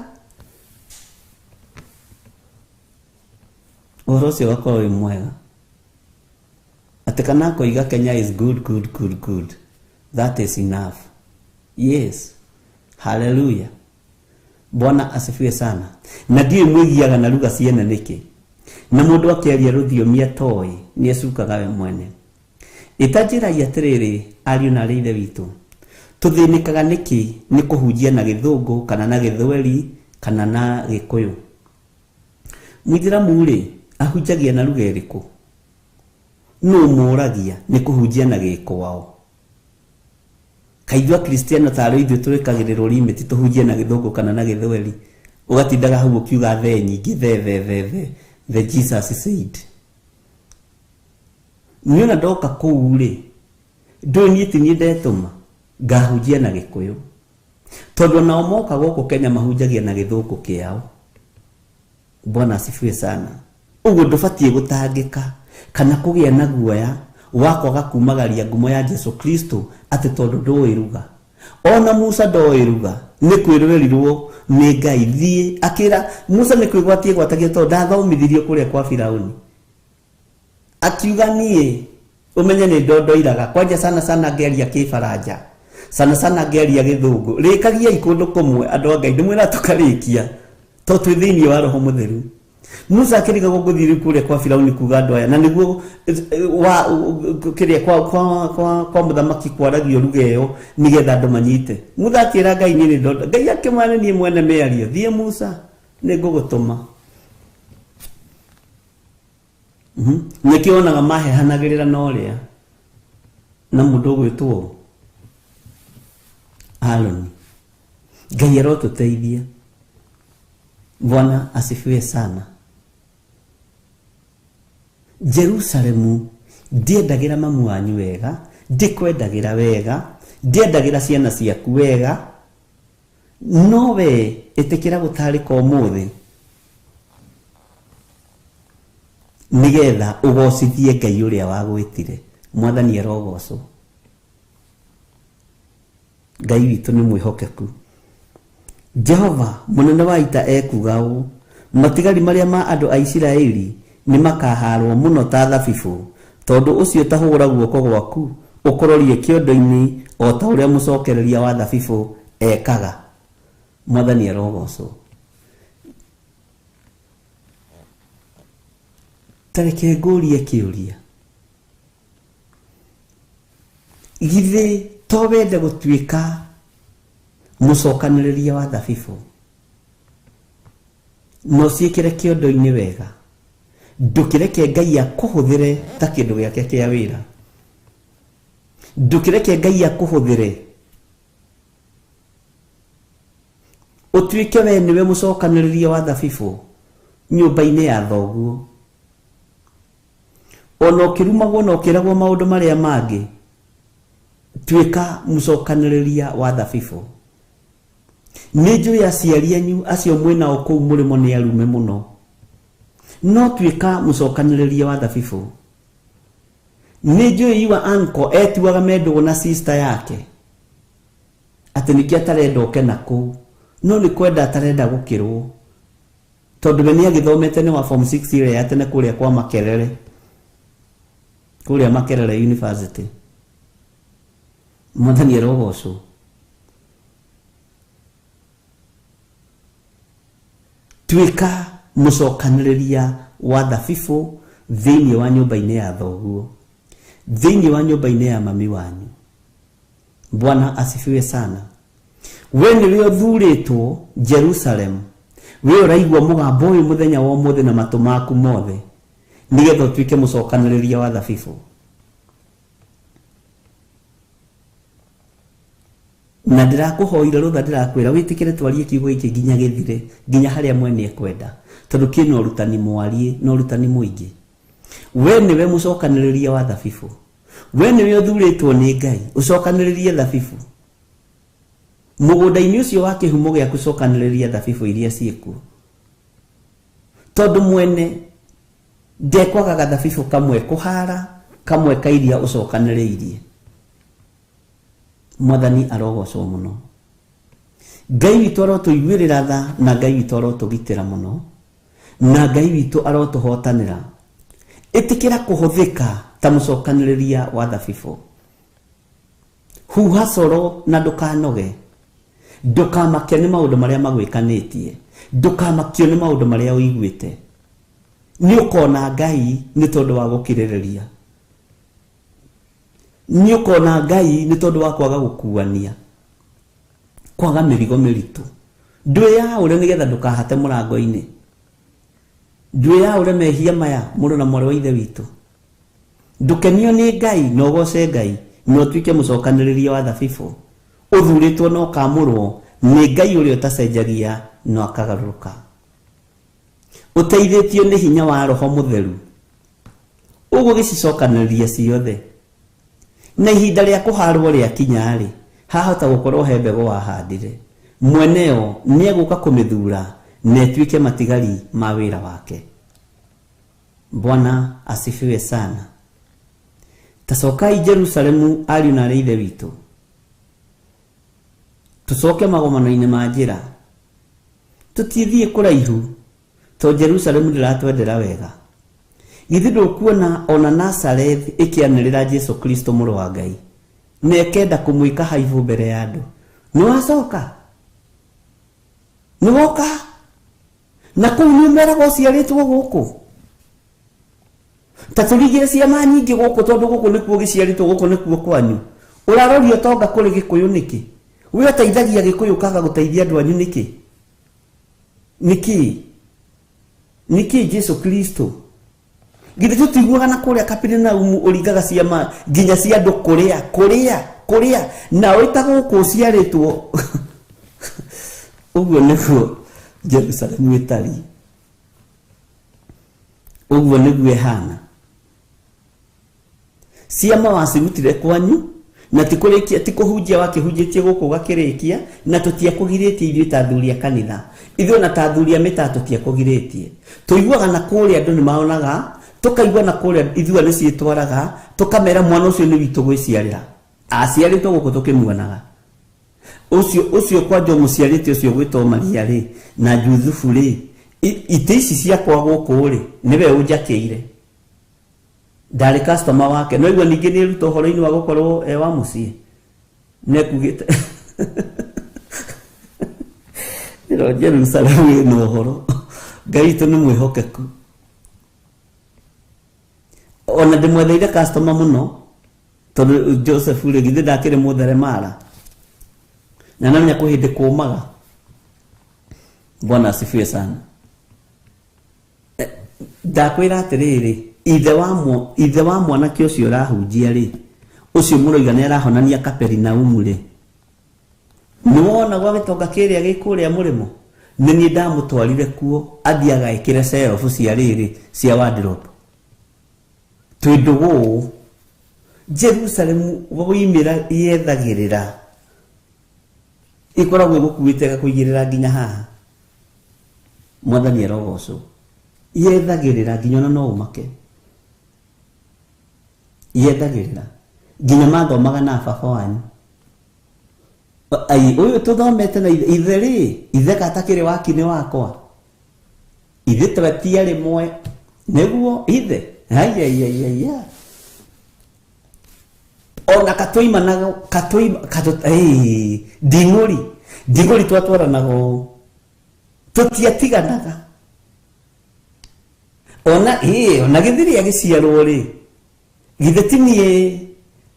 Speaker 2: ũhoro ũcio ũgakorwo wĩ mwega. Atĩ kana akoiga Kenya is good, good, good, good, that is enough. Yes, hallelujah, Bwana asifiwe sana. Na ndiũĩ mwĩgiaga na ruga ciene nĩkĩ, na mũndũ akĩaria rũthiomi atoĩ nĩ ecukaga we mwene. Ĩtanjĩrai atĩrĩrĩ, ariũ na arĩ ithe witũ, tũthĩnĩkaga nĩkĩ nĩ kũhunjia na gĩthũngũ kana na gĩthweri kana na gĩkũyũ? Mũithĩramu rĩ, ahunjagia na ruga ĩrĩkũ? Nũ mũragia nĩ kũhunjia na gĩkwao? Kaithuĩ akristiano tarĩ ithuĩ tũrĩkagĩrĩrwo limit tũhunjie na gĩthũngũ kana na gĩthweri, ũgatindaga hau ũkiuga the nyingĩ, the the the the the Jesus said. Niĩ ona ndoka kũu rĩ, ndũĩ niĩ ti niĩ ndetũma ngahunjia na gĩkũyũ, tondũ onao moka gũkũ Kenya mahunjagia na gĩthũngũ kĩao. Bwana asifiwe sana. Ũguo ndũbatiĩ gũtangĩka kana kũgĩa na guoya wa kwaga kumagaria ngumo ya Jesu Kristo atĩ tondũ ndũĩ ruga. Ona Musa ndoĩ ruga, nĩ kwĩrũĩrirwo nĩ Ngai thiĩ akĩra Musa nĩ kwĩgwatie gwatagia tondũ ndathomithirio kũrĩa kwa Firauni. Akiuga niĩ ũmenye nĩ ndondoiraga kwanja sana sana ngĩaria kĩbaranja, sana sana ngĩaria gĩthũngũ. Rĩkagiai kũndũ kũmwe andũ a Ngai, ndĩmwĩra tũkarĩkia tondũ twĩ thĩinĩ wa Roho Mũtheru. Musa akĩrigagwo gũthiĩ rĩu kũrĩa kwa Firauni kuga andũ aya, na nĩguo wa kĩrĩa kwa kwa kwa kwa mũthamaki kwaragio ruga ĩyo nĩgetha andũ manyite. Musa akĩra Ngai niĩ nĩ ndonda. Ngai akĩmwĩra niĩ mwene mĩario, thiĩ Musa, nĩ ngũgũtũma. Nĩkĩo wonaga mahehanagĩrĩra na ũrĩa na mũndũ ũgwĩtwo Harũni. Ngai arotũteithia. Bwana asifiwe sana. Jerusalemu ndiendagĩra mamu wanyu wega, ndikwendagĩra wega, ndiendagĩra ciana ciaku wega, no we ĩtĩkĩra gũtarĩka ũmũthĩ nĩgetha ũgocithie Ngai ũrĩa wagwĩtire. Mwathani arogocwo. Ngai witũ nĩ mwĩhokeku. Jehova mũnene wa ita ekuga ũũ, matigari marĩa ma andũ a Isiraeli nĩ makahaarwo mũno ta thabibũ, tondũ ũcio ta hũra guoko gwaku ũkũrorie kĩondo-inĩ o ta ũrĩa mũcokereria wa thabibũ ekaga. Mwathani arogocwo. Ta reke ngũrie kĩũria, githĩ to wende gũtuĩka mũcokanĩrĩria wa thabibũ no ciĩkĩre kĩondo-inĩ wega, ndũkĩreke Ngai akũhũthĩre ta kĩndũ gĩake kĩa wĩra, ndũkĩreke Ngai akũhũthĩre ũtuĩke we nĩwe mũcokanĩrĩria wa thabibũ nyũmba-inĩ ya thoguo. Ona ũkĩrumagwo na ũkĩragwo maũndũ marĩa mangĩ, tuĩka mũcokanĩrĩria wa thabibũ. Nĩ njũĩ aciari anyu acio mwĩnao kũu mũrĩmo nĩ arume mũno, no tuĩka mũcokanĩrĩria wa thabibũ. Nĩ njũĩ your uncle etuaga mendũgũ na sister yake atĩ nĩkĩo atarenda ũke na kũu, no nĩ kwenda atarenda gũkĩrwo, tondũ we nĩ agĩthomete nĩ wa form 6 ĩrĩa ya tene kũrĩa kwa Makerere, kũrĩa Makerere University. Mwathani arogocwo. Tuĩka mũcokanĩrĩria wa thabibũ thĩinĩ wa nyũmba-inĩ ya thoguo, thĩinĩ wa nyũmba-inĩ ya mami wanyu. Bwana asifiwe sana. We nĩwe ũthurĩtwo Jerusalem, we ũraigua mũgambo ũyũ mũthenya wa ũmũthĩ na matũ maku mothe, nĩgetha ũtuĩke mũcokanĩrĩria wa thabibũ. Na ndĩrakũhoire rũtha, ndĩrakwĩra wĩtĩkĩre twarie kiugo gĩkĩ nginya gĩthire, nginya harĩa mwene ekwenda, tondũ kĩna ũrutani mwarie na ũrutani mũingĩ. We nĩwe mũcokanĩrĩria wa thabibũ, we nĩwe ũthurĩtwo nĩ Ngai ũcokanĩrĩrie thabibũ mũgũnda-inĩ ũcio wa kĩhumo gĩaku. Cokanĩrĩria thabibũ iria ciĩkuo, tondũ mwene ndekwagaga thabibũ kamwe kũhara kamwe ka iria ũcokanĩrĩirie. Mwathani arogocwo mũno. Ngai witũ arotũiguĩrĩra tha na Ngai witũ arotũgitĩra mũno na Ngai witũ arotũhotanĩra. Ĩtĩkĩra kũhũthĩka ta mũcokanĩrĩria wa thabibũ. Huha coro na ndũkanoge. Ndũkamakio nĩ maũndũ marĩa magwĩkanĩtie. Ndũkamakio nĩ maũndũ marĩa ũiguĩte. Nĩ ũkona Ngai nĩ tondũ wa gũkirĩrĩria. Nĩ ũkona Ngai nĩ tondũ wa kwaga gũkuania. Kwaga mĩrigo mĩritũ. Ndwĩyaũre nĩgetha ndũkahate mũrango-inĩ. Ndwĩyaũre mehia maya mũrũ na mwarĩ wa ithe witũ. Ndũkenio nĩ Ngai na ũgoce Ngai na ũtuĩke mũcokanĩrĩria wa thabibũ. Ũthurĩtwo na ũkamũrwo nĩ Ngai ũrĩa ũtacenjagia na akagarũrũka. Ũteithĩtio nĩ hinya wa Roho Mũtheru. Ũgũgĩcicokanĩrĩria ciothe. Na ihinda rĩa kũharwo rĩakinya rĩ, hahota gũkorwo he mbegũ wahandire. Mweneo nĩ egũka kũmĩthura na ĩtuĩke matigari ma wĩra wake. Bwana asifiwe sana. Tacokai Jerusalemu ariũ na arĩ ithe witũ. Tũcoke magomano-inĩ ma njĩra. Tũtithiĩ kũraihu to Jerusalemu ndĩratwendera wega. Githĩ ndũkuona ona Nazareth ĩkĩanĩrĩra Jesu Kristo mũrũ wa Ngai na ĩkenda kũmwĩka haibũ mbere ya andũ. Nĩ wacoka? Nĩ woka? Na kũu nĩ ũmeraga ũciarĩtwo gũkũ? Ta tũrigire ciama nyingĩ gũkũ tondũ gũkũ nĩkuo gĩciarĩtwo, gũkũ nĩkuo kwanyu. Ũraroria ũtonga kũrĩ Gĩkũyũ nĩkĩ? We ũteithagia Gĩkũyũ ũkaga gũteithia andũ anyu nĩkĩ? Nĩkĩ? Nĩkĩ Jesu Kristo? Githĩ tũtiguaga na kũrĩa Kaperinaumu ũringaga ciama nginya cia andũ kũrĩa kũrĩa kũrĩa na wĩta gũkũ ũciarĩtwo. Ũguo nĩguo Jerusalemu ĩtariĩ. Ũguo nĩguo ĩhana. Ciama wacirutire kwanyu na ti kũrĩkia, ti kũhunjia wakĩhunjĩtie gũkũ ũgakĩrĩkia, na tũtiakũgirĩtie ithuĩ ta athuri a kanitha. Ithuĩ ona ta athuri a mĩtaa tũtiakũgirĩtie. Tũiguaga na kũrĩa andũ nĩ maonaga, tũkaigua na kũrĩa ithua nĩ ciĩtwaraga, tũkamera mwana ũcio nĩ witũ gwĩciarĩra. Aciarĩtwo gũkũ tũkĩmuonaga. Ũcio ũcio kwanja ũmũciarĩte ũcio gwĩtwo Maria rĩ, na Juthubu rĩ, itĩ ici ciakwa gũkũ rĩ, nĩwe ũnjakĩire. Ndarĩ customer wake. No igua ningĩ nĩ eruta ũhoro-inĩ wa gũkorwo e wa mũciĩ. Nĩekugĩte. Ĩno Jerusalemu ĩna ũhoro. Ngai witũ nĩ mwĩhokeku. Ona ndĩmwetheire customer mũno tondũ Joseph rĩ, githĩ ndakĩrĩ mũtheremara. Na namenya kwĩ hĩndĩ kũmaga. Bwana asifiwe sana. Ndakwĩra atĩrĩrĩ, ithe wa mwanake ũcio ũrahunjia rĩ, ũcio mũroiga nĩ arahonania Kaperinaumu rĩ, nĩ wona gwa gĩtonga kĩrĩa gĩ kũrĩa mũrĩmo? Nĩ niĩ ndamũtwarire kuo athiĩ agaĩkĩre shelf cia rĩrĩ cia wardrobe. Twĩ ndũgũ. Jerusalemu woimĩra yethagĩrĩra ĩkoragwo ĩgũkuĩte ĩgakũigĩrĩra nginya haha. Mwathani arogocwo. Yethagĩrĩra nginya ona no ũmake. Yethagĩrĩra nginya mathomaga na baba wanyu. Ai, ũyũ tũthomete na ithe rĩ, ithe gatakĩrĩ waki-inĩ wakwa. Ithe twetia rĩmwe nĩguo ithe. Ai, ai, ai, ai, ai. Ona katũimanaga, katũima, katũ, ei, nding'ũri, nding'ũri twatwaranaga ũũ. Tũtiatiganaga. Ona, ĩ, ona gĩthiri agĩciarwo rĩ, githĩ ti niĩ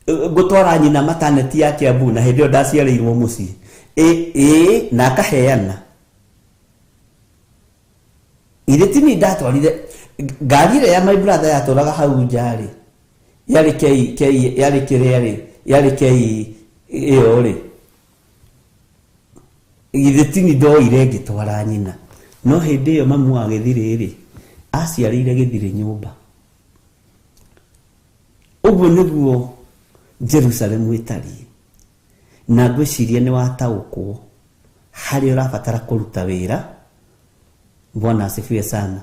Speaker 2: ngũtwara nyina mataneti ya Kiambu na hĩndĩ ĩyo ndaciarĩirwo mũciĩ. Ĩ, ĩ, na akaheana. Githĩ ti niĩ ndatwarire ngari ĩrĩa ya my brother yatũraga hau nja rĩ, yarĩ K, K, yarĩ kĩrĩa rĩ, yarĩ K ĩyo rĩ. Githĩ ti niĩ ndoire ngĩtwara nyina. No hĩndĩ ĩyo mamu wa gĩthirĩ rĩ, aciarĩire gĩthirĩ nyũmba. Ũguo nĩguo Jerusalemu ĩtariĩ. Na ngwĩciria nĩ wataũkwo harĩa ũrabatara kũruta wĩra. Bwana asifiwe sana.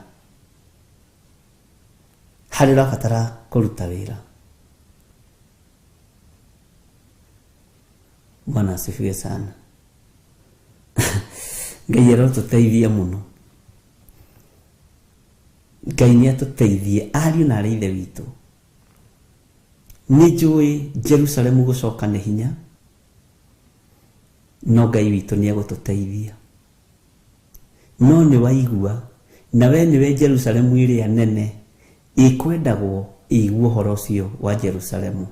Speaker 2: Harĩa ũrabatara kũruta wĩra. Bwana asifiwe sana. Ngai arotũteithia mũno. Ngai nĩ atũteithie ariũ na arĩ ithe witũ. Nĩ njũĩ Jerusalemu gũcoka nĩ hinya, no Ngai witũ nĩ egũtũteithia. No nĩ waigua, na we nĩwe Jerusalemu ĩrĩa nene ĩkwendagwo ĩigue ũhoro ũcio wa Jerusalemu.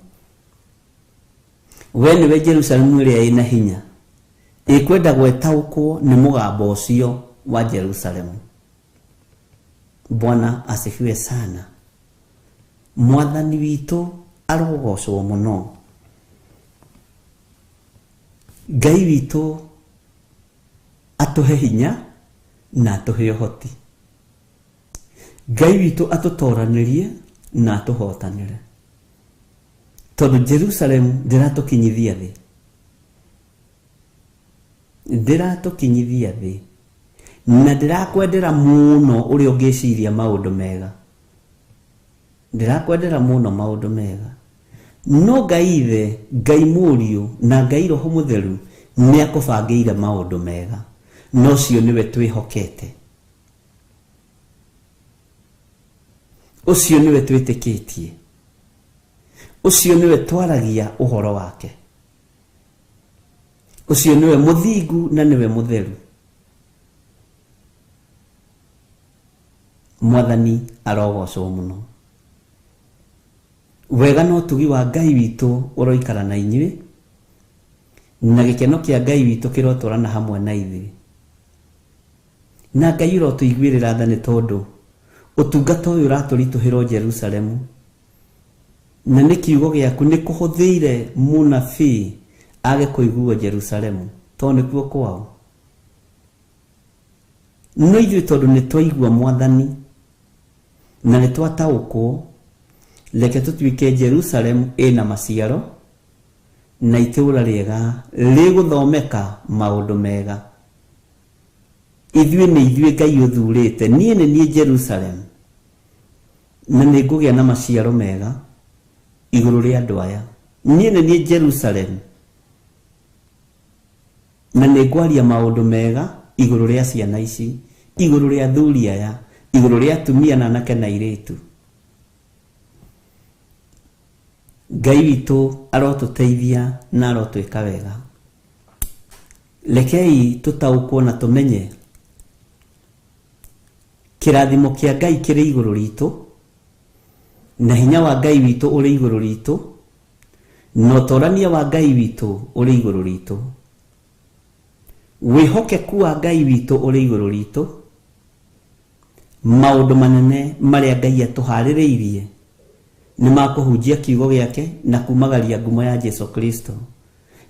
Speaker 2: We nĩwe Jerusalemu ĩrĩa ĩna hinya ĩkwendagwo ĩtaũkwo nĩ mũgambo ũcio wa Jerusalemu. Bwana asifiwe sana. Mwathani witũ arogocwo mũno. Ngai witũ atũhe hinya na atũhe ũhoti. Ngai witũ atũtoranĩrie na atũhotanĩre. Tondũ Jerusalemu ndĩratũkinyithia thĩ. Ndĩratũkinyithia thĩ. Na ndĩrakwendera mũno ũrĩa ũngĩciria maũndũ mega. Ndĩrakwendera mũno maũndũ mega. No Ngai Ithe, Ngai Mũriũ na Ngai Roho Mũtheru nĩ akũbangĩire maũndũ mega. No ũcio nĩwe twĩhokete. Ũcio nĩwe twĩtĩkĩtie. Ũcio nĩwe twaragia ũhoro wake. Ũcio nĩwe mũthingu na nĩwe mũtheru. Mwathani arogocwo mũno. Wega na ũtugi wa Ngai witũ ũroikara na inyuĩ, na gĩkeno kĩa Ngai witũ kĩrotwarana hamwe na ithuĩ. Na Ngai ũrotũiguĩrĩra tha nĩ tondũ ũtungata ũyũ ũratũritũhĩrwo Jerusalemu. Na nĩ kiugo gĩaku nĩ kũhũthĩire mũnabii age kũiguo Jerusalemu, tondũ nĩkuo kwao. No ithuĩ tondũ nĩ twaigua Mwathani na nĩ twataũkwo, reke tũtuĩke Jerusalemu ĩna maciaro na itũũra rĩega rĩgũthomeka maũndũ mega. Ithuĩ nĩ ithuĩ Ngai ũthurĩte, niĩ nĩ niĩ Jerusalemu na nĩ ngũgĩa na maciaro mega igũrũ rĩa andũ aya. Niĩ nĩ niĩ Jerusalemu na nĩ ngwaria maũndũ mega igũrũ rĩa ciana ici, igũrũ rĩa athuri aya, igũrũ rĩa atumia na anake na airĩtu. Ngai witũ arotũteithia na arotwĩka wega. Rekei tũtaũkwo na tũmenye kĩrathimo kĩa Ngai kĩrĩ igũrũ ritũ, na hinya wa Ngai witũ ũrĩ igũrũ ritũ, na ũtorania wa Ngai witũ ũrĩ igũrũ ritũ. Wĩhokeku wa Ngai witũ ũrĩ igũrũ ritũ. Maũndũ manene marĩa Ngai atũharĩrĩirie nĩ ma kũhunjia kiugo gĩake na kumagaria ngumo ya Jesu Kristo,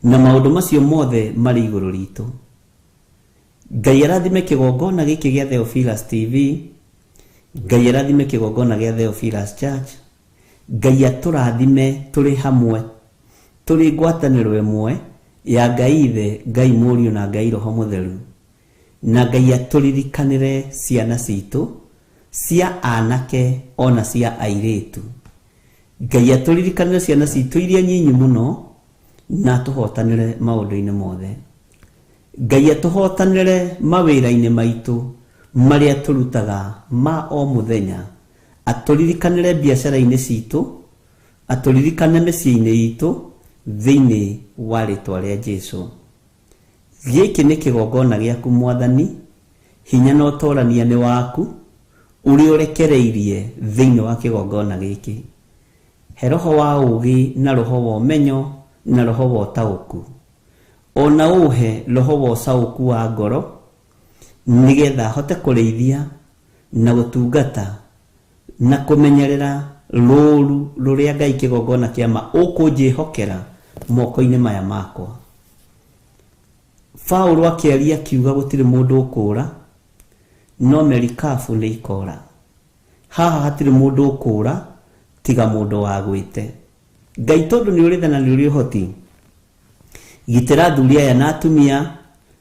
Speaker 2: na maũndũ macio mothe marĩ igũrũ ritũ. Ngai arathime kĩgongona gĩkĩ gĩa Theophilus TV, Ngai arathime kĩgongona gĩa Theophilus Church, Ngai atũrathime tũrĩ hamwe, tũrĩ ngwatanĩro ĩmwe ya Ngai Ithe, Ngai Mũriũ na Ngai Roho Mũtheru. Na Ngai atũririkanĩre ciana citũ cia anake ona cia airĩtu. Ngai atũririkanĩre ciana citũ iria nyinyi mũno na atũhotanĩre maũndũ-inĩ mothe. Ngai atũhotanĩre mawĩra-inĩ maitũ marĩa tũrutaga ma o mũthenya. Atũririkanĩre biacara-inĩ citũ, atũririkane mĩciĩ-inĩ itũ thĩinĩ wa rĩtwa rĩa Jesu. Gĩkĩ nĩ kĩgongona gĩaku Mwathani, hinya na ũtorania nĩ waku ũrĩa ũrekereirie thĩinĩ wa kĩgongona gĩkĩ. He roho wa ũũgĩ na roho wa ũmenyo na roho wa ũtaũku, ona ũhe roho wa ũcaũku wa ngoro, nĩgetha hote kũrĩithia na gũtungata na kũmenyerera rũũru rũrĩa Ngai kĩgongona kĩa ma ũkũnjĩhokera moko-inĩ maya makwa. Paũlũ akĩaria akiuga gũtirĩ mũndũ ũkũũra, no merikabu nĩ ikora. Haha hatirĩ mũndũ ũkũũra tiga mũndũ wagwĩte. Ngai tondũ nĩ ũrĩ tha na nĩ ũrĩ ũhoti, gitĩra athuri aya na atumia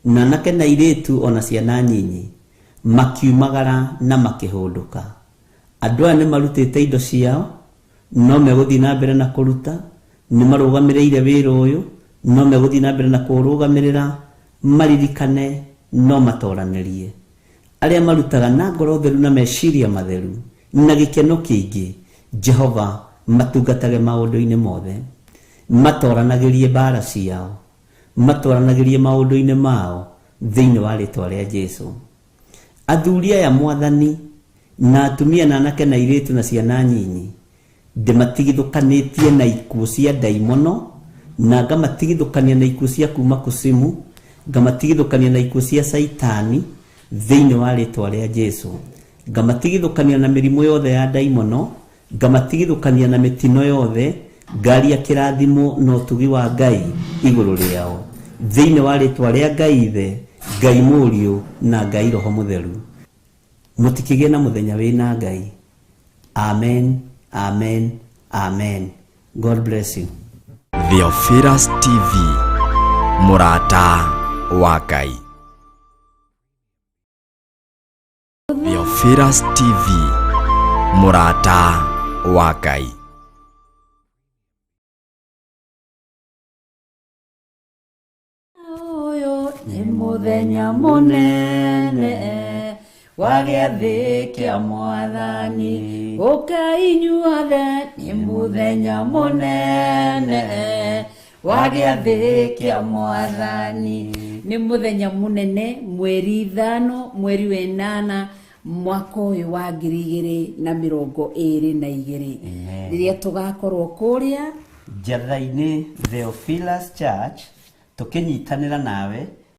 Speaker 2: na anake na airĩtu ona ciana nyinyi, makiumagara na makĩhũndũka. Andũ aya nĩ marutĩte indo ciao, no megũthiĩ na mbere na kũruta, nĩ marũgamĩrĩire wĩra ũyũ, no megũthiĩ na mbere na kũũrũgamĩrĩra. Maririkane no matoranĩrie. Arĩa marutaga na ngoro theru na meciria matheru na gĩkeno kĩingĩ, Jehova matungatage maũndũ-inĩ mothe. Matoranagĩrie mbara ciao, matoranagĩrie maũndũ-inĩ mao thĩinĩ wa rĩtwa rĩa Jesu. Athuri aya Mwathani na atumia na anake na airĩtu na ciana nyinyi, ndĩmatigithũkanĩtie na ikuũ cia ndaimono, na ngamatigithũkania na ikuũ cia kuma kusimu, ngamatigithũkania na ikuũ cia Saitani thĩinĩ wa rĩtwa rĩa Jesu. Ngamatigithũkania na mĩrimũ yothe ya ndaimono, ngamatigithũkania na mĩtino yothe, ngaria kĩrathimo na ũtugi wa Ngai igũrũ rĩao thĩinĩ wa rĩtwa rĩa Ngai Ithe, Ngai Mũriũ na Ngai Roho Mũtheru. Mũtikĩgĩe na mũthenya wĩna Ngai. Amen, amen, amen. God bless you.
Speaker 1: Theophilus TV, mũrata wa Ngai. Theophilus TV, mũrata wa Ngai.
Speaker 3: Ũyũ nĩ mũthenya mũnene wa gĩathĩ kĩa Mwathani. Ũkai inyuothe, nĩ mũthenya mũnene wa gĩathĩ kĩa Mwathani. Nĩ mũthenya mũnene, mweri 5 mweri wa 8 mwaka ũyũ wa 2022, rĩrĩa tũgakorwo kũrĩa
Speaker 2: Njatha-inĩ Theophilus Church tũkĩnyitanĩra nawe